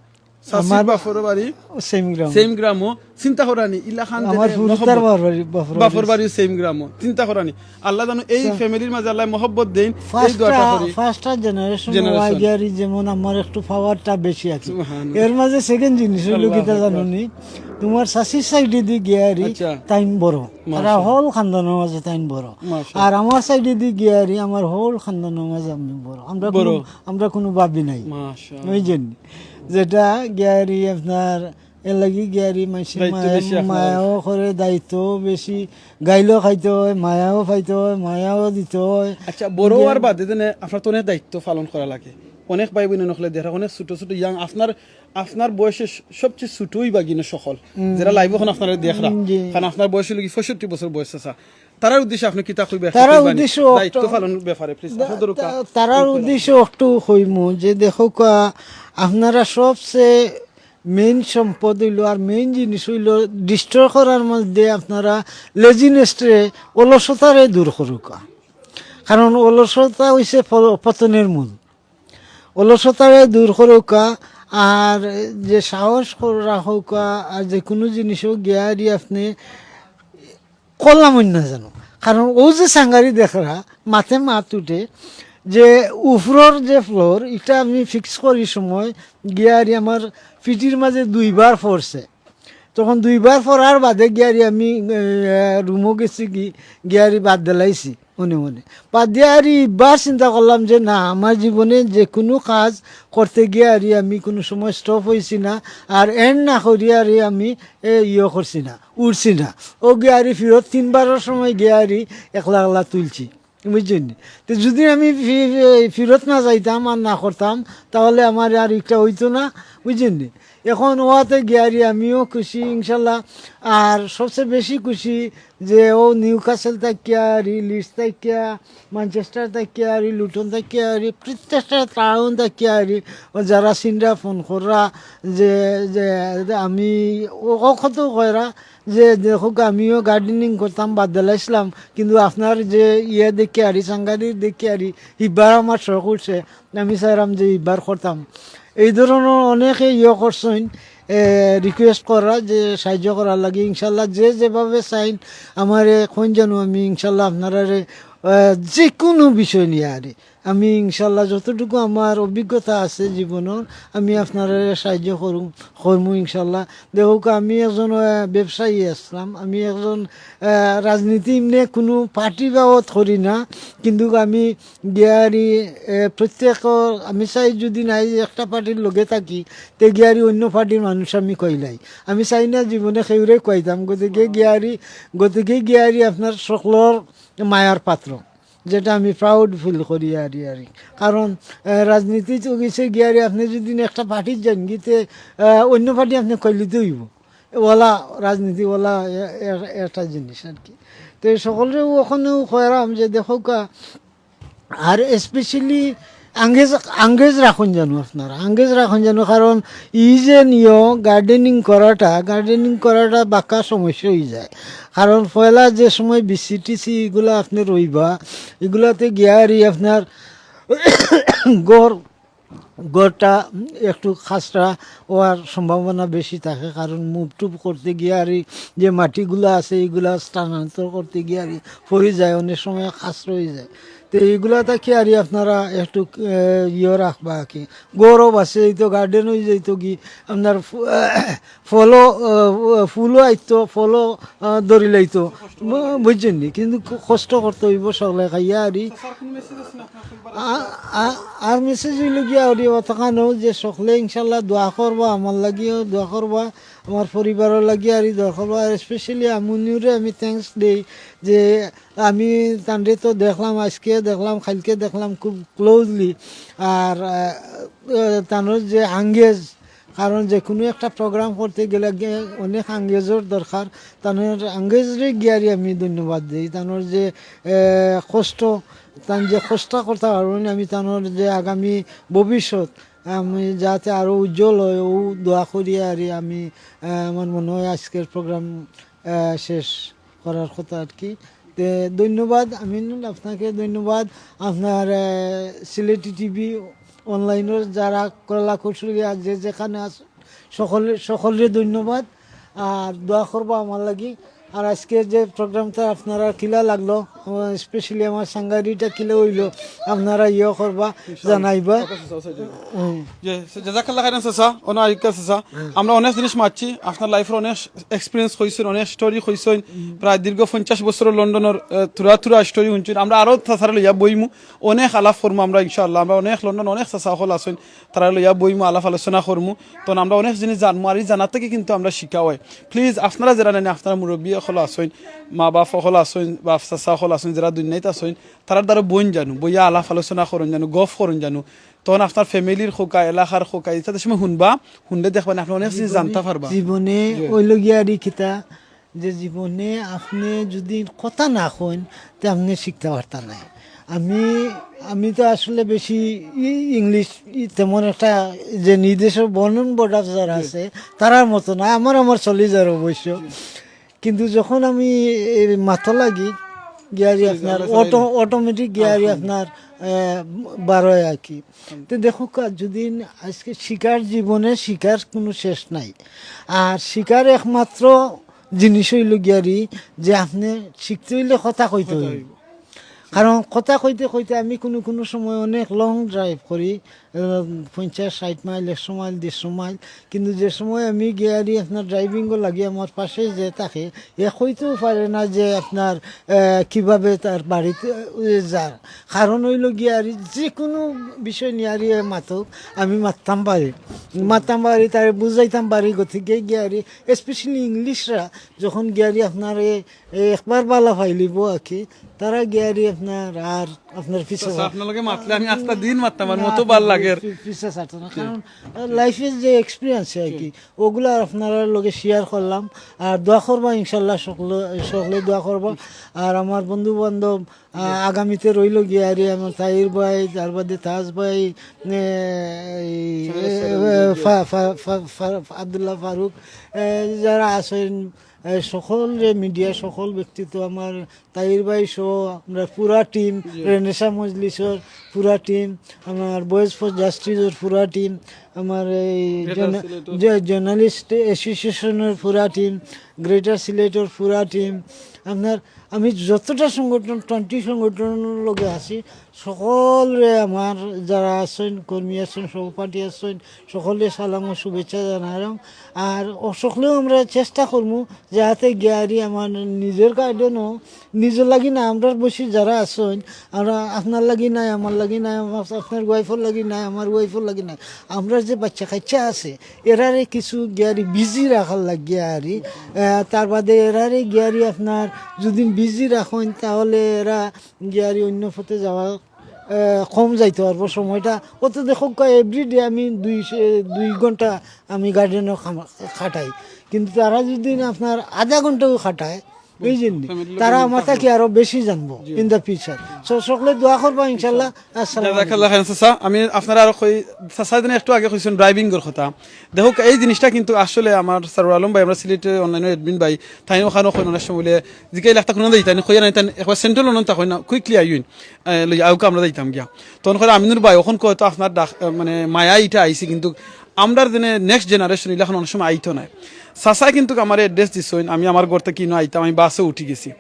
চাচির আমার বাপর বাড়ি সেম গ্রাম। সেম গ্রামও। চিন্তা করানি ইলাখান আমার যেন ফুফুতার মহব্বত। বাপর বাড়ি, বাপর বাড়ি। বাপর বাড়িও সেম গ্রামও। চিন্তা করানি আল্লাহ জানো এই ফ্যামিলির মাঝে আল্লাহ মহব্বত দেইন, এই দোয়াটা করি। First generation Generation। ওয়াইগারি, যেমন আমার একটু পাওয়ারটা বেশি আছে। সুবহানাল্লাহ। এর মাঝে সেকেন্ড জিনিস হইল আল্লাহু কিতা আকবার। জানো নি? তোমার চাচির সাইডে দি গিয়ারি আচ্ছা। তাইন বড়। তারা মাশাআল্লাহ। হল খানদানর মাঝে তাইন বড়। মাশাআল্লাহ। আর আমার সাইডে দি গিয়ারি আমার হল খানদানর মাঝে আমি বড়। আমরা কোনো, বড়। আমরা কোনো ভাবি নাই। মাশাআল্লাহ। ওই জন্য। যেটা গিয়ারি আপনার এর লাগি গিয়ারি মাইসে দায়িত্ব বেশি আপনার। মায়াও করে, দায়িত্ব বেশি, গাইলও খাইতে হয়, মায়াও পাইতে হয়, মায়াও দিতে হয়। আচ্ছা, বড় হওয়ার বাদে দেনে আপনার তো অনেক দায়িত্ব পালন করা লাগে। অনেক ভাই বোন হকলে দেখা, অনেক ছোট ছোট ইয়াং, আপনার, আপনার বয়সে স-, সবচেয়ে ছোটই বা গিনো সকল, যারা লাইভ এখন আপনারা দেখরা, জি। কারণ আপনার বয়স হলো কি পঁয়ষট্টি বছর বয়স আছে। তারার উদ্দেশ্যে আপনি কিতা কইবে? তারার উদ্দেশ্য দায়িত্ব পালন ব্যাপারে প্লিজ। তা-, তারার উদ্দেশ্য একটু কইমু যে দেখো কা, আপনারা সবচেয়ে মেইন সম্পদ হইল আর মেইন জিনিস হইল ডিস্ট্রয় করার মধ্যে আপনারা লেজিনেসরে, অলসতারে দূর করুকা। কারণ অলসতা হইছে প-, পতনের মূল। অলসতারে দূর করউক্কা, আর যে সাহস কর-, রাখউক্কা, আর যে কুনু জিনিসও গিয়ারি আপনে করলাম অইন্য জানো। কারণ অউ যে সাংগারি দেখরা, মাতে মাত উঠে, যে উপরর যে ফ্লোর, ইটা আমি ফিক্স করি সময় গিয়ারি আমার ফিটির মাঝে দুইবার পড়ছে। তখন দুইবার পড়ার বাদে গিয়ারি আমি, এ, রুমো গেছি গি, গিয়ারি বাদ দিলাইছি মনে মনে। বাদ দিয়ারি ইবার চিন্তা করলাম যে না, আমার জীবনে যে কুনু কাজ করতে গিয়ারি আমি কুনু সময় স্টপ অইছি না, আর এন্ড না করিয়ারি আমি, এ, ইয়ে করছি না, উঠছি না। অউ গিয়ারি ফিরত তিনবারর সময় গিয়ারি একলা একলা তুলছি, বুঝছইন নি? তে যুদি আমি ফি-, ফি-, ফিরত না যাইতাম আর না করতাম, তাহলে আমার আর ইটা অইতো না, বুঝছইন নি? এখন অওয়াতে গিয়ারি আমিও খুশি ইনশাল্লাহ। আর সবচেয়ে বেশি খুশি যে অউ নিউক্যাসল থাকিয়া, রি লিডস থাকিয়া, ম্যানচেস্টার থাকিয়া, রি লুটন থাকিয়া, রি প্রত্যেকটা টাউন থাকিয়া, রি ও যারা সিনরা ফোন কররা যে, যে, যে আমি ও, ও কত কয়রা যে দেখউক্কা আমিও গার্ডেনিং করতাম, বাদ দিলাইছিলাম, কিন্তু আপনার যে ইয়ে দেখিয়ারি, সাংগারি দেখিয়ারি, ইবার আমার শখ উঠছে, আমি চাইরাম যে ইবার করতাম। এই ধরনর অনেকে ইয়ে করছইন, এ, রিকোয়েস্ট কররা যে সাহায্য করার লাগি। ইনশাল্লাহ যে যেভাবে চাইন আমারে কইন জানো, আমি ইনশাল্লাহ আপনারারে, এ, যে কুনু বিষয় নিয়া আরি আমি ইনশাল্লাহ যতটুকু আমার অভিজ্ঞতা আছে জীবনর, আমি আপনারারে সাহায্য করমু, করমু ইনশাল্লাহ। দেখউক্কা, আমি একজন, আহ, ব্যবসায়ী আছলাম, আমি একজন, আহ, রাজনীতি এমনে কুনু পার্টি বাবদ করি না, কিন্তু আমি গিয়ারি, আহ, প্রত্যেক, আমি চাই যুদি নাই একটা পার্টির লগে থাকি, তে গিয়ারি অইন্য পার্টির মানুষ আমি কইলাই। আমি চাই না জীবনে কেউরে কইতাম, গতিকে গিয়ারি, গতিকে গিয়ারি আপনার সকলর মায়ার পাত্র। যেটা আমি প্রাউড ফিল করি আরি, আরি। কারণ, আহ, রাজনীতি তো গেছে গিয়ারি, আপনে যুদি একটা পার্টির যাইন গি, তে, আহ, অইন্য পার্টি আপনে কইলে তো অইবো। ওলা রাজনীতি, ওলা এ-, এ-, একটা জিনিস আর কি। তো সকলরে অখনও কইরাম যে দেখউক্কা, আর স্পেশালি আঙ্গেজ, আঙ্গেজ রাখইন জানো আপনারা, আঙ্গেজ রাখইন জানো, কারণ ই যে নিয়ো গার্ডেনিং করাটা, গার্ডেনিং করাটা বাক্কা সমস্যা অইযায়। কারণ পয়লা যে সময় বিসি টিসি ইগুলা আপনে রইবা, ইগুলাতে গিয়ারি আপনার ঘর, ঘরটা একটু খাসরা অওয়ার সম্ভাবনা বেশি থাকে, কারণ মুভ টুভ করতে গিয়ারি যে মাটিগুলা আছে, ইগুলা স্থানান্তর করতে গিয়ারি পড়ি যায়, অনেক সময় খাসরা অইযায়। তো ইগুলা থাকিয়ারি আপনারা একটু, এ, ইয়ে রাখবা আর কি। গৌরব আছে, এই তো গার্ডেন অইযাইতো গি, আপনার ফু-, ফলও, এ, ফুলও আইতো, ফলও, এ, ধরিলাইতো, বু-, বুঝছইন নি? কিন্তু ক-, কষ্ট করতে অইবো সকলে খাইয়া আরি। আ-, আ-, আর মেসেজ অইলো গিয়া আরি অতখানো যে সকলে ইনশাল্লাহ দোয়া করবা, আমার লাগিও দোয়া করবা, আমার পরিবারর লাগি আরি দোয়া করবা। আর স্পেশালি আমুনিউরে আমি থ্যাঙ্কস দেই যে আমি তানরে তো দেখলাম, আইজকে দেখলাম, কাইলকে দেখলাম খুব ক্লোজলি। আর, আহ, আহ, তানর যে আঙ্গেজ, কারণ যে কুনু একটা প্রোগ্রাম করতে গেলে গে-, অনেক আঙ্গেজর দরকার। তানর আঙ্গেজরে গিয়ারি আমি ধন্যবাদ দেই। তানর যে, আহ, কষ্ট, তান যে কষ্ট করতা পারইন, আমি তানর যে আগামী ভবিষ্যৎ আমি যাতে আরো উজ্জ্বল অয়, অউ দোয়া করি আরি আমি, আহ, আমার মনে অয় আইজকের প্রোগ্রাম, আহ, শেষ করার কথা আর কি। তে ধন্যবাদ আমিনুল, আপনাকে ধন্যবাদ, আপনার, আহ, সিলেটি টিভি অনলাইনর যারা কলা কৌশলী আর যে যেখানে আছ-, সকলে, সকলরে ধন্যবাদ। আর দোয়া করবা আমার লাগি। আর আইজকে যে প্রোগ্রামটা আপনারার কিলা লাগলো, আমার, স্পেশালি আমার সাংগারিটা কিলা অইলো, আপনারা ইয়ে করবা, জানাইবা। হুম। জি, জাজাকাল্লাহ খাইরান চাচা, অনো আইক্কা চাচা। আমরা অনেক জিনিস মাতছি, আপনার লাইফর অনেক এক্সপিরিয়েন্স কইছইন, অনেক স্টোরি কইছইন, প্রায় দীর্ঘ পঞ্চাশ বছর লন্ডনর, আহ, থুড়া থুড়া স্টোরি হুনছইন। আমরা আরো চাচারে লইয়া বইমু, অনেক আলাপ করমু আমরা ইনশাআল্লাহ। আমরা অনেক লন্ডন, অনেক চাচা অকল আছইন, তারারে লইয়া বইমু, আলাপ আলোচনা করমু। তখন আমরা অনেক জিনিস জানমু, আর ই জানার থাকি কিন্তু আমরা শিক্ষা অয়। প্লিজ, আপনারা যেরা নানি, আপনারা মুরব্বি অকল আছইন, মা বাপ অকল আছইন, বাপ চাচা অকল আছইন, যেরা দুনিয়াত আছইন, তারার দ্বারা বইন জানু, বইয়া আলাপ আলোচনা করইন জানু, গফ করইন জানু। তখন আপনার ফ্যামিলির কউক্কা, এলাকার কউক্কা, ইতা সময় হুনবা, হুনলে দেখবা নি, আপনে অনেক জিনিস জানতা পারবা। জীবনে অইলো গিয়া আর ই কিতা, যে জীবনে আপনে যুদি কথা না কইন, তে আপনে শিখতা পারতা নায়। আমি, আমি তো আসলে বেশি ই-, ইংলিশ ই-, তেমন একটা যে নির্দেশক বর্ণন বোর্ড যারা আছে, তারার মতো না, আমার, আমার চলি যার অবশ্য। কিন্তু যখন আমি এই মাতো লাগি, গিয়ারি আপনার অটো অটোমেটিক গিয়ারি আপনার আহ, বারোয় আর কি। তো দেখো কা- যদি আজকে শিকার, জীবনে শিকার কোনো শেষ নাই। আর শিকার একমাত্র জিনিস হইল গিয়ারি যে আপনি শিখতে হইলে কথা কইতে হইব। কারণ কথা কইতে কইতে আমি কোনো কোনো সময় অনেক লং ড্রাইভ করি, আহ, পঞ্চাশ ষাট মাইল, একশো মাইল, দেড়শো মাইল। কিন্তু যে সময় আমি গিয়ারি আপনার ড্রাইভিংও লাগি আমার পাশে যে থাকে, এ কইতেও পারে না যে আপনার আহ, কিভাবে তার বাড়িতে আহ, যার। কারণ হইল গিয়ারি যে কোনো বিষয় নিয়ে আর এ মাতক, আমি মাততাম পারি, মাততাম পারি, তারে বুঝাইতাম পারি। গতিকে গিয়ারি, স্পেশালি ইংলিশরা যখন গিয়ারি আপনার এ, এ একবার বালা ফাইলিব আর কি, তারা গিয়ারি আপনার আর আপনার পিছে আচ্ছা, আপনার লগে মাতলে আমি আস্তা দিন মাততাম, আমার মতো ভালা লাগে। পি- পিছে ছাড়তো না, কারণ লাইফের যে এক্সপিরিয়েন্স আর কি, ওগুলা আপনারা লগে শেয়ার করলাম। আর দোয়া করবা ইনশাল্লাহ, সকলে সকলে দোয়া করবা। আর আমার বন্ধু বান্ধব আহ, আগামীতে রইল গিয়ারি আমার তাহির ভাই, তার বাদে তাজ ভাই, এ, এই, এ, ফা- ফা- ফা- ফা- আব্দুল্লাহ ফারুক, এ, যারা আছেন, এ, সকল যে মিডিয়া, সকল ব্যক্তিত্ব, আমার তাহির ভাই সহ আমরা পুরা টিম, রেনেসা মজলিসর পুরা টিম, আমার ভয়েস ফর জাস্টিসর পুরা টিম, আমার এই জার্নালিস্ট অ্যাসোসিয়েশনের পুরা টিম, গ্রেটার সিলেটর পুরা টিম, আপনার আমি যতটা সংগঠন, টোয়েন্টি সংগঠনের লগে আছি, সকলরে আমার যারা আছেন, কর্মী আছেন, সহপাঠী আছেন, সকলরে সালাম ও শুভেচ্ছা জানাইলাম। আর সকলেও আমরা চেষ্টা করমু যাতে গিয়ারি আমার নিজের গার্ডেনও, নিজের লাগি না, আমরা বসি যারা আছেন, আমরা আপনার লাগি নাই, আমার লাগি নাই, আমার আপনার ওয়াইফর লাগি নাই, আমার ওয়াইফর লাগি নাই, আমরা যে বাচ্চা কাচ্চা আছে, এরারে কিছু গিয়ারি বিজি রাখার লাগিয়া আরি। আহ, তার বাদে এরারে গিয়ারি আপনার যদি বিজি রাখেন, তাহলে এরা গিয়ারি অন্য পথে যাওয়া আহ, কম যাইতে পারবো সময়টা। অত দেখো, এভরিডে আমি দুই সে- দুই ঘন্টা আমি গার্ডেনও কাটাই, কিন্তু তারা যদি আপনার আধা ঘন্টাও কাটায়, এই জন্য তারা আমার থাকি আরো বেশি জানবো ইন দ্য ফিউচার। সকলে দোয়া করবা ইনশাল্লাহ। আসসালামু আলাইকুম। জাযাকাল্লাহ খাইরান চাচা। আমি আপনারা আরো কই, চাচা যেন একটু আগে কইছেন ড্রাইভিংর কথা। দেখো, এই জিনিসটা কিন্তু আসলে আমার সরওয়ার আলম ভাই, আমরা সিলেটে অনলাইনে অ্যাডমিন ভাই, তাইন ওখানে কইন অনেক সময় বলে, জিকাই লাগতা কোনো দেই, তাইন কইয়া নাই, তাইন একবার সেন্ট্রাল অনন্ত কই না, কুইকলি আইন, লই আউকা আমরা যাইতাম গিয়া। তখন কইরা আমিনুর ভাই, ওখান কয় তো আপনার ডাক, আহ, মানে মায়া ইটা আইছি, কিন্তু আমরার যেন নেক্সট জেনারেশন ইলা এখন অনেক সময় আইতো না। চাচায় কিন্তু আমার অ্যাড্রেস দিছইন, আমি আমার ঘর থাকি ইনো আইতাম, আমি বাসে উঠি গেছি।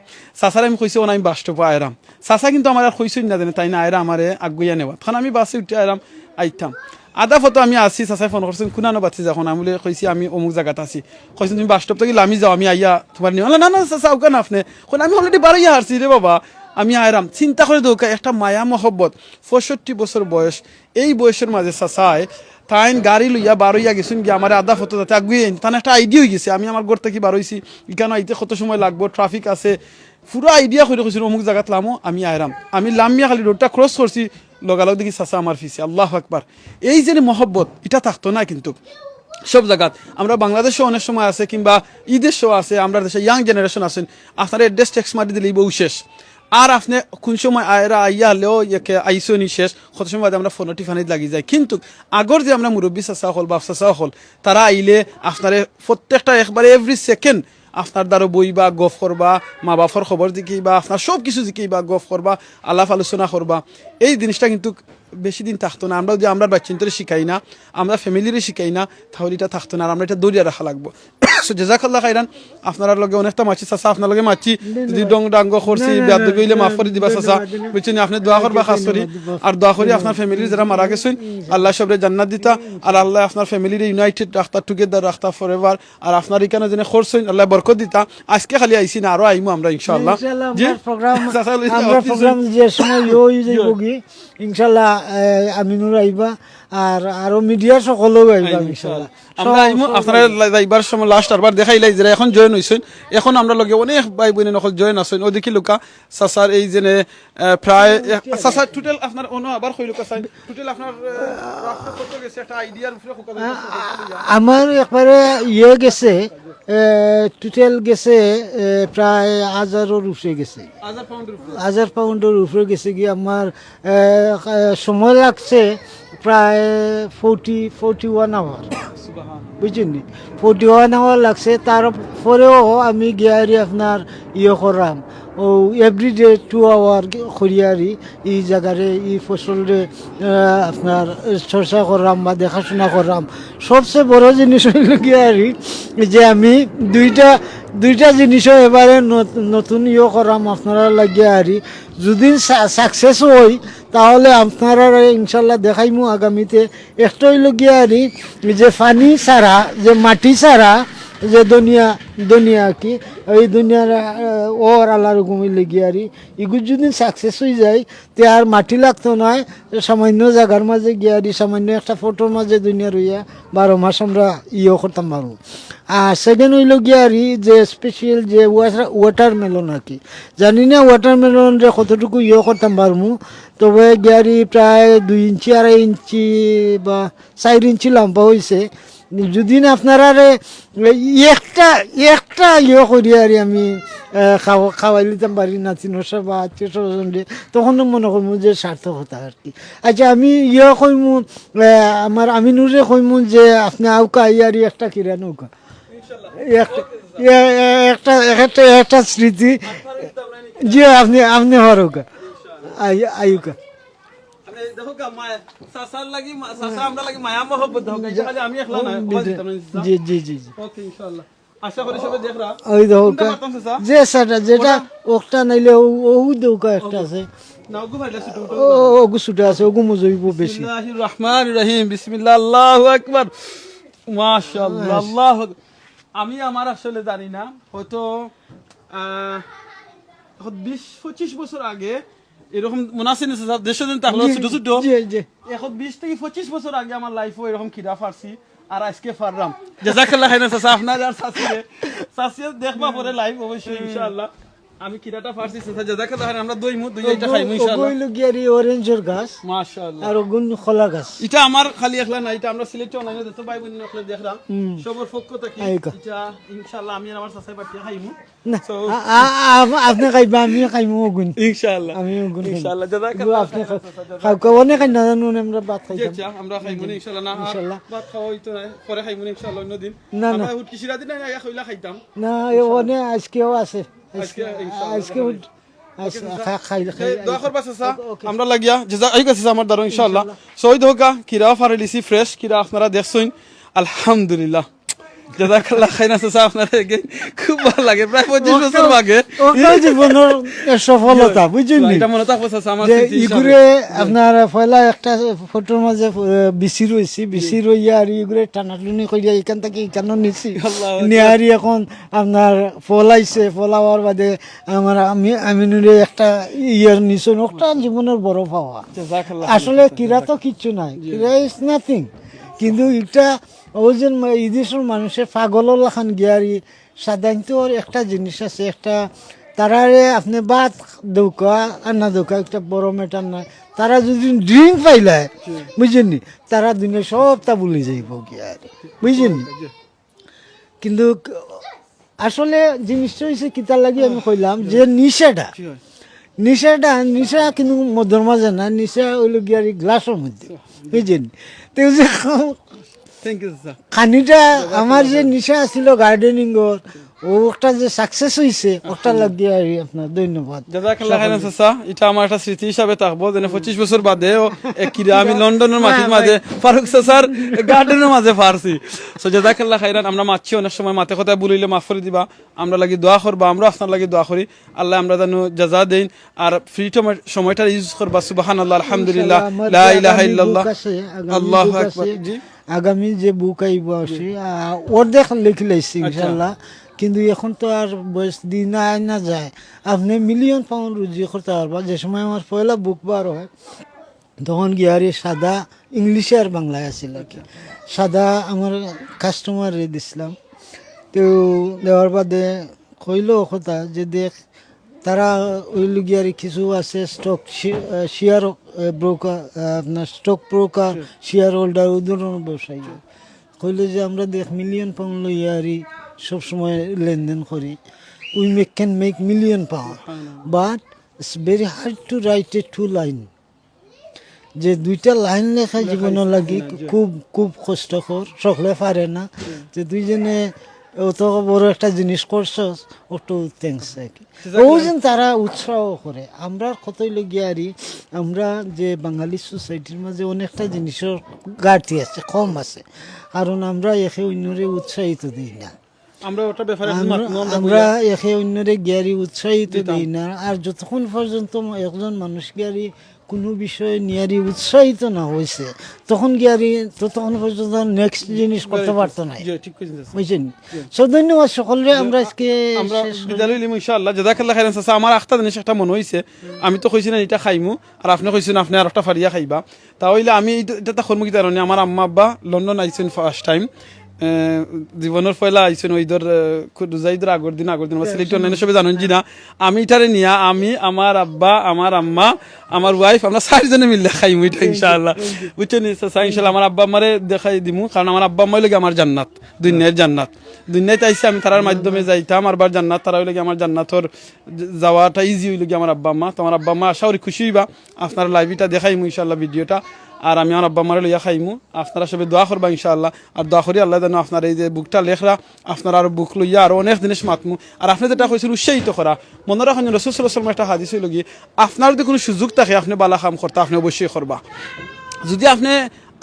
চাচারে আমি কইছি, "ওন আমি বাস স্টপে আইরাম।" চাচা কিন্তু আমার আর কইছইন না যেন তাইন আইরা আমারে আগুইয়া নেওয়া। তখন আমি বাসে উঠি আইরাম, আইতাম। আধা পথো আমি আছি, চাচায় ফোন করছেন, "কুনানো বাতি যখন?" আমি বলে কইছি, "আমি অমুক জাগাত আছি।" কইছেন, "তুমি বাস স্টপ থাকি লামি যাও, আমি আইয়া তোমার নিও।" "না, না, না, চাচা, আউকা না আপনি।" কইন, "আমি already বারইয়া হারছি রে বাবা, আমি আইরাম।" চিন্তা করে দেখো, একটা মায়া মহব্বত, পঁয়ষট্টি বছর বয়স, এই বয়সের মাঝে চাচায় তাইন গাড়ি লইয়া বারইয়া গেছইন গিয়া আমারে আধা পথো যাতে আগুইয়া আইন, তান একটা আইডিয়া হয়ে গেছে, আমি আমার ঘর থাকি বারইছি, ইখানো আইতে কত সময় লাগবো, ট্রাফিক আছে, পুরা আইডিয়া করে কইছইন, "অমুক জাগাত লামো, আমি আইরাম।" আমি লামিয়া খালি রোডটা ক্রস করছি, লগালগ দেখি চাচা আমার পিছে। আল্লাহু আকবার। এই যে মহব্বত, ইটা থাকতো না কিন্তু। সব জাগাত আমরা বাংলাদেশও অনেক সময় আছে, কিংবা ই দেশও আছে, আমরা দেশে ইয়াং জেনারেশন আছেন, আপনারা অ্যাড্রেস টেক্সট মারি দিলেই বউ শেষ। আর আপনি কোন সময় আয়রা আইয়া হলেও একে আইসনি শেষ, কত সময় বাদে আমরা ফোনো টিফানিত লাগি যাই। কিন্তু আগর যে আমরা মুরব্বী চাচা অকল, বাপ চাচা অকল, তারা আইলে আপনারে প্রত্যেকটা একবারে এভরি সেকেন্ড আপনার দ্বারা বইবা, গফ করবা, মা বাপর খবর জিকিবা, আপনার সব কিছু জিকিবা, গফ করবা, আলাপ আলোচনা করবা। এই জিনিসটা কিন্তু বেশি দিন থাকতো না। আমরা যদি আমরা বাচ্চাইন্তরে শিখাই না, আমরা ফ্যামিলিরে শিখাই না, তাহলে এটা থাকতো না। আর আমরা এটা ধরিয়া রাখা লাগবো। So, জাযাকাল্লাহ খাইরান, আপনারার লগে অনেকটা মাতছি, চাচা, আপনার লগে মাতছি, যদি ডং ডাঙ্গ করছি, বেয়াদবি হইলে মাফ করি দিবা, চাচা। বুঝছেন নি? আপনি দোয়া করবা খাস করি, আর দোয়া করি আপনার ফ্যামিলির যারা মারা গেছেন, আল্লাহ সবরে জান্নাত দিতা, আর আল্লাহ আপনার ফ্যামিলিরে ইউনাইটেড রাখতা, টুগেদার রাখতা ফরএভার। আর আপনার এখানে যেন করছেন, আল্লাহ বরকত দিতা। আজকে খালি আইছি না, আরো আইমু আমরা ইনশাআল্লাহ। ইনশাআল্লাহ, জি? আমরা প্রোগ্রাম, চাচা লইয়া আমরা আইছি। প্রোগ্রাম যে সময় ইয়ে হয়ে যাইব কি, ইনশাআল্লাহ, আহ, আমিনুর আইবা, আর আরো মিডিয়া সকলেও আইবা ইনশাআল্লাহ। ইনশাআল্লাহ। আমরা আইমু, আপনারা যাইবার সময় লাস্ট আরবার দেখাইলাই যারা এখন জয়েন হইছেন, এখন আমরা লগে অনেক ভাই বোন অকল জয়েন আছেন, ওদিকে লুকা চাচার এই জেনে, আহ, প্রায় এক-, চাচা টোটাল আপনার অন্য আবার কই লুকা চাই, টোটাল আপনার, আহ, রাস্তা কত গেছে একটা আইডিয়ার উপরে কত গেছে? আমার একবারে ইয়ে গেছে, এ, টোটাল গেছে, এ, প্রায় হাজারর উপরে গেছে। হাজার পাউন্ডের উপরে? হাজার পাউন্ডের উপরে গেছে কি আমার, এ, এ, সময় লাগছে প্রায় ফর্টি, ফর্টি ওয়ান আওয়ার। সুবহানাল্লাহ। বুঝছেন নি? ফর্টি ওয়ান আওয়ার লাগছে, তারপরেও আমি গিয়ারি আপনার ইয়ে করলাম, ও, everyday two hour করিয়ারি ই জাগারে, ই ফসলরে, আহ, আপনার চর্চা করলাম বা দেখাশোনা করলাম। সবচেয়ে বড় জিনিস অইল গিয়া আরি যে আমি দুইটা, দুইটা জিনিসও এবারে নত-, নতুন ইয়ে করাম আপনারা লাগিয়া আরি। যদি সা-, success হই, তাহলে আপনারা ইনশাল্লাহ দেখাইমু আগামীতে। একটা অইল গিয়া আরি যে পানি ছাড়া, যে মাটি ছাড়া, যে দুনিয়া, দুনিয়া কি, এই দুনিয়ার, আহ, ওর আল্লাহর হুকুম অইল গিয়া আরি। ইগু যদি success হয়ে যায়, তে আর মাটি লাগতো নায়, সামান্য জাগার মাঝে গিয়া আরি, সামান্য একটা ফটোর মাঝে দুনিয়া রইয়া বারো মাস আমরা ইয়ে করতাম পারবো। আর second অইল গিয়া আরি যে special যে ওয়াটার, ওয়াটারমেলন আর কি, জানি না ওয়াটারমেলন রে কতটুকু ইয়ে করতাম পারমু, তবে গিয়া আরি প্রায় দুই ইঞ্চি, আড়াই ইঞ্চি বা চার ইঞ্চি লম্বা হইছে। যদি না আপনারারে একটা, একটা ইয়ে করি আরি আমি, আহ, খাওয়া-, খাওয়াই নিতাম পারি নাতি নশা বা আত্মীয় স্বজনরে, তখন তো মনে করমু যে সার্থকতা আর কি। আচ্ছা, আমি ইয়ে কইমু, আহ, আমার আমিনুরে কইমু যে আপনি আউকা আইয়া আরি একটা কিরা নৌকা। এক-, এ-, এ-, একটা, একটা, একটা স্মৃতি। জি, আপনি, আপনি পারুকা। আই-, আইউকা। মানে, দেখো গা, মায়া, চাচার লাগি, মা-, চাচা আমরা লাগি মায়া মহব্বত দেখো গা। এটা খালি আমি একলা না, জি, সবাই দিতাম না, দিতাম। জি, জি, জি, জি। ওকে, ইনশাআল্লাহ। আশা করি সবাই দেখরা। ওই দেখো কোনটা গা। পারতাম চাচা? যে চাচা, যেটা, ওটা। ওটা নাইলে ও, ও দেখো গা একটা ওগু। আছে। না, ওগু ভাইলা ছোট, ওটা ও, ওগু। ওগু ছোট আছে, ওগু মজা হইব বেশি। বিসমিল্লাহির রহমানির রহিম। বিসমিল্লাহ, আল্লাহু আকবার। মাশাআল্লাহ, আল্লাহু আকবার। আমি আমার আসলে জানি না, হয়তো, আহ, এখন বিশ পঁচিশ বছর আগে এরকম মনে আছে নি চাচা? দেড়শো দিন থাকলো জি, ছোট ছোট। জি, জি। এখন বিশ থেকে পঁচিশ বছর আগে আমার লাইফও এরকম কিরা পারছি, আর আজকে পারলাম। জাযাকাল্লাহ খাইরান চাচা, আপনার আর চাচিরে, চাচিরে দেখবা পরে লাইভ অবশ্যই ইনশাআল্লাহ। আমি কিরাটা পারছি চাচা, জাযাকাল্লাহ খাইরান, আমরা দুই মু-, দুই এটা খাইমু ইনশাআল্লাহ। ওগুলো গিয়ারি অরেঞ্জর গাছ। মাশাআল্লাহ। আর ওগুন কলা গাছ। এটা আমার খালি একলা না, এটা আমরা সিলেটে অনলাইনে যত ভাই বোন অকলে দেখলাম, হুম। সবার পক্ষ থেকে আইকা। এটা ইনশাআল্লাহ আমি আর আমার চাচাই বাটিয়া খাইমু। না, so, আ-, আ-, আ-, আপনি খাইবা, আমি খাইমু ওগুন। ইনশাআল্লাহ। আমি ওগুন খাইমু। ইনশাআল্লাহ, জাযাকাল্লাহ এগুলো আপনি খাইরান, খা-, জাযাকাল্লাহ। খাও, খাও, অনেক খাই না জানো, আমরা ভাত জি, খাইতাম। আচ্ছা, আমরা খাইমু নি ইনশাআল্লাহ। না, আর ইনশাআল্লাহ। ভাত খাওয়া হইতো না, পরে খাইমু নি ইনশাআল্লাহ অন্যদিন। না, না। আমরা হুটকি শিরা দিন না, ইয়া কইলা খাইতাম। না, এ ইনশাআল্লাহ। অনে আজকেও আছে। আজকে আজকে, ইনশাআল্লাহ, আজকে আমরা হুট-, আচ্ছা, খাই, খাই, খাই, এই, দোয়া করবা চাচা, ওকে, ওকে। আমরা লাগিয়া, যে যা-, এই গেছে আমার দ্বারা, ইনশাআল্লাহ। ইনশাআল্লাহ। So, ওই দেখো গা, কিরা ফারে লিছি fresh, কিরা আপনারা দেখছইন। আলহামদুলিল্লাহ। জাযাকাল্লাহ খাইরান চাচা, আপনারা again খুব ভালা লাগে। প্রায় পঁচিশ বছর আগে। ওটাও জীবনের সফলতা, জি। বুঝছইন নি? এটা মনে থাকবো চাচা, আমার যে স্মৃতি হিসাবে। ইগুরে জি। আপনারা পয়লা একটা ফটোর মাঝে, আহ, বিচি রইছি, বিচি রইয়া আর ইগুরে টানাটুনি করিয়া এখান থাকি এখানো নিছি। আল্লাহু আকবার। নিয়ারি এখন আপনার ফল আইছে, ফল আওয়ার বাদে আমার আমি, আমিনুরে একটা ইয়ার নিছইন, ওটা জীবনের বড় পাওয়া। জাযাকাল্লাহ আসলে খাইরান। কিরা তো কিচ্ছু নাই, জি। কিরা is nothing। কিন্তু এটা ওই যে মা-, এই দেশের মানুষের পাগলর লাখান গিয়ারি সাধারণত ওর একটা জিনিস আছে, একটা তারারে আপনি ভাত দৌকা আর না দৌকা একটা বড় matter না। তারা যদি drink পাইলায়, জি। বুঝছইন নি? তারা দুনিয়া সবটা ভুলি যাইব গিয়ারি, বুঝছইন নি? জি। কিন্তু আসলে জিনিসটা হইছে কিতার লাগি আমি কইলাম যে নিশাটা, জি হয়। নিশাটা, নিশা কিন্তু মদর মাঝে না, নিশা অইল গিয়ারি গ্লাসর মধ্যে, বুঝছইন? তো ওই যে Thank you, sir। খানিটা আমার যে নিশা আছিল গার্ডেনিং ওর, ও একটা যে success হইছে, ওটা লাগিয়া আরি আপনার ধন্যবাদ। জাযাকাল্লাহ খাইরান চাচা, এটা আমার একটা স্মৃতি হিসাবে থাকবো, যেন পঁচিশ বছর বাদে ও এক কিরা আমি লন্ডনের মাটির মাঝে ফারুক চাচার গার্ডেনের মাঝে পারছি। So, জাযাকাল্লাহ খাইরান, আমরা মাতছি অনেক সময় মাতে কথা ভুল অইলে মাফ করি দিবা, আমরা লাগি দোয়া করবা, আমরা আপনার লাগি দোয়া করি, আল্লাহ আমরা জানো জাযা দেইন, আর ফ্রি সময়টা ইউজ করবা, সুবহানাল্লাহ, আলহামদুলিল্লাহ, ইনশাআল্লাহ, আমার লা যে ইলাহা আগামী ইল্লাল্লাহ, বুক আছে, আগামী আল্লাহু বুক আকবার। আছে, জি। আগামী যে বুক আইব আছে, আ, অর্ধেক লেখি লাইছি, আচ্ছা। ইনশাআল্লাহ। কিন্তু এখন তো আর বয়স দিন আয় না যায়। আপনি মিলিয়ন পাউন্ড রুজি করতে পারবা। যে সময় আমার পয়লা বুক বার হয়, তখন গিয়ারি সাদা ইংলিশে আর বাংলায় আছিল আর কি। সাদা আমার কাস্টমাররে দিছিলাম। তো দেওয়ার বাদে কইল কথা যে, "দেখ, তারা অইল গিয়ারি কিছু আছে স্টক শে-, আহ, শেয়ার, আহ, ব্রোকার, আহ, আপনার স্টক ব্রোকার, শেয়ার হোল্ডার, ওই ধরনের ব্যবসায়ী।" কইল যে, "আমরা দেখ মিলিয়ন পাউন্ড লইয়া আরি সবসময় লেনদেন করি। We make, can make million pound, but it's very hard to write a two line।" যে দুইটা লাইন লেখা লেখা জীবনও লাগি না, জি। খুব, খুব কষ্টকর, সকলে পারে না। জি। যে দুইজনে অত বড় একটা জিনিস করছস, অত থ্যাংকস আর কি। ও যেন তারা উৎসাহ করে। আমরা কতই লগিয়ারি, আমরা যে বাঙালি সোসাইটির মাঝে অনেকটা জিনিসের ঘাটতি আছে, কম আছে, কারণ আমরা একে অন্যরে উৎসাহিত দিই না। আমরা ওটা ব্যাপারে একদিন আমরা মাতমু, আমরা আমরা কইয়া। একে অন্যরে গিয়ারি উৎসাহিত দিতাম। দিই না। আর যতক্ষণ পর্যন্ত একজন মানুষ গিয়ারি কোনো বিষয়ে নিয়ারি উৎসাহিত না হয়েছে, তখন গিয়ারি ততক্ষণ পর্যন্ত নেক্সট জিনিস করতে পারতো না। জি, ঠিক কইছেন, স্যার। বুঝছেন? সো ধন্যবাদ সকলরে। আমরা আজকে আমরা শেষ করি। বিদায় লইলিমু ইনশাআল্লাহ। জাজাকাল্লাহ খাইরান চাচা। আমার আখতা জিনিস একটা মনে হইছে, আমি তো কইছি না এটা খাইমু, আর আপনি কইছেন আপনি আর একটা ফারিয়া খাইবা। তা হইলে আমি এইটা, এটা তা করমু কি জানো নি? আমার আম্মা আব্বা লন্ডন আইছেন ফার্স্ট টাইম, জীবনের পয়লা আইছেন ওই ধর, আহ, খু-, রোজা ঈদের আগর দিন, আগর দিন আমার সিলেক্ট অনলাইনে সবে জানেন জি না। আমি ইটারে নিয়া, আমি, আমার আব্বা, আমার আম্মা, আমার ওয়াইফ, আমরা চারজনে মিললে খাইমু এটা ইনশাআল্লাহ। বুঝছেন নি চাচা? ইনশাআল্লাহ আমার আব্বা আম্মারে দেখাই দিমু, কারণ আমার আব্বা আম্মাই লাগে আমার জান্নাত, দুনিয়ার জান্নাত। দুনিয়াতে আইসে আমি তারার মাধ্যমে যাইতাম, আর বার জান্নাত, তারা হইলে কি আমার জান্নাতর য-, যাওয়াটা ইজি হইল কি আমার আব্বা আম্মা। তো আমার আব্বা আম্মা আশা করি খুশি হইবা, আপনার লাইভ এটা দেখাইমু ইনশাআল্লাহ ভিডিওটা। আর আমি আমার আব্বা আম্মারে লইয়া খাইমু, আপনারা সবে দোয়া করবা ইনশাআল্লাহ। আর দোয়া করি আল্লাহ যেন আপনার এই যে বুকটা লেখরা, আপনারা আরো বুক লইয়া আরো অনেক জিনিস মাতমু। আর আপনি যেটা কইছেন উৎসাহিত করা, মনে রাখুন রসুল সাল্লাল্লাহু আলাইহি ওয়াসাল্লাম একটা হাদিস হইল কি, আপনার যদি কোনো সুযোগ থাকে আপনি বালা কাম করতা, আপনি অবশ্যই করবা। যদি আপনি,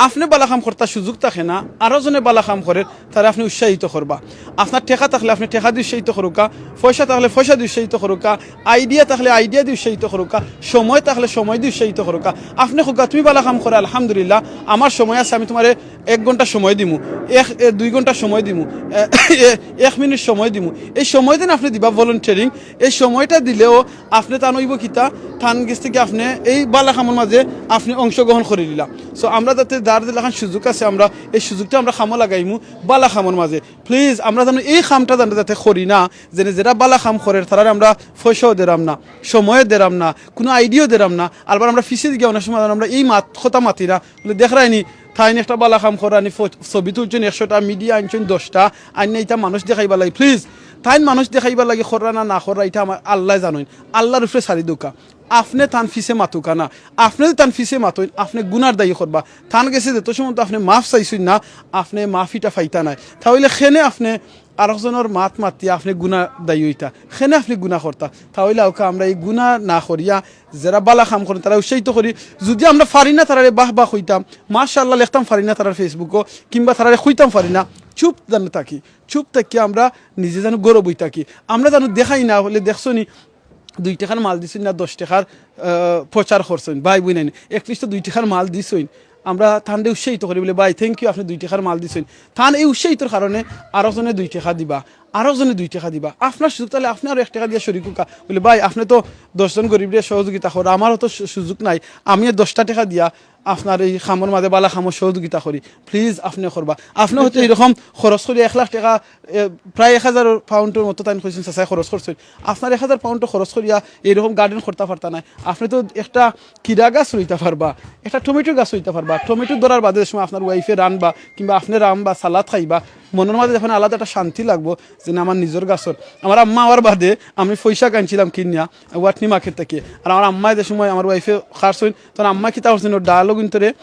আপনি বালা কাম করতা সুযোগ থাকে না, আরো জনে বালা কাম করে, তারে আপনি উৎসাহিত করবা। আপনার টেকা থাকলে আপনি টেকা দি উৎসাহিত করুকা, পয়সা থাকলে পয়সা দি উৎসাহিত করুকা, আইডিয়া থাকলে আইডিয়া দি উৎসাহিত করুকা, সময় থাকলে সময় দি উৎসাহিত করুকা। আপনি কউকা তুমি বালা কাম করে আলহামদুলিল্লাহ, আমার সময় আছে, আমি তোমারে এক ঘন্টা সময় দিমু, এক, এ, দুই ঘন্টা সময় দিমু, এ, এ, এক মিনিট সময় দিমু। এই সময় দিন আপনি দিবা ভলেন্টিয়ারিং, এই সময়টা দিলেও আপনি তান অইব কিতা, তান গেছ থাকি আপনি এই বালা কামর মাঝে আপনি অংশগ্রহণ করি দিলা। সো আমরা যাতে যার যেলাখান সুযোগ আছে আমরা এই সুযোগটা আমরা কামো লাগাইমু বালা কামর মাঝে। প্লিজ আমরা যেন এই কামটা যেন যাতে করি না, যেন যেরা বালা কাম করের তারারে আমরা পয়সাও দেরাম না, সময়ও দেরাম না, কোনো আইডিয়াও দেরাম না। আবার আমরা পিছে দিকে অনেক সময় আমরা এই মাত কথা মাতি না, বলে দেখরায়নি তাইন একটা বালা কাম করানি, ফ-, ছবি তুলছেন একশোটা, মিডিয়া আনছেন দশটা, আইন না ইটা মানুষ দেখাইবার লাগি। প্লিজ, তাইন মানুষ দেখাইবার লাগি কররা না, না কররা, ইটা আমার আল্লায় জানইন, আল্লাহর উপরে ছাড়ি দেউকা। আপনি তান পিছে মাতুকা না, আপনি যদি তান পিছে মাতইন, আপনি গুনার দায়ী করবা। তান গেছে যত সময় তো আপনি মাফ চাইছইন না, আপনি মাফ ইটা পাইতা নায়। তা হইলে কেনে আপনি আরকজনর মাত মাতিয়া আপনি গুনা দায়ী হইতা, কেনে আপনি গুনা করতা? তা হইলে ওকে আমরা এই গুনা না করিয়া যেরা বালা কাম করের তারা উৎসাহিত করি। যদি আমরা পারি না তারারে বাহ বাহ কইতাম, মাশাআল্লাহ লেখতাম পারি না তারার ফেসবুকও, কিংবা তারারে কইতাম পারি না, চুপ যেন থাকি, চুপ থাকি আমরা নিজে যেন গৌরব হই থাকি। আমরা যেন দেখাই না, বলে দেখছো নি দুই টেকার মাল দিছইন না দশ টেকার, আহ, প্রচার করছইন, ভাই বইন আইন, একত্রিশ তো দুই টেকার মাল দিছইন, আমরা তানরে উৎসাহিত করি বলে ভাই থ্যাংক ইউ, আপনি দুই টেকার মাল দিছইন। তান এই উৎসাহিতর কারণে আরো জনে দুই টেকা দিবা, আরো জনে দুই টেকা দিবা। আপনার সুযোগ তাহলে আপনি আরো এক টেকা দিয়া শরিক হউকা, বলে ভাই আপনি তো দশজন গরিবরে সহযোগিতা কররা, আমারও তো সু-, সুযোগ নাই, আমি দশটা টেকা দিয়া আপনার এই কামর মাঝে বালা কামর সহযোগিতা করি, প্লিজ আপনি করবা। আপনি হয়তো এরকম খরচ করি এক লাখ টেকা, এ, প্রায় এক হাজার পাউন্ডর মতো তাইন কইছেন চাচায় খরচ করছইন। আপনার এক হাজার পাউন্ড খরচ করিয়া এইরকম গার্ডেন করতা পারতা নায়। আপনি তো একটা কিরা গাছ রইতা পারবা, একটা টমেটো গাছ রইতা পারবা। টমেটো ধরার বাদে যে সময় আপনার ওয়াইফে রানবা কিংবা আপনি রানবা, সালাদ খাইবা, মনর মাঝে যখন আলাদা একটা শান্তি লাগবো যে না, আমার নিজর গাছর। আমার আম্মা আওয়ার বাদে আমি পয়সা আনছিলাম কিনিয়া ওয়াটনি মার্কেট থাকি। আর আমার আম্মায় যে সময় আমার ওয়াইফে খারছইন, তখন আম্মা কিতা করছইন, ও ডালও কিন্তু রে, এ,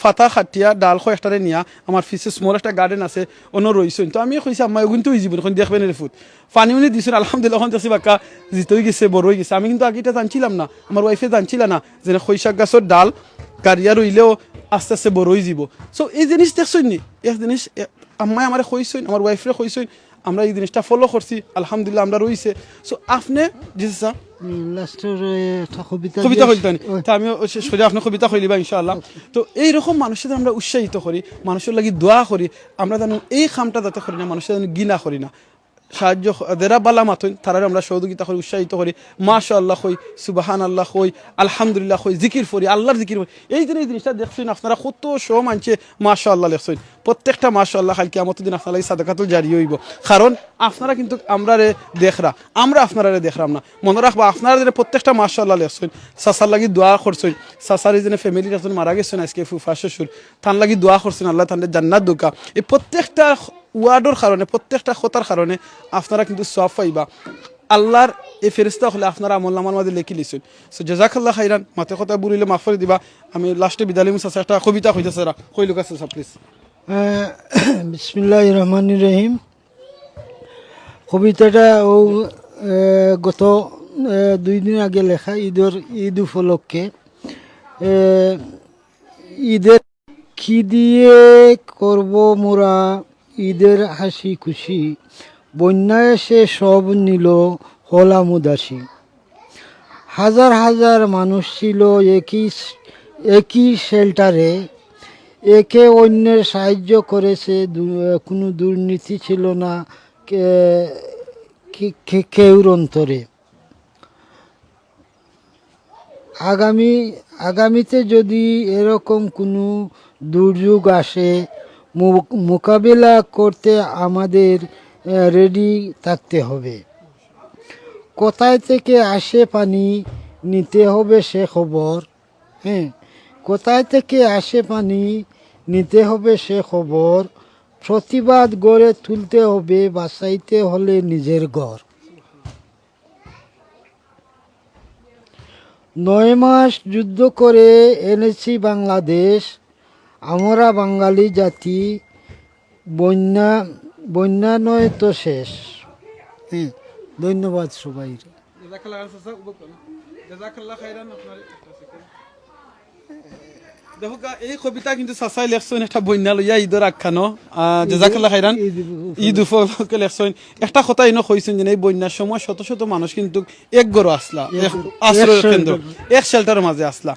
ফাতা কাটিয়া ডাল কয়েকটারে নিয়া আমার পিছে স্মল একটা গার্ডেন আছে, অনো রইছইন। তো আমি কইছি, "আম্মা, ওগুন তো ওই জীবন, এখন দেখবেন রে ফুত।" পানি উনি দিছইন, আলহামদুলিল্লাহ, এখন দেখছি বাক্কা জিতে হয়ে গেছে, বড় হয়ে গেছে। আমি কিন্তু আগে এটা জানছিলাম না, আমার ওয়াইফে জানছিলা না যে না, খইশাক গাছর ডাল গাড়িয়া রইলেও আস্তে আস্তে বড় হয়ে যাব। সো এই জিনিস দেখছইন নি, এক জিনিস, এ, আম্মায় আমারে কইছইন, আমার ওয়াইফরে কইছইন, আমরা এই জিনিসটা ফলো করছি, আলহামদুলিল্লাহ, আমরা রইছে। সো আপনি, জি স্যার, লাস্টের একটা কবিতা কবিতা দিয়ে কইলতানি। ওই, তা আমি ও শেষ করি, আপনি কবিতা কইলিবা ইনশাআল্লাহ। তো এইরকম মানুষের আমরা উৎসাহিত করি, মানুষের লাগি দোয়া করি, আমরা যেন এই কামটা যাতে করি না, মানুষের যেন ঘৃণা করি না। সাহায্য ক-, যারা বালা মাতইন, তারারে আমরা সহযোগিতা করি, উৎসাহিত করি, মাশাআল্লাহ কই, সুবহানাল্লাহ কই, আলহামদুলিল্লাহ কই, জিকির করি, আল্লাহর জিকির করি। এই দিন এই জিনিসটা দেখছইন আপনারা, কত শো মানষে মাশাআল্লাহ লেখছইন। প্রত্যেকটা মাশাআল্লাহ কালকে কিয়ামতের দিন আপনার লাগি সাদাকাতুল জারিয়া হইব। কারণ আপনারা কিন্তু আমরারে দেখরা, আমরা আপনারারে দেখরাম না। মনে রাখবা, আপনারা যে প্রত্যেকটা মাশাআল্লাহ লেখছইন, চাচার লাগি দোয়া করছইন, চাচার এই যে ফ্যামিলির একজন মারা গেছইন আজকে, ফুফা শ্বশুর, তান লাগি দোয়া করছইন, আল্লাহ তানরে জান্নাত দেউকা। এই প্রত্যেকটা ওয়ার্ডর কারণে, প্রত্যেকটা কথার কারণে আপনারা কিন্তু সওয়াব পাইবা। আল্লাহর এই ফেরেশতা অকলে আপনার আমল নামার মাঝে লেখি লিছইন। সো জাজাকাল্লাহ খাইরান, মাতে কথা ভুল অইলে মাফ করি দিবা। আমি লাস্টে বিদায় লইমু, চাচা একটা কবিতা কইতা চাচা, কইলুকা চাচা প্লিজ। আহ, বিসমিল্লাহির রহমানির রহিম। কবিতাটা ও, এ, গত, এ, দুই দিন আগে লেখা, ঈদর, ঈদ উপলক্ষে। এ, ঈদের কি দিয়ে করব মোরা ঈদের হাসি খুশি, বন্যা এসে সব নিল, হলাম উদাসী। হাজার হাজার মানুষ ছিল একই স-, একই শেল্টারে, একে অন্যের সাহায্য করেছে, দু-, কোনো দুর্নীতি ছিল না কে-, কে-, কে-, কেউর অন্তরে। আগামী, আগামীতে যদি এরকম কোনো দুর্যোগ আসে, মু-, মোকাবিলা করতে আমাদের, আহ, রেডি থাকতে হবে। কোথায় থেকে আসে পানি, নিতে হবে সে খবর। হ্যাঁ, কোথায় থেকে আসে পানি, নিতে হবে সে খবর। প্রতিবাদ গড়ে তুলতে হবে, বাঁচাইতে হলে নিজের ঘর। নয় মাস যুদ্ধ করে এনেছি বাংলাদেশ, আমরা বাঙালি জাতি, বন্যা, বন্যা নয় তো শেষ। হ্যাঁ, ধন্যবাদ সবাই। জাযাকাল্লাহ খাইরান চাচা, উবুক না। জাযাকাল্লাহ খাইরান আপনার একটা second। দেখউক্কা, এই কবিতা কিন্তু চাচায় লেখছইন একটা বন্যা লইয়া, ঈদর আখ্যানো। আহ, জাযাকাল্লাহ খাইরান। ঈদ উপলক্ষে। ঈদ উপলক্ষে লেখছইন। একটা কথা ইনো কইছইন যে এই বন্যার সময় শত শত মানুষ কিন্তু এক ঘরো আছলা, এক এক ঘরো, আশ্রয় এক কেন্দ্র, shelter। এক শেল্টারর মাঝে আছলা।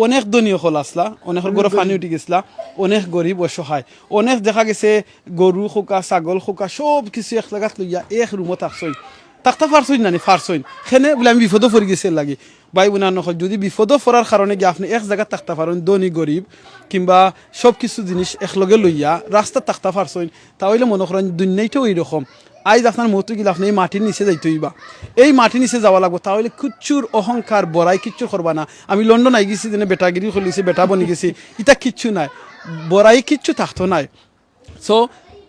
অনেক ধনী অকল আছলা, অনেকর ঘরো পানি উঠি গেছলা, অনেক গরিব অসহায়, অনেক দেখা গেছে গরু কউক্কা, ছাগল কউক্কা, সব কিছু এক জাগাত লইয়া এক রুমো থাকছইন। থাকতা পারছইন না নি? পারছইন। কেনে বুলে আমি বিপদো পড়ি গেছি এর লাগি। ভাই বোন অকল, যদি বিপদো পড়ার কারণে গিয়া আপনে এক জাগাত থাকতা পারইন, ধনী গরিব কিংবা সব কিছু জিনিস একলগে লইয়া রাস্তাত থাকতা পারছইন, তা অইলে মনো করইন দুনিয়াটাও এইরকম। আইজ আপনার মউত অইগেলে আপনে এই মাটির নিচে যাইতে অইবা, এই মাটির নিচে যাওয়া লাগবো। তা অইলে কিচ্ছুর অহংকার, বড়াই কিচ্ছু করবা না। আমি লন্ডন আই গেছি, যেনে বেটাগিরি করিলিছি, বেটা বনি গেছি, ইতা কিচ্ছু নাই, বড়াই কিচ্ছু থাকতো নায়। So,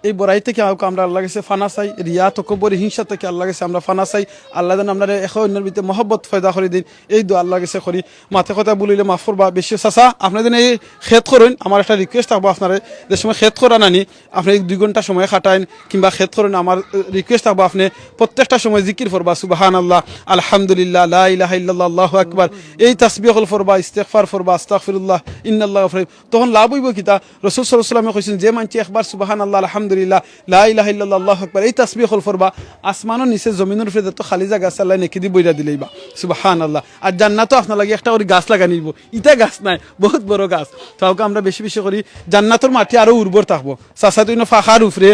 এই বড়াই থাকি আমরারে আল্লার গেছে ফানা চাই, রিয়া, তকব্বরি, হিংসা থাকি আল্লার গেছে আমরা ফানা চাই। আল্লায় যেন আমরারে একে অন্যর ভিতরে মহব্বত পয়দা করি দেইন, এই দোয়া আল্লার গেছে করি। মাতে কথা ভুল অইলে মাফ করবা। বেশি চাচা, আপনে যেন এই খেত করইন, আমার একটা request থাকবো আপনারে, যে সময় খেত করা নানি, আপনে এক দুই ঘন্টা সময় কাটাইন কিংবা খেত করইন, আমার request থাকবো আপনে প্রত্যেকটা সময় জিকির পড়বা, সুবহানাল্লাহ, আলহামদুলিল্লাহ, লা ইলাহা ইল্লাল্লাহ, আল্লাহু আকবার, এই তাসবিহ অকল পড়বা, ইস্তেগফার পড়বা, আস্তাগফিরুল্লাহ, ইন্নাল্লাহ গফুর। তখন লাভ অইবো কিতা? রাসুল সাল্লাল্লাহু আলাইহি ওয়াসাল্লামে কইছইন, যে মানষে একবার সুবহানাল্লাহ, আলহামদুলিল্লাহ, লা ইলাহা ইল্লাল্লাহ, আল্লাহু আকবার, এই তাসবিহ অকল পড়বা, আসমানর নিচে, জমিনর উপরে যত খালি জাগা আছে, আল্লায় নেকি দি ভরিয়া দিলাইবা। সুবহানাল্লাহ। আর জান্নাতো আপনার লাগি একটা করি গাছ লাগানি অইবো, ইটা গাছ নায়, বহুত বড় গাছ। তো অউক্কা আমরা বেশি বেশি করি, জান্নাতর মাটি আরো উর্বর থাকবো। চাচায় তো ইনো পাখার উপরে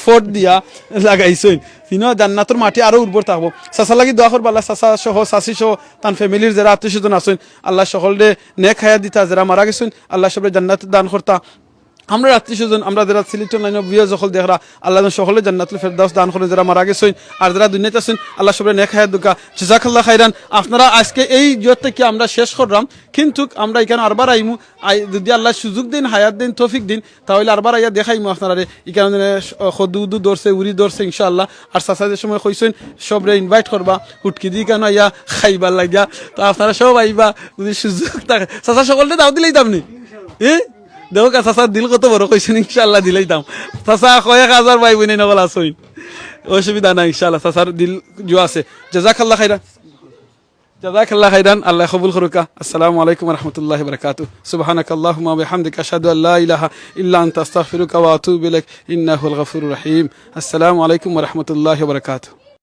ফট দিয়া লাগাইছইন। ইনো জান্নাতর মাটি আরো উর্বর থাকবো। চাচার লাগি দোয়া করবা, আল্লায় চাচা সহ, চাচি সহ, তান family-র যেরা আত্মীয় স্বজন আছইন, আল্লায় সকলরে নেক হায়াত দিতা, যেরা মারা গেছইন, আল্লায় সবরে জান্নাত দান করতা। আমরার আত্মীয় স্বজন, আমরা যেরা সিলেট online-ও viewers অকল দেখরা, আল্লায় যেন সকলরে জান্নাতুল ফেরদাউস দান করইন, যেরা মারা গেছইন, আর যেরা দুনিয়াত আছইন, আল্লায় সবরে নেক হায়াত দেউক্কা। জাযাকাল্লাহ খাইরান। আপনারা আইজকে এই জুয়ার থাকি আমরা শেষ কররাম, কিন্তুক আমরা ইখানো আরবার আইমু, আই-, যুদি আল্লায় সুযোগ দেইন, হায়াত দেইন, তৌফিক দেইন, তা অইলে আরবার আইয়া দেখাইমু আপনারারে। ইখানো যেনে কদু উদু ধরছে, উরি ধরছে ইনশাআল্লাহ। আর চাচায় যে সময় কইছইন সবরে invite করবা, হুটকি দি ইখানো আইয়া খাইবার লাগিয়া, তো আপনারা সব আইবা, যুদি সুযোগ থাকে। চাচা, সকলরে দাওয়াত দিলাইতাম নি? এ? দেখউক্কা চাচার দিল কত বড়, কইছইন ইনশাআল্লাহ দিলাইতাম। চাচা, কয়েক হাজার ভাই বইন অকল আছইন, অসুবিধা নাই ইনশাআল্লাহ, চাচার দিল জুয়া আছে। জাযাকাল্লাহ খাইরান। জাযাকাল্লাহ খাইরান, আল্লায় কবুল করউক্কা। আসসালামু আলাইকুম ওয়া রাহমাতুল্লাহি ওয়া বারাকাতুহু। সুবহানাকাল্লাহুম্মা ওয়া বিহামদিকা, আশহাদু আল্লা ইলাহা ইল্লা আনতা, আস্তাগফিরুকা ওয়া আতুবু ইলাইক। ইন্নাকা হুয়াল গাফুরুর রহিম। আসসালামু আলাইকুম ওয়া রাহমাতুল্লাহি ওয়া বারাকাতুহু।